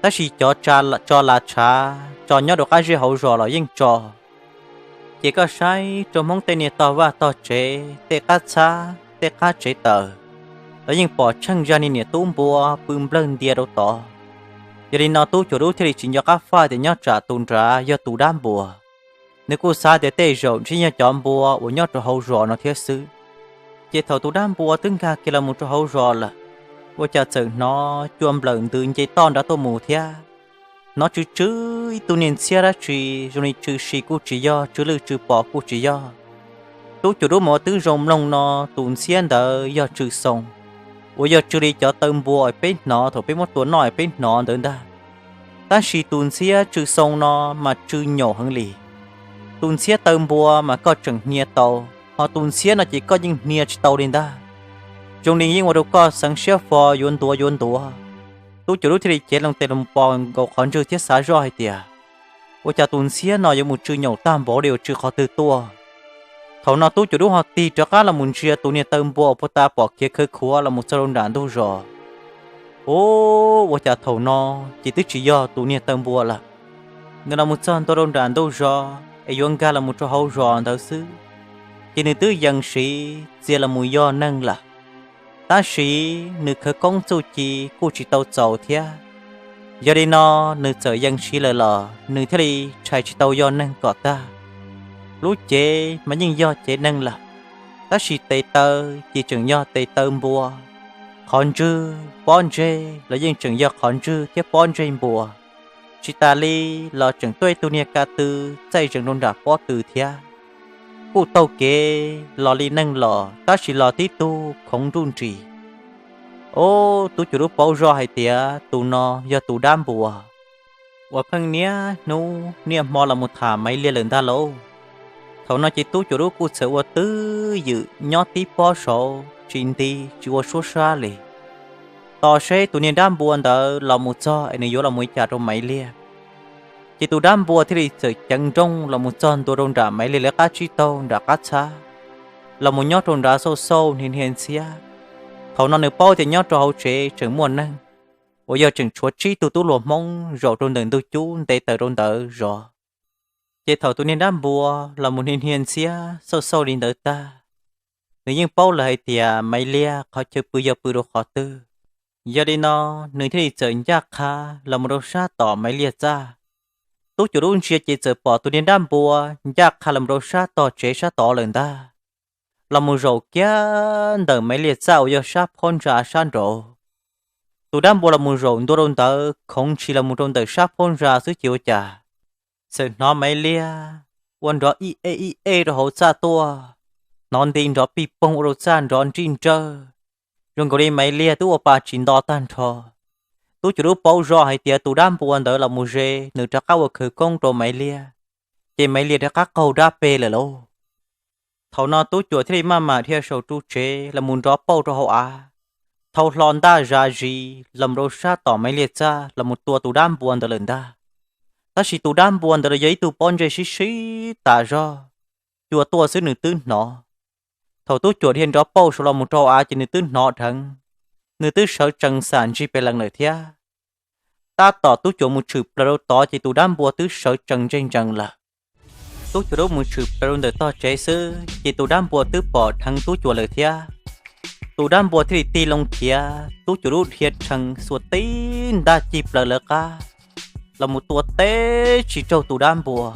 tab sis cov tso las tshav tso nyob rau qab zej hauv zos los yeej tso. Ces koj saib rau Hmoob tej niag tog vaj tog tsev, tej qab txhab tej qab tsev taws, lawv yeej pom tsheej zaj niag niam tub npua pw nplawg ntia rau tod. Yog li no tub cuas dub thiaj li tsis nco qab faj tias nyob tsam tus nrad yog tus dab npua. Nws kuj xav tias tej zaum ntshe yog cov npua uas nyob rau hauv zos no thiab xwb. Ces thaum tus dab npua twb nkag kiag los mus rau hauv zos lawm, ua cas txawm hnov cua nplawm ntws nce toj nrad tuaj mus thiab. Hnov tsw tsw ib tug niag ntxhiab dab tsi, zoo li tsw si kuj tsis yog, tsw lwj tsw pos kuj tsis yog. Tub cuas dub mas ua tib zoo mloog no, tus ntxhiab ntawd yog tsw xoo, uas yog tsw li cov taw npua es peb hnov thaum peb muab tua noj es peb hnov ntawd ntag. Tab sis tus ntxhiab tsw xoo no mas tsw nyaum heev li. Tus ntxhiab taw npua mas koj tseem hnia tau, ho tus ntxhiab no ces koj yeej hnia tsis tau li ntag. Zoo li yeej ua rau koj xeev siab fo yuav ntuav yuav ntuav. Tub cuas dub thiaj li cev loo tes los pos nkaus qhov ntswg thiab xav zoj hais tias, ua cas tus ntxhiab no yuav mus tsw nyaum tag npaum li, uas tsw qhov twg tuaj? Thaum no tub cuas dub ho tig rov qab los mus ntsia tus niag taw npua uas puag ta pom khiav khawv khuav los mus txog rau nram ntug zos. Ub, ua cas thaum no ces twb tsis yog tus niag taw npua lawm. Nws los mus txog ntua rau nram ntug zos es yuav nkag los mus rau hauv zos ntawd xwb, ces nws twb yees siv txia los mus yog neeg lawm. Tab sis nws khawv koob txuj ci kuj tsis tau txaus thiab. Yog li no, nws txawm yees siv lawm los nws thiaj li tshais tsis tau yog neeg kom tag. Lub cev mas yeej yog cev neeg lawm, tab sis tes taw ces tseem yog tes taw npua. Qhov ntswg pob ntseg los yeej tseem yog qhov ntswg thiab pob ntseg npua, tsis tas li los tseem tuaj ib tug niag ka tw txaij zees rau nram pob tw thiab. Kuj taug kev los li neeg los tab sis los tib tug khoov nruj nris. Ob, tub cuas dub paub zoj hais tias tus no yog tus dab npua uas pheej niaj hnub niaj hmo los mus tham Maiv Liag lawm ntag lauj. Thaum no ces tub cuas dub kuj txawm ua twj ywm nyob tib pob saud tsis nti tsis ua suab sab li. Tos seb tus niag dab npua ntawd los mus txog es nws yuav los mus ua cas rau Maiv Liag. Ces tus dab npua thiaj li txawm ceev nrooj los mus txog ntua rau nram Maiv Liag lawv qab tsib taug nram qab txhab, los mus nyob rau nrad xauj xauj hnia hnia ntxhiab. Thaum no nws paub tias nyob rau hauv tsev tseem muaj neeg, uas yog tseem tshuav tsib tug tub hluas Hmoob zaum rau ntawm ntug cub nte taws rau ntawd zov. Ces thaum tus niag dab npua los mus hnia hnia ntxhiab xauj xauj li ntawd tag, nws yeej paub lawm hais tias Maiv Liag qhov chaw pw yog pw rau qhov twg. Yog li no, nws thiaj li txawm ncaj qha los mus rau sab tom Maiv Liag txaj. Tub Cuam Dub ntsia ces txawm pom tus niag dab npua ncaj qha los mus rau sab tog tsev sab tod lawm ntag, los mus zaum kiag ntawm Maiv Liag txaj uas yog sab phab ntsa sab nraud. Tus dab npua los mus zaum ntua rau ntawd khoov ntshis los mus rau ntawm sab phab ntsa xwb ces ua cas txawm hnov Maiv Liag ua nrov ib ej ib ej rau hauv txaj tuaj, hnov nti nrov pij poog ua rau txaj nrov nrij nrawg, zoo nkaus li Maiv Liag twb ua pa tsis nto tag nrho. Tub Cuam Dub paub zoj hais tias tus dab npua ntawd los mus ze nws rov qab ua khawv koob rau Maiv Liag, ces Maiv Liag rov qab qaug dab peg lawm lauj. Thaum no Tub Cuam thiaj li maj mam dhia saum ru tsev los mus nrov pauj rau hauv av, thau hlo ntaj zas zis los mus rau sab tom Maiv Liag txaj los mus tua tus dab npua ntawd lawm ntag. Tab sis tus dab npua ntawd los yog ib tug pob ntseg sib sib tas zog, cua tuaj xwb nws twb hnov. Thaum Tub Cuam dhia nrov pauj saud los mus rau hauv av ces nws twb hnov dheev, nws twb sawv tsees xam ntsig pem lees lawm thiab. Tab tom Tub Cuam mus tshwm plaws rau tod ces tus dab npua twb sawv tsees ntsees ntsees lawm. Tub Cuam Dub mus tshwm plaws rau ntawm tog tsev xwb ces tus dab npua twb pom dheev Tub Cuam lawm thiab. Tus dab npua thiaj li tig loo khiav, Tub Cuam Dub dhia rhees xuas tib ntaj cig plaws lawv qab los mus tua teb tsis raug tus dab npua.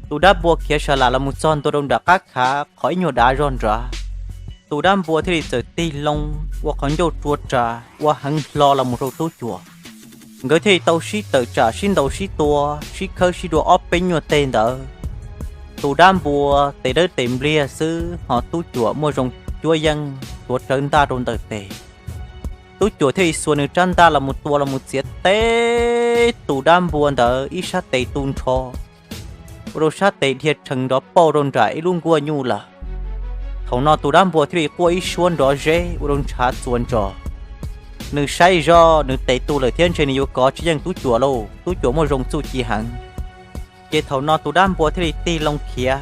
Tus dab npua khiav sa lam los mus txog ntua rau nram qab khav qhov ib nyuag dav zog nrad. Tus dab npua thiaj li txawm tig loo ua qhov ncauj tsua ras ua heev hlo los mus rau Tub Cuam. Nkawd thiaj li tau sib tawm tsam sib ntaus sib tua sib khawb sib dua ob peb nyuag teg ntawd. Tus dab npua tes dawb tes npliag xwb ho Tub Cuam muaj zoo cuab yeej tuav rawv ntaj rau ntawm tes. Tub Cuam thiaj li xuas nws rab ntaj los mus tua los mus txiav teb tus dab npua ntawd ib sab tes tu nrho, ua rau sab tes dhia rhees nrov pauj rau nram ib lub nkuaj nyuj lawm. Thaum no tus dab npua thiaj li quaj ib suab nrov zeb ua rau ntshav txuas ntsos. Nws saib zoj nws tes tu lawm thiab ntshe nws yuav kov tsis yeej Tub Cuam lauj, Tub Cuam muaj zoo txuj ci heev. Ces thaum no tus dab npua thiaj li tig loo khiav.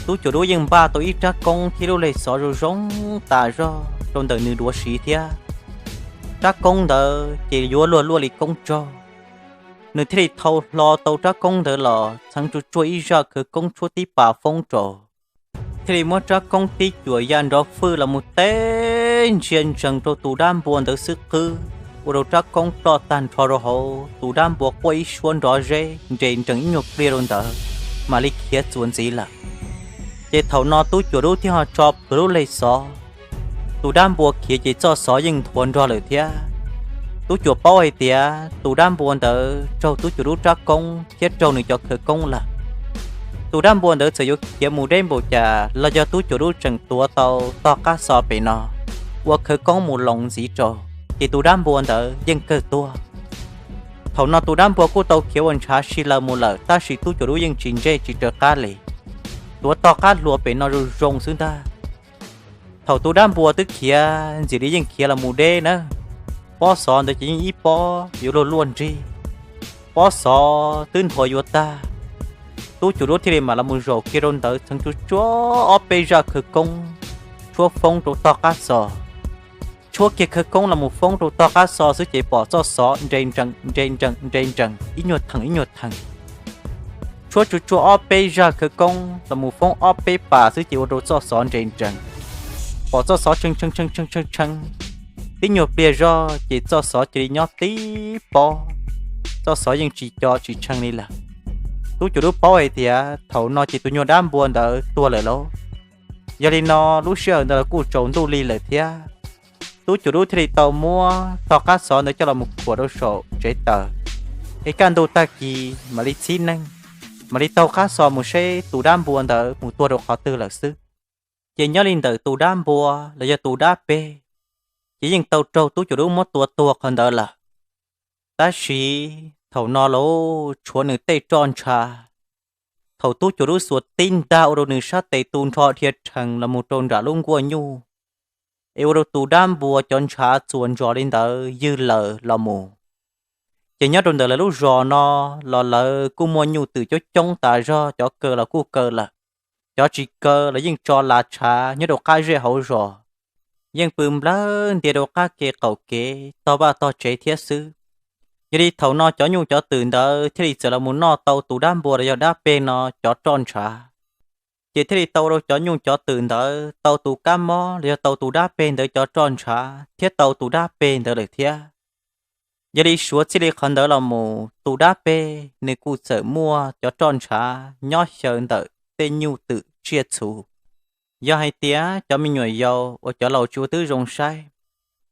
Tub Cuam Dub yeej npaj tau ib rab koob thiab lub leg xov zoo zoo tas zog rau ntawm nws duav siv thiab. Rab koob ntawd ces yuav luag luaj li koob tsaug. Nws thiaj li thau hlo tau rab koob ntawd los txheev tsuag tsuag ib zaj khawv koob tshuab tib pas foob rau, thiaj li muab rab koob tib cuam ya nrov fwj los mus teb ntsia ntsees rau tus dab npua ntawd xwb qwb, ua rau rab koob ploj tag nrho rau hauv, tus dab npua quaj ib suab nrov zeb nres nrees ib nyuag pliag rau ntawd, mam li khiav txuas ntxiv lawm. Ces thaum no Tub Cuam Dub thiaj ho tso plhuav lub leg xov. Tus dab npua khiav ces txoj xov yeej nthuav nrog lawm thiab. Tub Cuam paub hais tias tus dab npua ntawd raug Tub Cuam Dub rab koob thiab raug nws cov khawv koob lawm. Tus dab npua ntawd txawm yuav khiav mus deb npaum cas los yog Tub Cuam Dub tseem tuav tau tog qab xo pem no ua khawv koob mus loos ntxiv rau, ces tus dab npua ntawd yeej kawg tuag. Thaum no tus dab npua kuj tau khiav ua ntshav si laws mus lawm, tab sis Tub Cuam Dub yeej tsis ntsej tsis raws qab li, tuav tog qab hlua pem no zoo zoo xwb ntag. Thaum tus dab npua twb khiav ntxim li yeej khiav los mus deb na, pob xov ntawd ces yeej ib pob yuav luag luaj nrig, pob xov twb nthuav yuav tag. Tub Cuam Dub thiaj li mam los mus zaum kiag rau ntawd txheev tsuag tsuag ob peb zaj khawv koob tshuab foob rau tog qab xo. Tshuab kiag khawv koob los mus foob rau tog qab xo xwb ces pom txoj xov nres nrees nres nrees nres nrees ib nyuag theem ib nyuag theem. Tshuab tsuag tsuag ob peb zaj khawv koob los mus foob ob peb pas xwb ces ua rau txoj xov nres nrees. Pom txoj xov tshee tshee tshee tshee tshee tshee, tib nyuag pliag zog ces txoj xov cia li nyob tib pob, txoj xov yeej tsis co tsis tshee li lawm. Tub Cuam Dub paub hais tias thaum no ces tus nyuag dab npua ntawd tuag lawm lauj. Yog li no lub sij hawm ntawd los kuj tsaus ntuj li lawm thiab. Tub Cuam Dub thiaj li tau muab tog qab xov ntawd coj los mus khuam rau saum tsev taws, es kaj ntug tag kis mam li txhib neeg, mam li taug qab xo mus seb tus dab npua ntawd mus tuag rau qhov twg lawm xwb. Ces nyob li ntawm tus dab npua los yog tus dab peg, ces yeej tau raug Tub Cuam Dub muab tua tuag qhov ntawd lawm. Tab sis thaum no los tshuav nws tej roj ntsha. Thaum Tub Cuam Dub xuas tib ntag ua rau nws sab tes tu nrho dhia rhees los mus rau nram lub nkuaj nyuj, es ua rau tus dab npua cov ntshav txuas ntsos li ntawd ywg lawm los mus. Ces nyob rau ntawm lawv lub zos no los lawv kuj muaj nyuj twm coob coob tas zog, cov kaw los kuj kaw lawm, cov tsis kaw los yeej tso las tshav nyob rau qab zej hauv zos. yeej pw nplawg ntia rau qab kev qaum kev tog vaj tog tsev thiab xwb. Yog li thaum no cov nyuj cov twm ntawd thiaj li txawm los mus noj tau tus dab npua los yog dab peg no cov roj ntshav, ces thiaj li tau rau cov nyuj cov twm ntawd tau tus kab mob los yog tau tus dab peg ntawd cov roj ntshav thiab tau tus dab peg ntawd lawm thiab. Yog li suav txij li qhov ntawd los mus tus dab peg nws kuj txawm muaj cov roj ntshav nyob xyaw ntawm tej nyuj twm tsiaj txhu. Yog hais tias cov me nyuam yaus uas cov laus tsis ua twb zoo saib,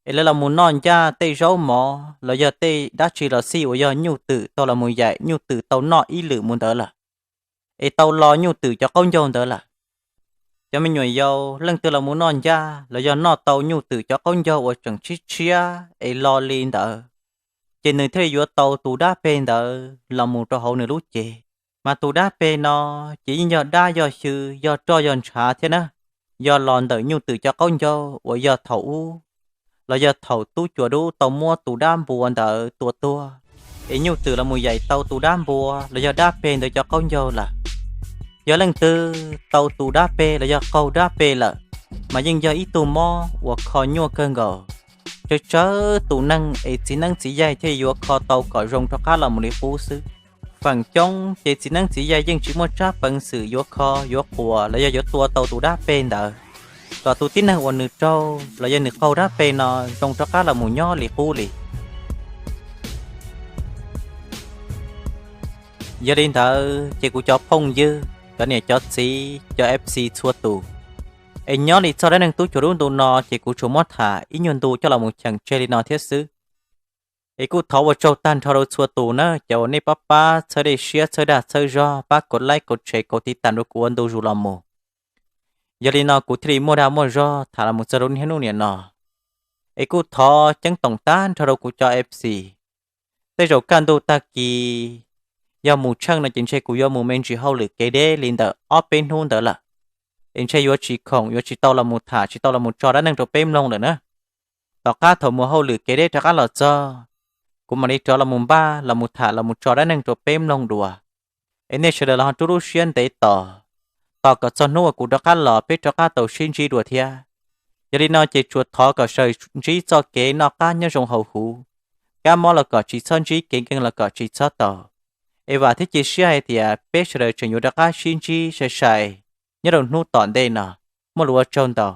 es lawv los mus noj ncaj tej zaub mov los yog tej dab tsi los xij uas yog nyuj twm tau los mus yaim nyuj twm tau noj ib lwm mus ntawd lawm, es tau lo nyuj twm cov qaub ncaug ntawd lawm. Cov me nyuam yaus leej twg los mus noj ncaj los yog noj tau nyuj twm cov qaub ncaug uas tseem tshiab tshiab es lo li ntawd, ces nws thiaj li yuav tau tus dab peg ntawd los mus rau hauv nws lub cev. Mas tus dab peg no ces yeej yog dab yog xyw, yog roj yog ntshav thiab na, yog los ntawm nyuj twm cov qaub ncaug uas yog thaum ub los yog thaum tub cuas dub tau muab tus dab npua ntawd tua tuag, es nyuj twm los mus yaim tau tus dab npua los yog dab peg ntawd cov qaub ncaug lawm. Yog leej twg tau tus dab peg los yog qaug dab peg lawm, mas yeej yog ib tug mob uas kho nyuaj kawg nkaus. Tsawg tsawg tus neeg es txiv neeb txiv yaig thiaj yuav kho tau kom zoo rov qab los mus li qub xwb. Feem coob ces txiv neeb txiv yaig yeej tsis muaj tsab peev xwm yuav kho yuav quas los yog yuav tua tau tus dab peg ntawd, kom tus tib neeg uas nws raug los yog nws qaug dab peg no zoo rov qab los mus nyob li qub li. Yog li ntawd ces kuv cov phooj ywg, cov niam cov txiv, cov F C txhua tus, es nyob li txog dab neeg tub cuas dub ntu no ces kuv tsuas muab tham ib nyuag ntu coj los mus cheem tseg li no thiab xwb. Es kuj thov ua tsaug tag nrho rau txhua tus na, cov uas nej pab pab txhawb dej siab txhawb dag txhawb zog pab kaum like kaum share kaum tiv tam rau kuv ua ntu zus los mus. Yog li no kuv thiaj li muaj dag muaj zog tham los mus txog rau niaj hnub niam no. Es kuj thov ceeb toom tag nrho rau kuv cov F C. Tej zaum kaj ntug tag kis yog mus tsheej no ces ntshe kuv yuav mus me ntsis hauj lwm kev deb li ntawm ob peb hnub ntawd lawm, es ntshe yuav tsis khoom yuav tsis tau los mus tham tsis tau los mus tso dab neeg rau peb mloog lawm na. Tom qab thaum mus hauj lwm kev deb rov qab los txog, kuv mam li rov los mus npaj los mus tham los mus tso dab neeg rau peb mloog dua. Es nej sawv daws los ho rub lub siab ntev tos, tos kom txog hnub uas kuv rov qab los peb rov qab tau sib ntsib dua thiab. Yog li no ces tsuas thov kom sawv ntsib txoj kev noj qab nyob zoo hauv huv, kab mob los kom tsis txhob ntsib, kev nkeeg los kom tsis txhob tau. Es vam thiab cia siab hais tias peb sawv daws tseem yuav rov qab sib ntsib sai sai nyob rau hnub tom ntej no. Muaj lus ua tsaug ntau.